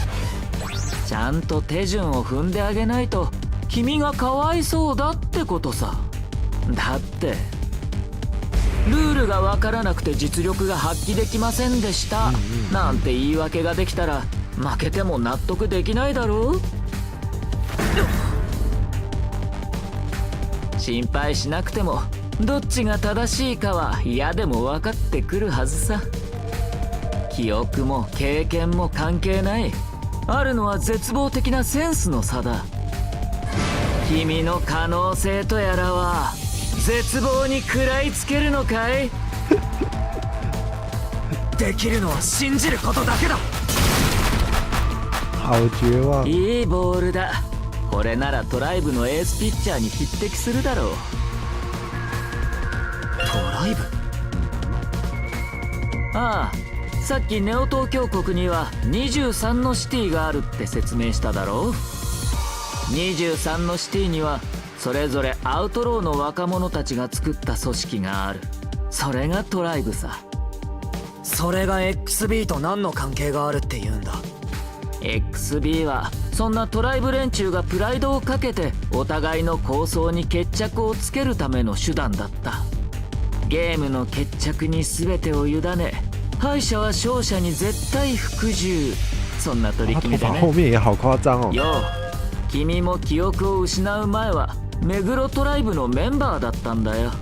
ちゃんと手順を踏んであげないと君がかわいそうだってことさ。だってルールがわからなくて実力が発揮できませんでしたなんて言い訳ができたら負けても納得できないだろう。心配しなくてもどっちが正しいかは嫌でも分かってくるはずさ。記憶も経験も関係ない。あるのは絶望的なセンスの差だ。君の可能性とやらは絶望に食らいつけるのかい？できるのは信じることだけだ。好絕望。いいボールだ。これならトライブのエースピッチャーに匹敵するだろう。トライブ？ああ、さっきネオ東京国には23のシティがあるって説明しただろう。23のシティにはそれぞれアウトローの若者たちが作った組織がある。それがトライブさ。それが XB と何の関係があるって言うんだ。 XB はそんなトライブ連中がプライドをかけてお互いの抗争に決着をつけるための手段だった。ゲームの決着に全てを委ね、敗者は勝者に絶対服従。そんな取り決めでね。後面也好誇張哦。よう、君も記憶を失う前は目黒トライブのメンバーだったんだよ。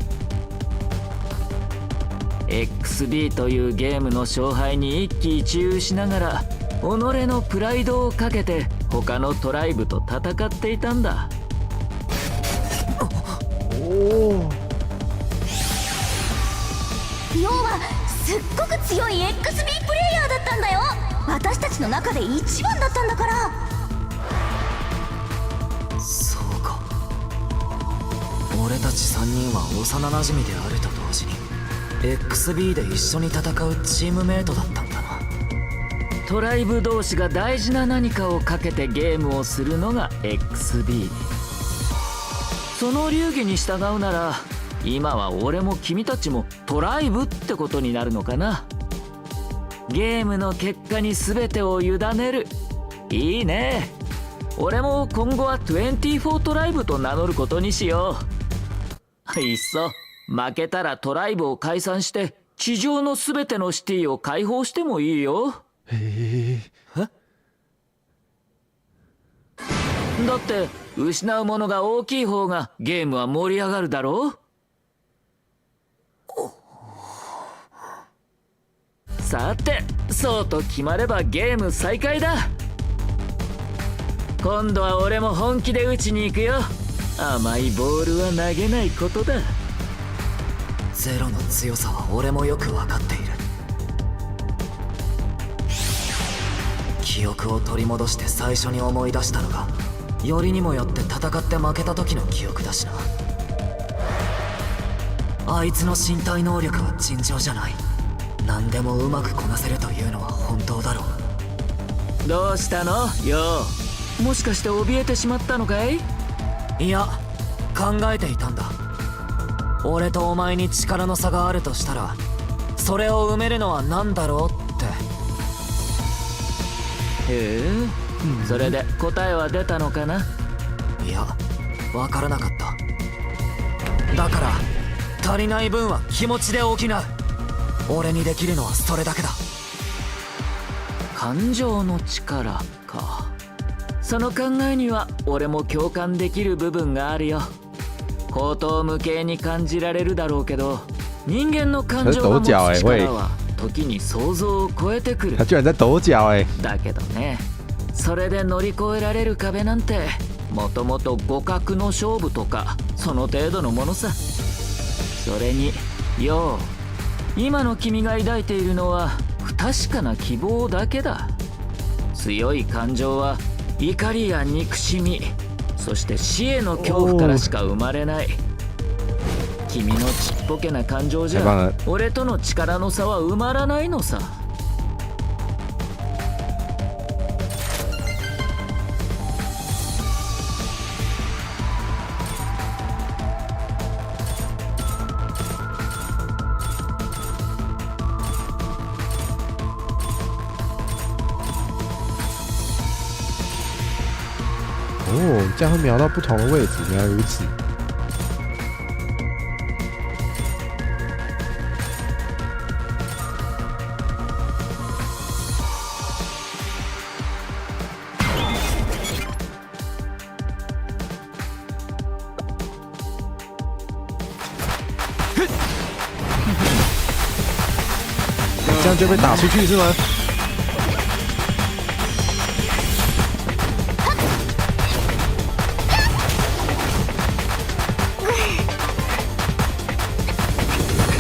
XB というゲームの勝敗に一喜一憂しながら己のプライドをかけて他のトライブと戦っていたんだ。おお。要はすっごく強い XB プレイヤーだったんだよ。私たちの中で一番だったんだから。そうか、俺たち3人は幼なじみであると同時に XB で一緒に戦うチームメイトだったんだな。トライブ同士が大事な何かをかけてゲームをするのが XB。その流儀に従うなら今は俺も君たちもトライブってことになるのかな。ゲームの結果に全てを委ねる。いいね。俺も今後は24トライブと名乗ることにしよう。いっそ負けたらトライブを解散して地上の全てのシティを解放してもいいよ。ええ？だって失うものが大きい方がゲームは盛り上がるだろう。さて、そうと決まればゲーム再開だ。今度は俺も本気で打ちに行くよ。甘いボールは投げないことだ。ゼロの強さは俺もよく分かっている。記憶を取り戻して最初に思い出したのがよりにもよって戦って負けた時の記憶だしな。あいつの身体能力は尋常じゃない。何でもうまくこなせるというのは本当だろう。どうしたのよう、もしかして怯えてしまったのかい？いや、考えていたんだ。俺とお前に力の差があるとしたら、それを埋めるのは何だろうって。へえ、それで答えは出たのかな？いや、わからなかった。だから足りない分は気持ちで補う。俺にできるのはそれだけだ。感情の力か。その考えには俺も共感できる部分があるよ。荒唐無稽に感じられるだろうけど、人間の感情が持つ力は時に想像を超えてくる。他居然在抖脚哎！だけどね、それで乗り越えられる壁なんて、もともと互角の勝負とかその程度のものさ。それによう、今の君が抱いているのは不確かな希望だけだ。強い感情は怒りや憎しみ、そして死への恐怖からしか生まれない。君のちっぽけな感情じゃ俺との力の差は埋まらないのさ。哦，这样会瞄到不同的位置，原来如此。这样就被打出去是吗？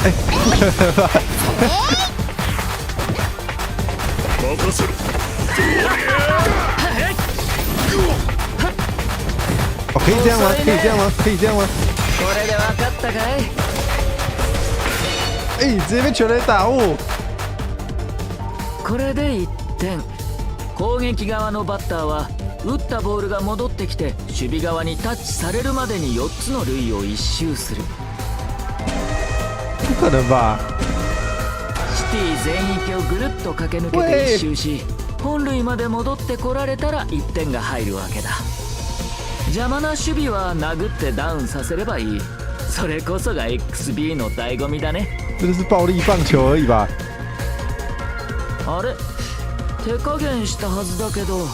哎，不可能吧！任せろ。哦，可以这样吗？可以这样吗？可以这样吗？これで分かったかい？哎，直接被全垒打哦！これで1点。攻撃側のバッターは打ったボールが戻ってきて守備側にタッチされるまでに4つの塁を一周する。不可能吧？シティ全域をぐるっと駆け抜けて一周し、本塁まで戻ってこられたら1点が入るわけだ。邪魔な守備は殴ってダウンさせればいい。それこそが XB の醍醐味だね。这就是暴力棒球而已吧？あれ、手加減したはずだけど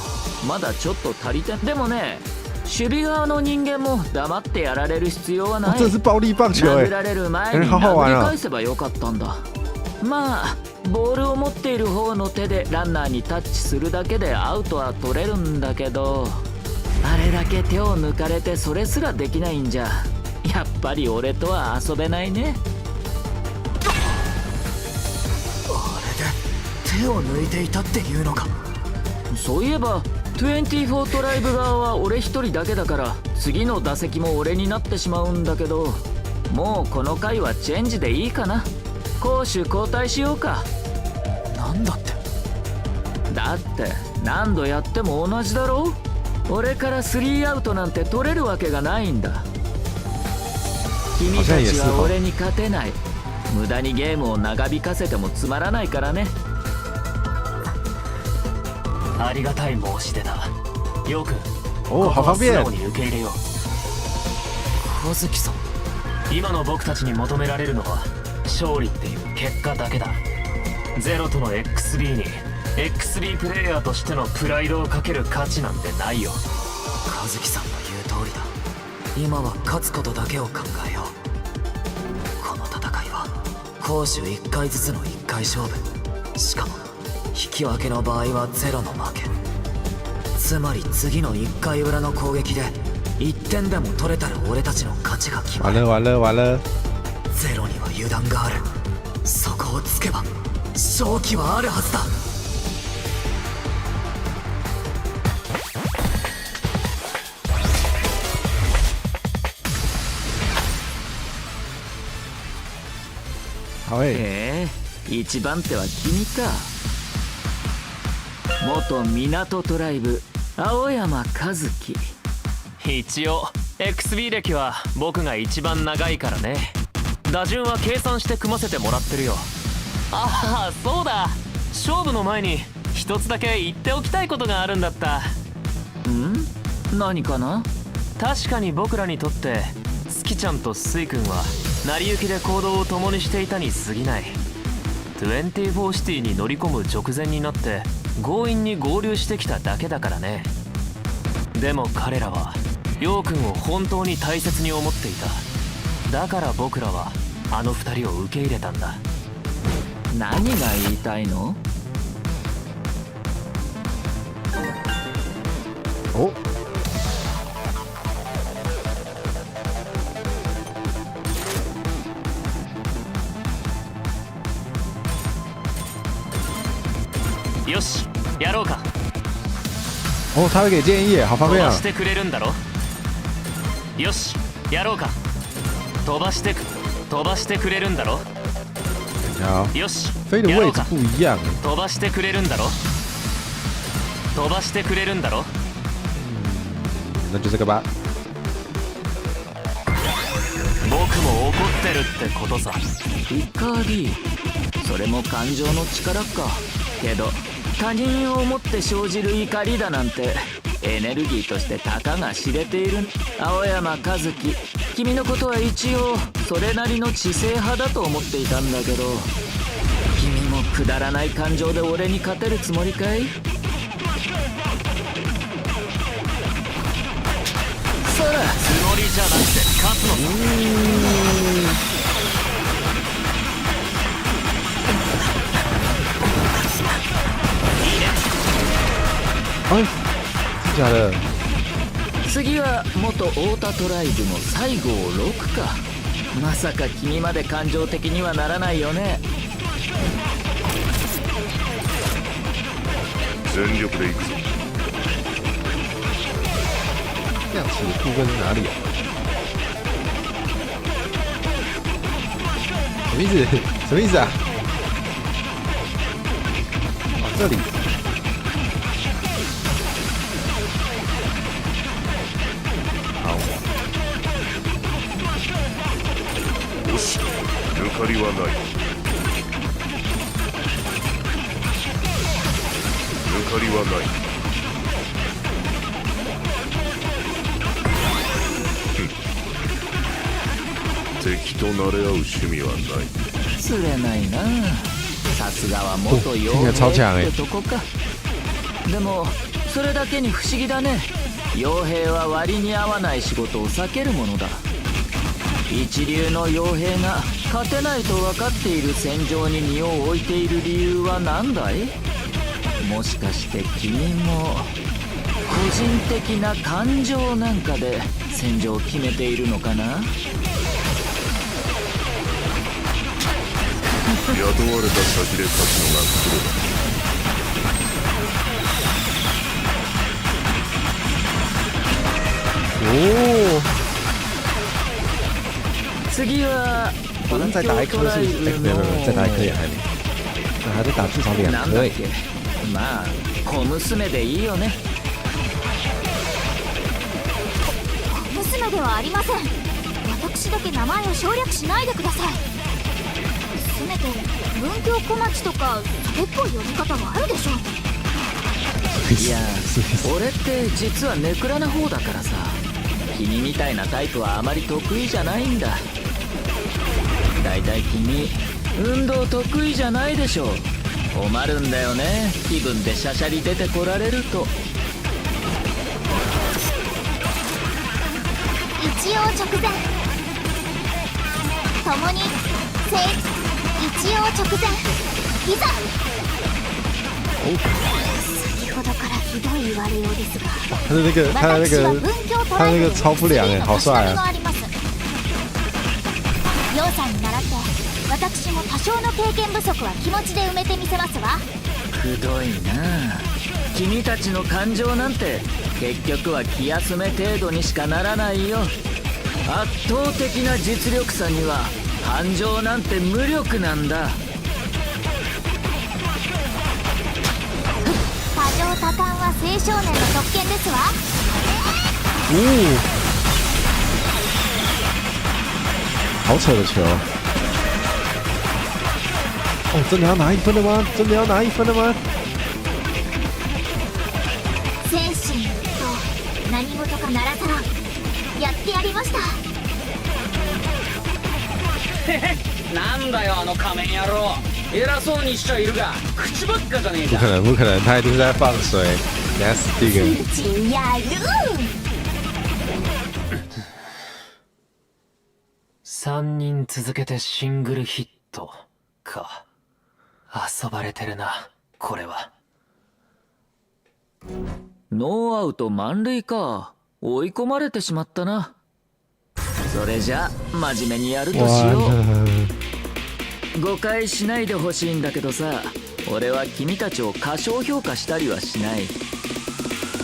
まだちょっと足りて。でもね、守備側の人間も黙ってやられる必要はない。这是暴力棒球哎！殴られる前に殴り返せばよかったんだ。まあボールを持っている方の手でランナーにタッチするだけでアウトは取れるんだけど、あれだけ手を抜かれてそれすらできないんじゃ、やっぱり俺とは遊べないね。あれで手を抜いていたっていうのか。そういえば24トライブ側は俺一人だけだから、次の打席も俺になってしまうんだけど、もうこの回はチェンジでいいかな。攻守交代しようか。なんだって？だって何度やっても同じだろう。俺からスリーアウトなんて取れるわけがないんだ。君たちは俺に勝てない。無駄にゲームを長引かせてもつまらないからね。ありがたい申し出だ。よくお、好方便。素直に受け入れよう。和樹さん、今の僕たちに求められるのは勝利っていう結果だけだ。ゼロとの XB に XB プレイヤーとしてのプライドをかける価値なんてないよ。和樹さんの言う通りだ。今は勝つことだけを考えよう。この戦いは攻守1回ずつの1回勝負。しかも引き分けの場合はゼロの負け。つまり次の1回裏の攻撃で1点でも取れたら俺たちの勝ちが決まる。完了完了完了。ゼロには油断がある。そこをつけば勝機はあるはずだ。好え。一番手は君か。元港トライブ青山和樹。一応 XB 歴は僕が一番長いからね。打順は計算して組ませてもらってるよ。ああ、そうだ、勝負の前に一つだけ言っておきたいことがあるんだった。ん、何かな？確かに僕らにとってスキちゃんとスイ君は成り行きで行動を共にしていたに過ぎない。24シティに乗り込む直前になって強引に合流してきただけだからね。でも彼らはヨウ君を本当に大切に思っていた。だから僕らはあの二人を受け入れたんだ。何が言いたいの？哦，よし、やろうか。哦，他会给建議耶，好方便啊。飛ばしてくれるんだろ？よし、やろうか。飛ばしてくれるんだろ？等一下哦。よし。飛的やろうか。位置不一样。飛ばしてくれるんだろ？飛ばしてくれるんだろ？那就这个吧。僕も怒ってるってことさ。怒り、それも感情の力か。けど他人を思って生じる怒りだなんて、エネルギーとしてたかが知れている。青山和樹、君のことは一応それなりの知性派だと思っていたんだけど、君もくだらない感情で俺に勝てるつもりかい？そら。つもりじゃなくて勝つのさ。哎，真假的？次は元太田トライブの西郷六か。まさか君まで感情的にはならないよね？全力で行くぞ。亮起的部分是哪里啊？什么意思？什么意思啊？哦，这里。好。よし、抜かりはない。抜かりはない。ふん、敵と慣れ合う趣味はない。釣れないな。さすがは元傭听起来超強兵欸ってとこか。でもそれだけに不思議だね。傭兵は割に合わない仕事を避けるものだ。一流の傭兵が勝てないと分かっている戦場に身を置いている理由は何だい？もしかして君も個人的な感情なんかで戦場を決めているのかな？雇われた先で勝つのがプロだ。哦，次は哇，那再打一顆是不是？哎，沒有沒有沒有，再打一顆也還沒，那還得打至少兩顆欸。なんだっけ？まあ小娘でいいよね。小娘ではありません。私だけ名前を省略しないでください。せめて文京小町とかそれっぽい呼び方はあるでしょう。いや、俺って実はネクラな方だからさ、君みたいなタイプはあまり得意じゃないんだ。だいたい君、運動得意じゃないでしょ。困るんだよね、気分でしゃしゃり出てこられると。一応直前共にせ一応直前いざ。先ほどからひどい言われようですが、他的那个他的那私は个文京ト他那ライブ个超不良哎，好帅の啊！あります。ヨウさんに習って、私も多少の経験不足は気持ちで埋めてみせますわ。くどいな。君たちの感情なんて結局は気休め程度にしかならないよ。圧倒的な実力差には感情なんて無力なんだ。多情多感は青少年の特権ですわ。哦，好扯的球！哦，真的要拿一分了嗎？真的要拿一分了嗎？精神と何事かならざらやってやりました。なんだよあの仮面野郎。偉そうにしちゃいるが口ばっかじゃねえか。不可能，不可能，他一定是在放水，等下死定了。自己やる。 3人続けてシングルヒットか。遊ばれてるな、これは。ノーアウト満塁か。追い込まれてしまったな。それじゃ真面目にやるとし完よ了。う。誤解しないでほしいんだけどさ、俺は君たちを過小評価したりはしない。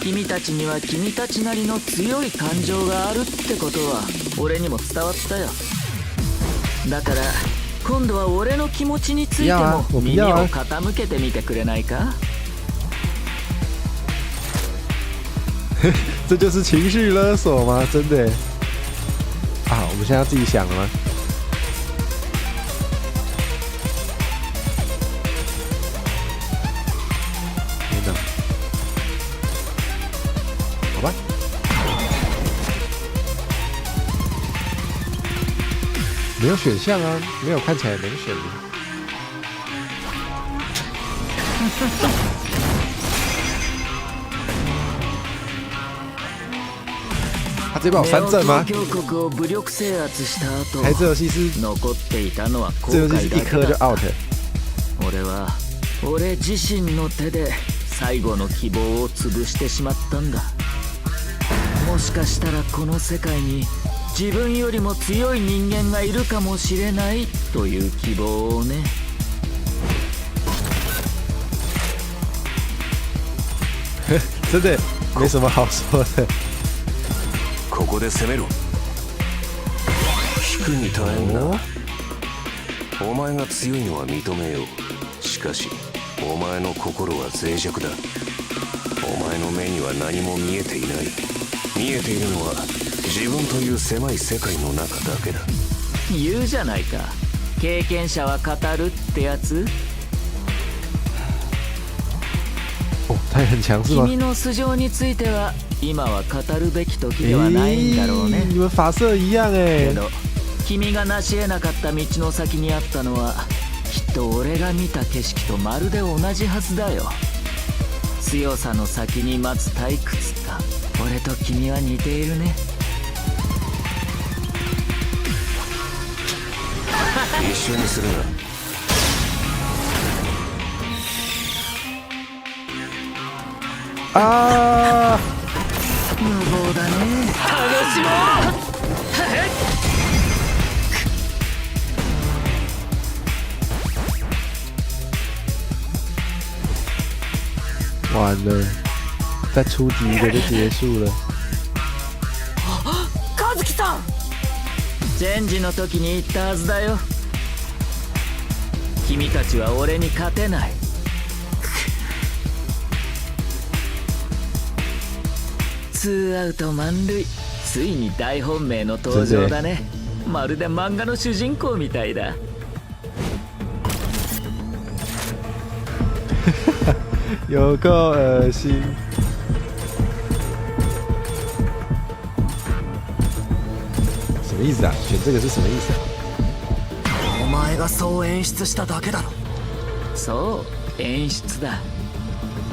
君たちには君たちなりの強い感情があるってことは俺にも伝わったよ。だから今度は俺の気持ちについていやも耳我不要啊を傾けてみてくれないか？这就是情绪勒索吗？真的耶啊！我们现在要自己想了吗？天哪！好吧，没有选项啊，没有看起来能选的。他直接把我ネ三オ振吗東？京国を武力制圧した後、还这游戏是残っていたのは後这游戏悔是一颗就だけだ。 out。俺は俺自身の手で最後の希望を潰してしまったんだ。もしかしたらこの世界に自分よりも強い人間がいるかもしれないという希望をね。真的没什么好说的。ここで攻めろ。引くに耐えんな。お前が強いのは認めよう。しかしお前の心は脆弱だ。お前の目には何も見えていない。見えているのは自分という狭い世界の中だけだ。言うじゃないか、経験者は語るってやつ。哦，他也很强是吗？君の素性については今は語るべき時ではないんだろうね。你们发色一样哎け。ど君が成し得なかった道の先にあったのは、きっと俺が見た景色とまるで同じはずだよ。強さの先に待つ退屈か。俺と君は似ているね。一緒にするな。啊！無謀だね。楽しもう。完了，再出局一个就结束了。和樹さん。チェンジの時に言ったはずだよ。君たちは俺に勝てない。ツーアウト満塁、ついに大本命の登場だね。まるで漫画の主人公みたいだ。有够恶心。什么意思啊？选这个是什么意思啊？お前がそう演出しただけだろ。そう、演出だ。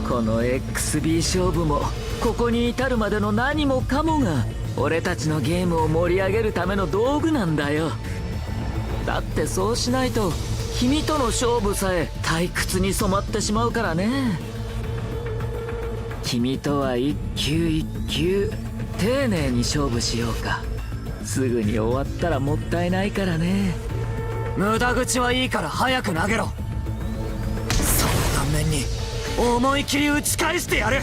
この XB 勝負もここに至るまでの何もかもが俺たちのゲームを盛り上げるための道具なんだよ。だってそうしないと君との勝負さえ退屈に染まってしまうからね。君とは一球一球丁寧に勝負しようか。すぐに終わったらもったいないからね。無駄口はいいから早く投げろ。その顔面に思い切り打ち返してやる。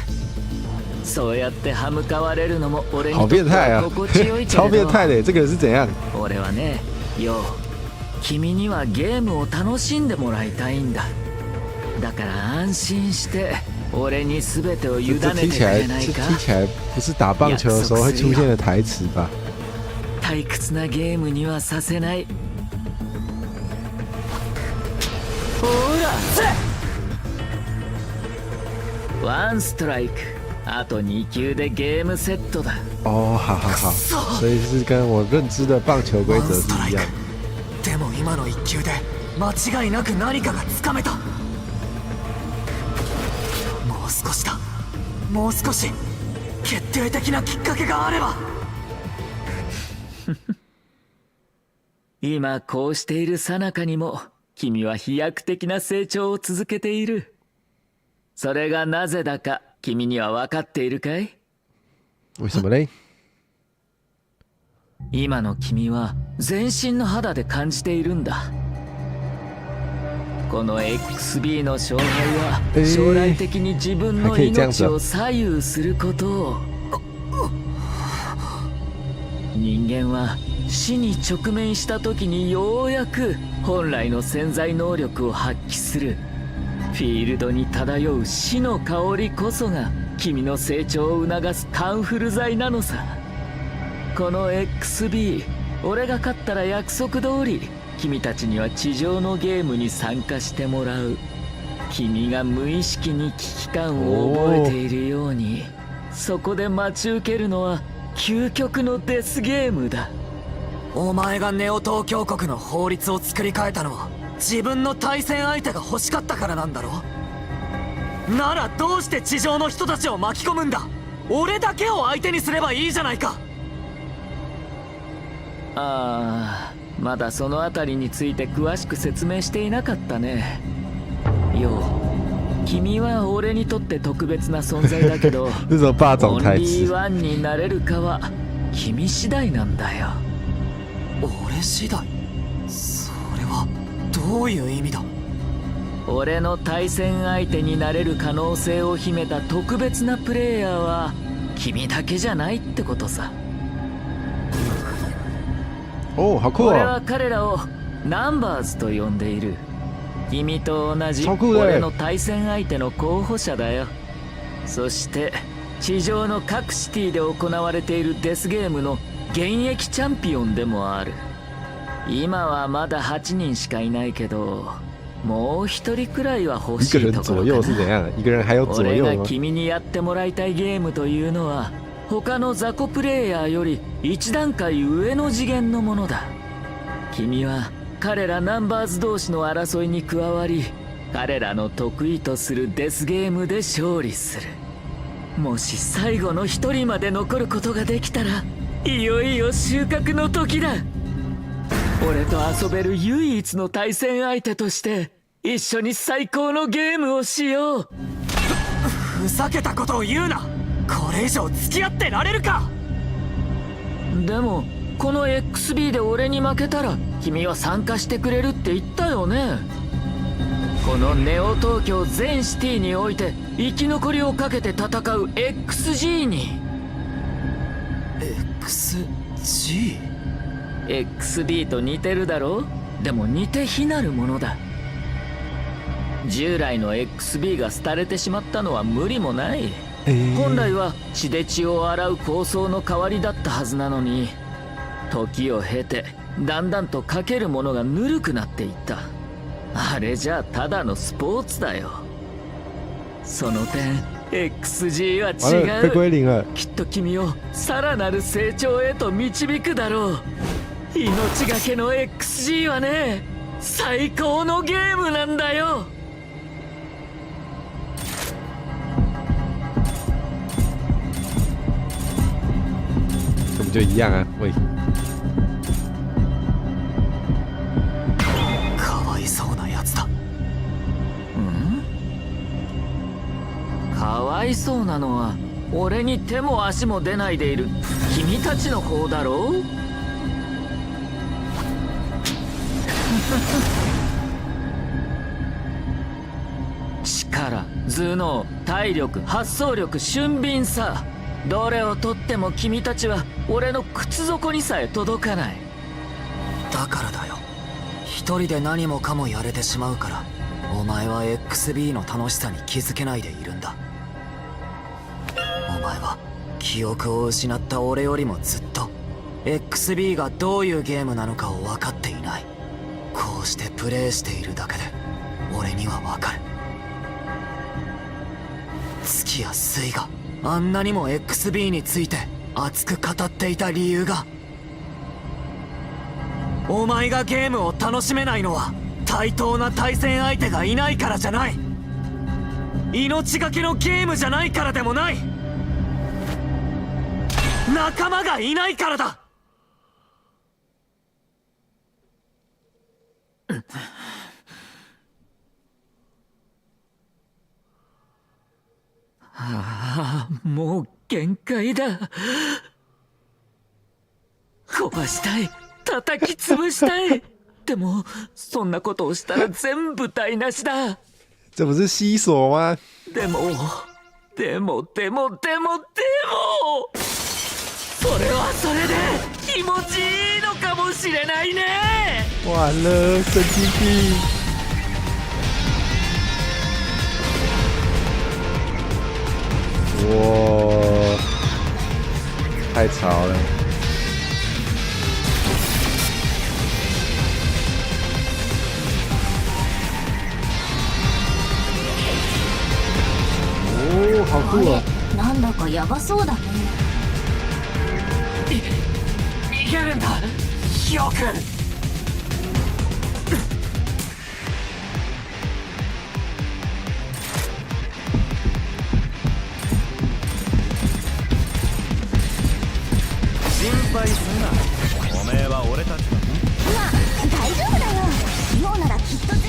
そうやって歯向かわれるのも俺に好とって变态啊は心地よい！け超れど、变态的，这个人是怎样？俺はね、よう、君にはゲームを楽しんでもらいたいんだ。だから安心して俺に全てを委这ねて听起く来这れないか。听起来不是打棒球的时候会出现的台词吧？退屈なゲームにはさせない。ほら、ワンストライク。あと2球でゲームセットだ。哦，好好好，所以是跟我认知的棒球规则是一样。でも今の一球で間違いなく何かがつかめた。もう少しだ、もう少し決定的なきっかけがあれば。今こうしている最中にも、君は飛躍的な成長を続けている。それがなぜだか、君には分かっているかい？为什么嘞？今の君は全身の肌で感じているんだ。この XB の勝敗は、将来的に自分の命を左右することを。人間は死に直面した時に、ようやく本来の潜在能力を発揮する。フィールドに漂う死の香りこそが、君の成長を促すカンフル剤なのさ。この XB、 俺が勝ったら、約束通り君たちには地上のゲームに参加してもらう。君が無意識に危機感を覚えているように、そこで待ち受けるのは究極のデスゲームだ。お前がネオ東京国の法律を作り変えたのは、自分の対戦相手が欲しかったからなんだろ？なら、どうして地上の人たちを巻き込むんだ？俺だけを相手にすればいいじゃないか。ああ、まだその辺りについて詳しく説明していなかったね。よう、君は俺にとって特別な存在だけど、这种霸总オン台詞リーワンになれるかは君次第なんだよ。俺次第？それはどういう意味だ？俺の対戦相手になれる可能性を秘めた特別なプレイヤーは、君だけじゃないってことさ。哦，好酷哦！俺は彼らをナンバーズと呼んでいる。君と同じ超酷だ俺の対戦相手の候補者だよ。そして、地上の各シティで行われているデスゲームの現役チャンピオンでもある。今はまだ8人しかいないけど、もう一人くらいは欲一し个人左いところかな。右是怎样？一个人还有左俺右吗？が君にやってもらいたいゲームというのは、他の雑魚プレイヤーより一段階上の次元のものだ。君は彼らナンバーズ同士の争いに加わり、彼らの得意とするデスゲームで勝利する。もし最後の一人まで残ることができたら、いよいよ収穫の時だ。俺と遊べる唯一の対戦相手として、一緒に最高のゲームをしよう。ふざけたことを言うな。これ以上付き合ってられるか。でも、この XB で俺に負けたら、君は参加してくれるって言ったよね？このネオ東京全シティにおいて生き残りをかけて戦う XG に。 XG？ XB と似てるだろ？でも、似て非なるものだ。従来の XB が廃れてしまったのは無理もない。本来は血で血を洗う抗争の代わりだったはずなのに、時を経てだんだんとかけるものがぬるくなっていった。あれじゃあただのスポーツだよ。その点 XG は完了，被違う。归零了。きっと君をさらなる成長へと導くだろう。命がけの XG はね、最高のゲームなんだよ。这不就一样啊？喂，かわいそうなやつだ。んかわいそうなのは、俺に手も足も出ないでいる君たちの方だろう。力、頭脳、体力、発想力、俊敏さ、どれをとっても君たちは俺の靴底にさえ届かない。だからだよ。一人で何もかもやれてしまうから、お前は XB の楽しさに気づけないでいるんだ。お前は、記憶を失った俺よりもずっと XB がどういうゲームなのかを分かっていない。こうしてプレイしているだけで、俺には分かる。月や水があんなにも XB について熱く語っていた理由が。お前がゲームを楽しめないのは、対等な対戦相手がいないからじゃない。命がけのゲームじゃないからでもない。仲間がいないからだ。ああ、もう限界だ。壊したい、叩き潰したい。でも、そんなことをしたら全部台無しだ。这不是西索吗？でもでもでもでもでも、それはそれで気持ちいいのかもしれないね。完了，神经病！哇，太吵了！哦，好酷哦！なんだかやばそうだね。逃げるんだ、ヒョ君。心配すんな。おめえは俺たちの。まあ大丈夫だよ。ヨウならきっと全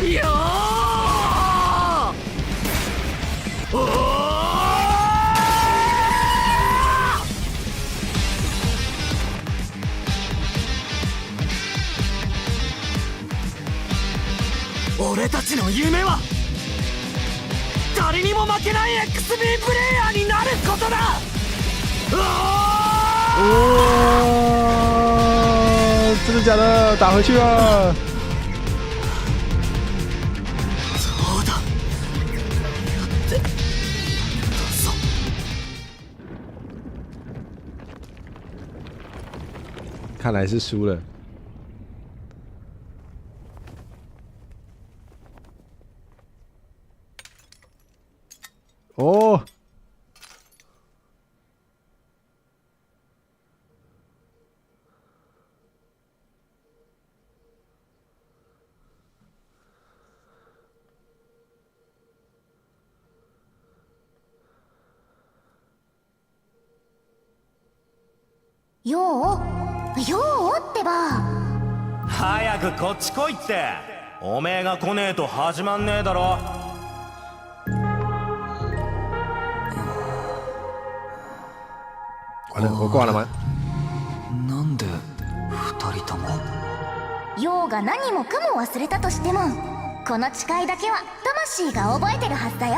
よーおー、俺たちの夢は、誰にも負けない XB プレイヤーになることだ。哇，真的假的？打回去了！そうだ、やってやったぞ。看来是输了。哦，ヨウ、ヨウってば。早くこっち来いって。おめえが来ねえと始まんねえだろ。完了，我挂了吗？なんで二人とも。ヨウが何もかも忘れたとしても、この誓いだけは魂が覚えてるはずだよ。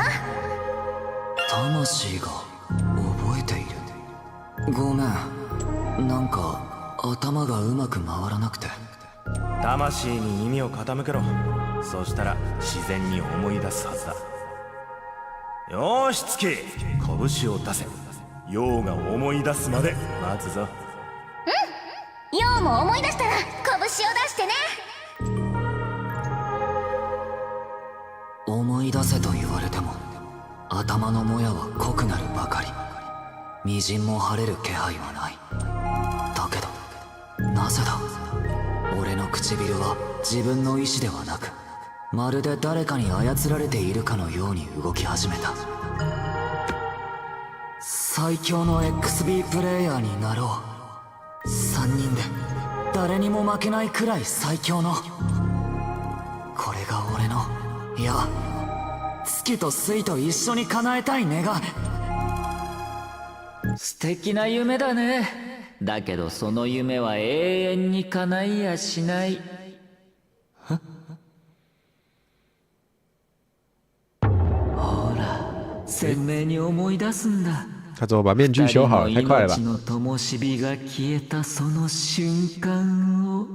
魂が覚えている。ごめん、なんか頭がうまく回らなくて。魂に耳を傾けろ。そしたら自然に思い出すはずだ。よーし月、拳を出せ。ヨウが思い出すまで待つぞ。ヨウも思い出したら拳を出してね。思い出せと言われても、頭のもやは濃くなるばかり。みじんも晴れる気配はない。だけどなぜだ。俺の唇は自分の意志ではなく、まるで誰かに操られているかのように動き始めた。最強の XB プレイヤーになろう。3人で誰にも負けないくらい最強の。これが俺の、いや、月と水と一緒に叶えたい願い。素敵な夢だね。だけど、その夢は永遠に叶いやしない。ほら、鮮明に思い出すんだ。他怎么把面具修好了？太快了吧！二人の命の灯火が消えたその瞬間を。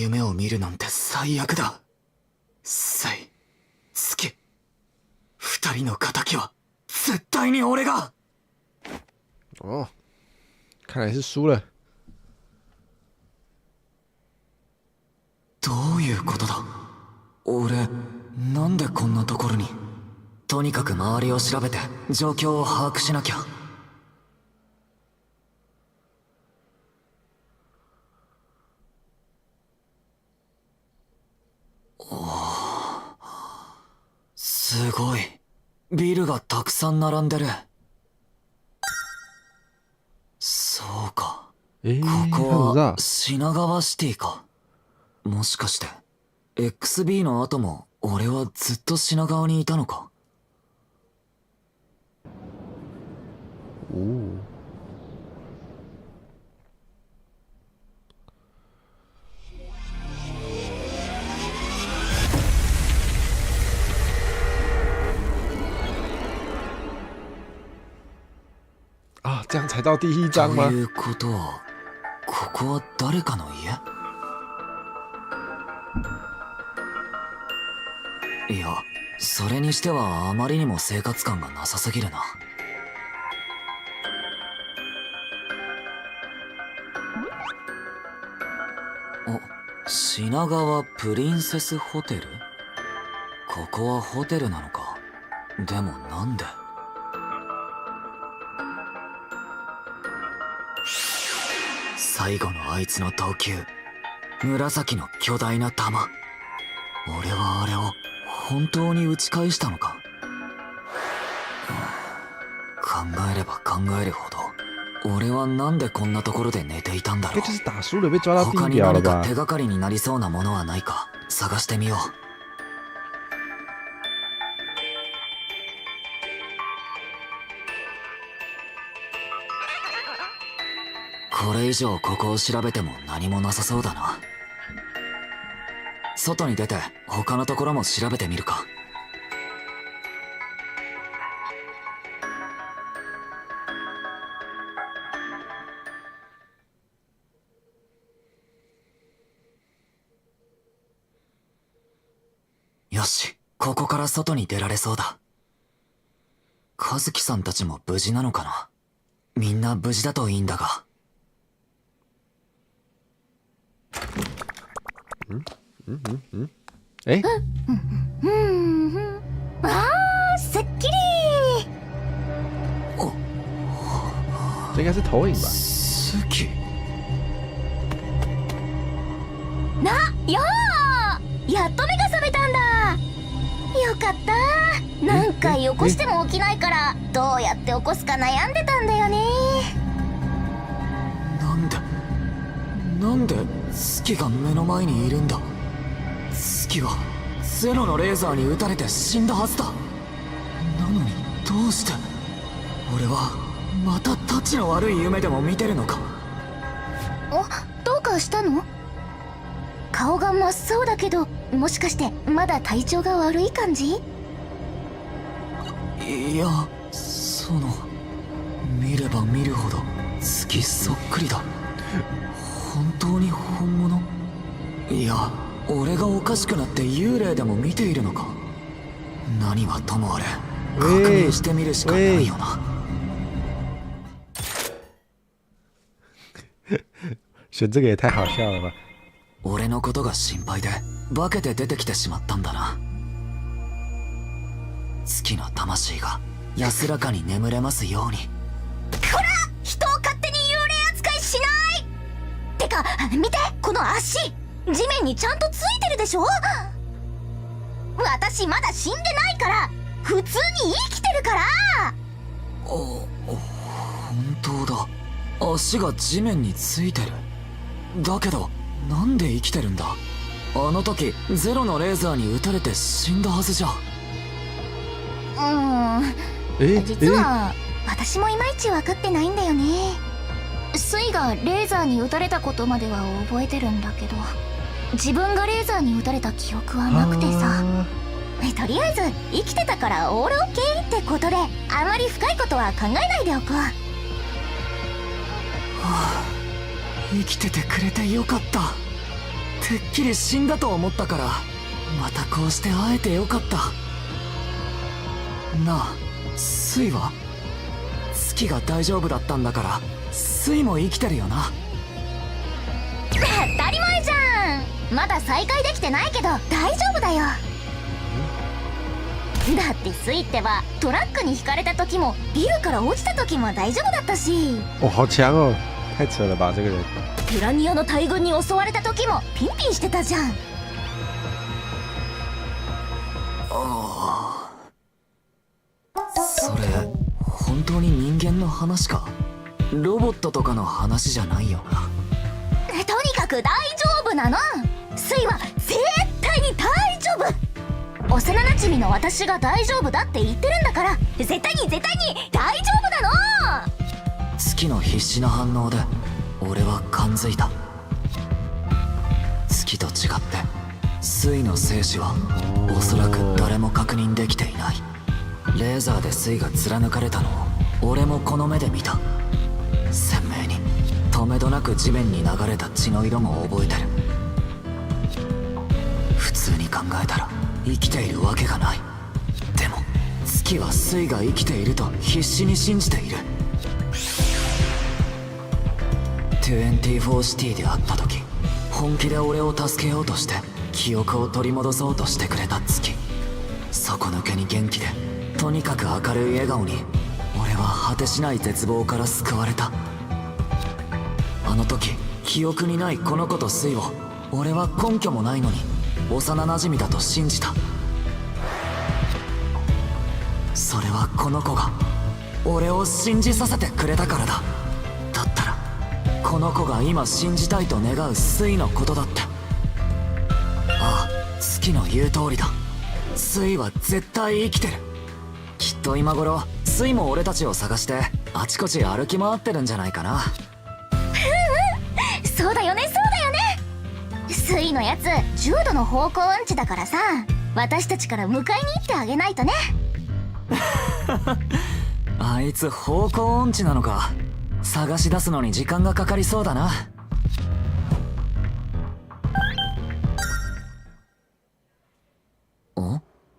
夢を見るなんて最悪だ。セイ、月、二人の敵は絶対に俺が。哦，看来是输了。どういうことだ？俺、なんでこんなところに？とにかく周りを調べて状況を把握しなきゃ。おお、すごい。ビルがたくさん並んでる。そうか。ここは品川シティか。もしかして XB の後も俺はずっと品川にいたのか？おお。啊，这样才到第一章吗？ということは、ここは誰かの家？いや、それにしてはあまりにも生活感がなさすぎるな。お、品川プリンセスホテル？ここはホテルなのか？でもなんで？最後のあいつの投球、紫の巨大な玉。俺はあれを本当に打ち返したのか？考えれば考えるほど、俺はなんでこんなところで寝ていたんだろう。他に何か手がかりになりそうなものはないか探してみよう。これ以上ここを調べても何もなさそうだな。外に出て他のところも調べてみるか。よし、ここから外に出られそうだ。和樹さんたちも無事なのかな？みんな無事だといいんだが。嗯嗯嗯嗯，え？うんあー、すっきり。这应该是投影吧？好き。な、よー、やっと目が覚めたんだ。よかった。何回起こしても起きないから、どうやって起こすか悩んでたんだよね。なんで、なんで月が目の前にいるんだ。月はゼロのレーザーに撃たれて死んだはずだ。なのにどうして俺はまたタチの悪い夢でも見てるのか。お、どうかしたの？顔が真っ青だけど、もしかしてまだ体調が悪い感じ？いや、その、見れば見るほど月そっくりだ。本当に本物？いや、俺がおかしくなって幽霊でも見ているのか。何はともあれ確認してみるしかないよな。选这个也太好笑了吧。俺のことが心配で化けて出てきてしまったんだな。月の魂が安らかに眠れますように。こら、人を勝手に幽霊扱いしない。てか見て、この足、地面にちゃんとついてるでしょ。私まだ死んでないから、普通に生きてるから。お、本当だ。足が地面についてる。だけどなんで生きてるんだ。あの時ゼロのレーザーに撃たれて死んだはずじゃ。実は私もいまいち分かってないんだよね。スイがレーザーに撃たれたことまでは覚えてるんだけど、自分がレーザーに撃たれた記憶はなくてさ。とりあえず生きてたからオールオッケーってことで、あまり深いことは考えないでおこう。はあ、生きててくれてよかった。てっきり死んだと思ったから、またこうして会えてよかった。なあ、スイは？月が大丈夫だったんだから、スイも生きてるよな。当たり前じゃん。まだ再会できてないけど大丈夫だよ。だってスイってば、トラックにひかれた時もビルから落ちた時も大丈夫だったし、哦，好强哦，太扯了吧，这个人。ピラニアの大群に襲われた時もピンピンしてたじゃん。ああ、それ本当に人間の話か？ロボットとかの話じゃないよな。とにかく大丈夫なの。スイは絶対に大丈夫。幼馴染の私が大丈夫だって言ってるんだから、絶対に絶対に大丈夫なの。月の必死な反応で俺は感づいた。月と違ってスイの生死はおそらく誰も確認できていない。レーザーでスイが貫かれたのを俺もこの目で見た。鮮明に止めどなく地面に流れた血の色も覚えてる。普通に考えたら生きているわけがない。でも月はスイが生きていると必死に信じている。24シティで会った時、本気で俺を助けようとして記憶を取り戻そうとしてくれた月。底抜けに元気で、とにかく明るい笑顔に俺は果てしない絶望から救われた。あの時、記憶にないこの子とスイを俺は根拠もないのに幼馴染だと信じた。それはこの子が俺を信じさせてくれたからだ。だったらこの子が今信じたいと願うスイのことだって。ああ、月の言う通りだ。スイは絶対生きてる。きっと今頃スイも俺たちを探してあちこち歩き回ってるんじゃないかな。そうだよね、そうだよね。スイのやつ重度の方向音痴だからさ、私たちから迎えに行ってあげないとね。あいつ方向音痴なのか。探し出すのに時間がかかりそうだな。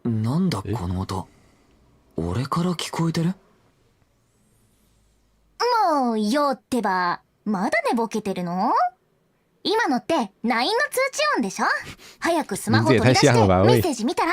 ん？なんだこの音。俺から聞こえてる？もうよってば、まだ寝ぼけてるの？今のって LINE の通知音でしょ。早くスマホ取り出してメッセージ見たら。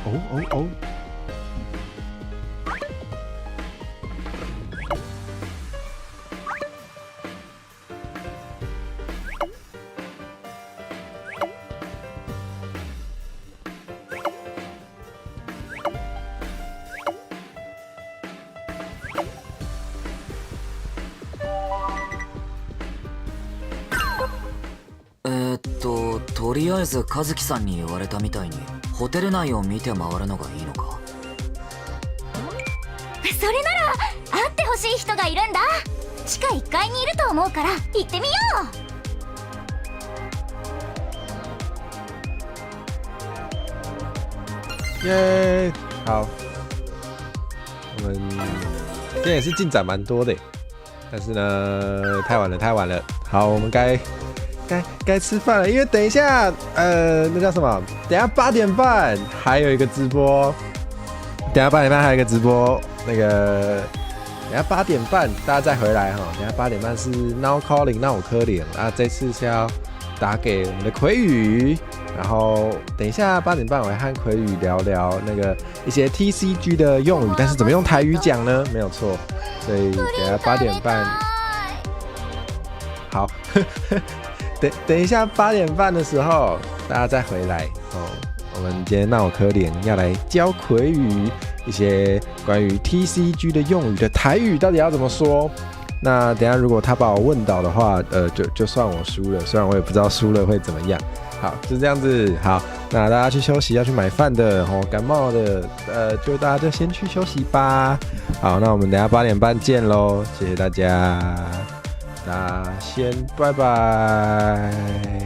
哦哦哦！とりあえず和樹さんに言われたみたいにホテル内を見て回るのがいいのか。それなら会ってほしい人がいるんだ。地下1階にいると思うから行ってみよう。耶，好，我们今天也是进展蛮多的，但是呢，太晚了，太晚了。好，我们该吃饭了，因为等一下，那叫什么？等一下八点半还有一个直播，等一下八点半还有一个直播，那个等一下八点半大家再回来哈。等一下八点半是 Now Calling 那我可怜啊，这次是要打给我们的奎宇，然后等一下八点半我会和奎宇聊聊那个一些 TCG 的用语，但是怎么用台语讲呢？没有错，所以等一下八点半，好。等等一下，8点半的时候大家再回来哦。我我们今天闹可怜要来教魁语一些关于 TCG 的用语的台语到底要怎么说。那等下如果他把我问倒的话，就算我输了，虽然我也不知道输了会怎么样。好，就这样子。好，那大家去休息，要去买饭的，哦，感冒的，就大家就先去休息吧。好，那我们等下8点半见喽，谢谢大家，那先拜拜。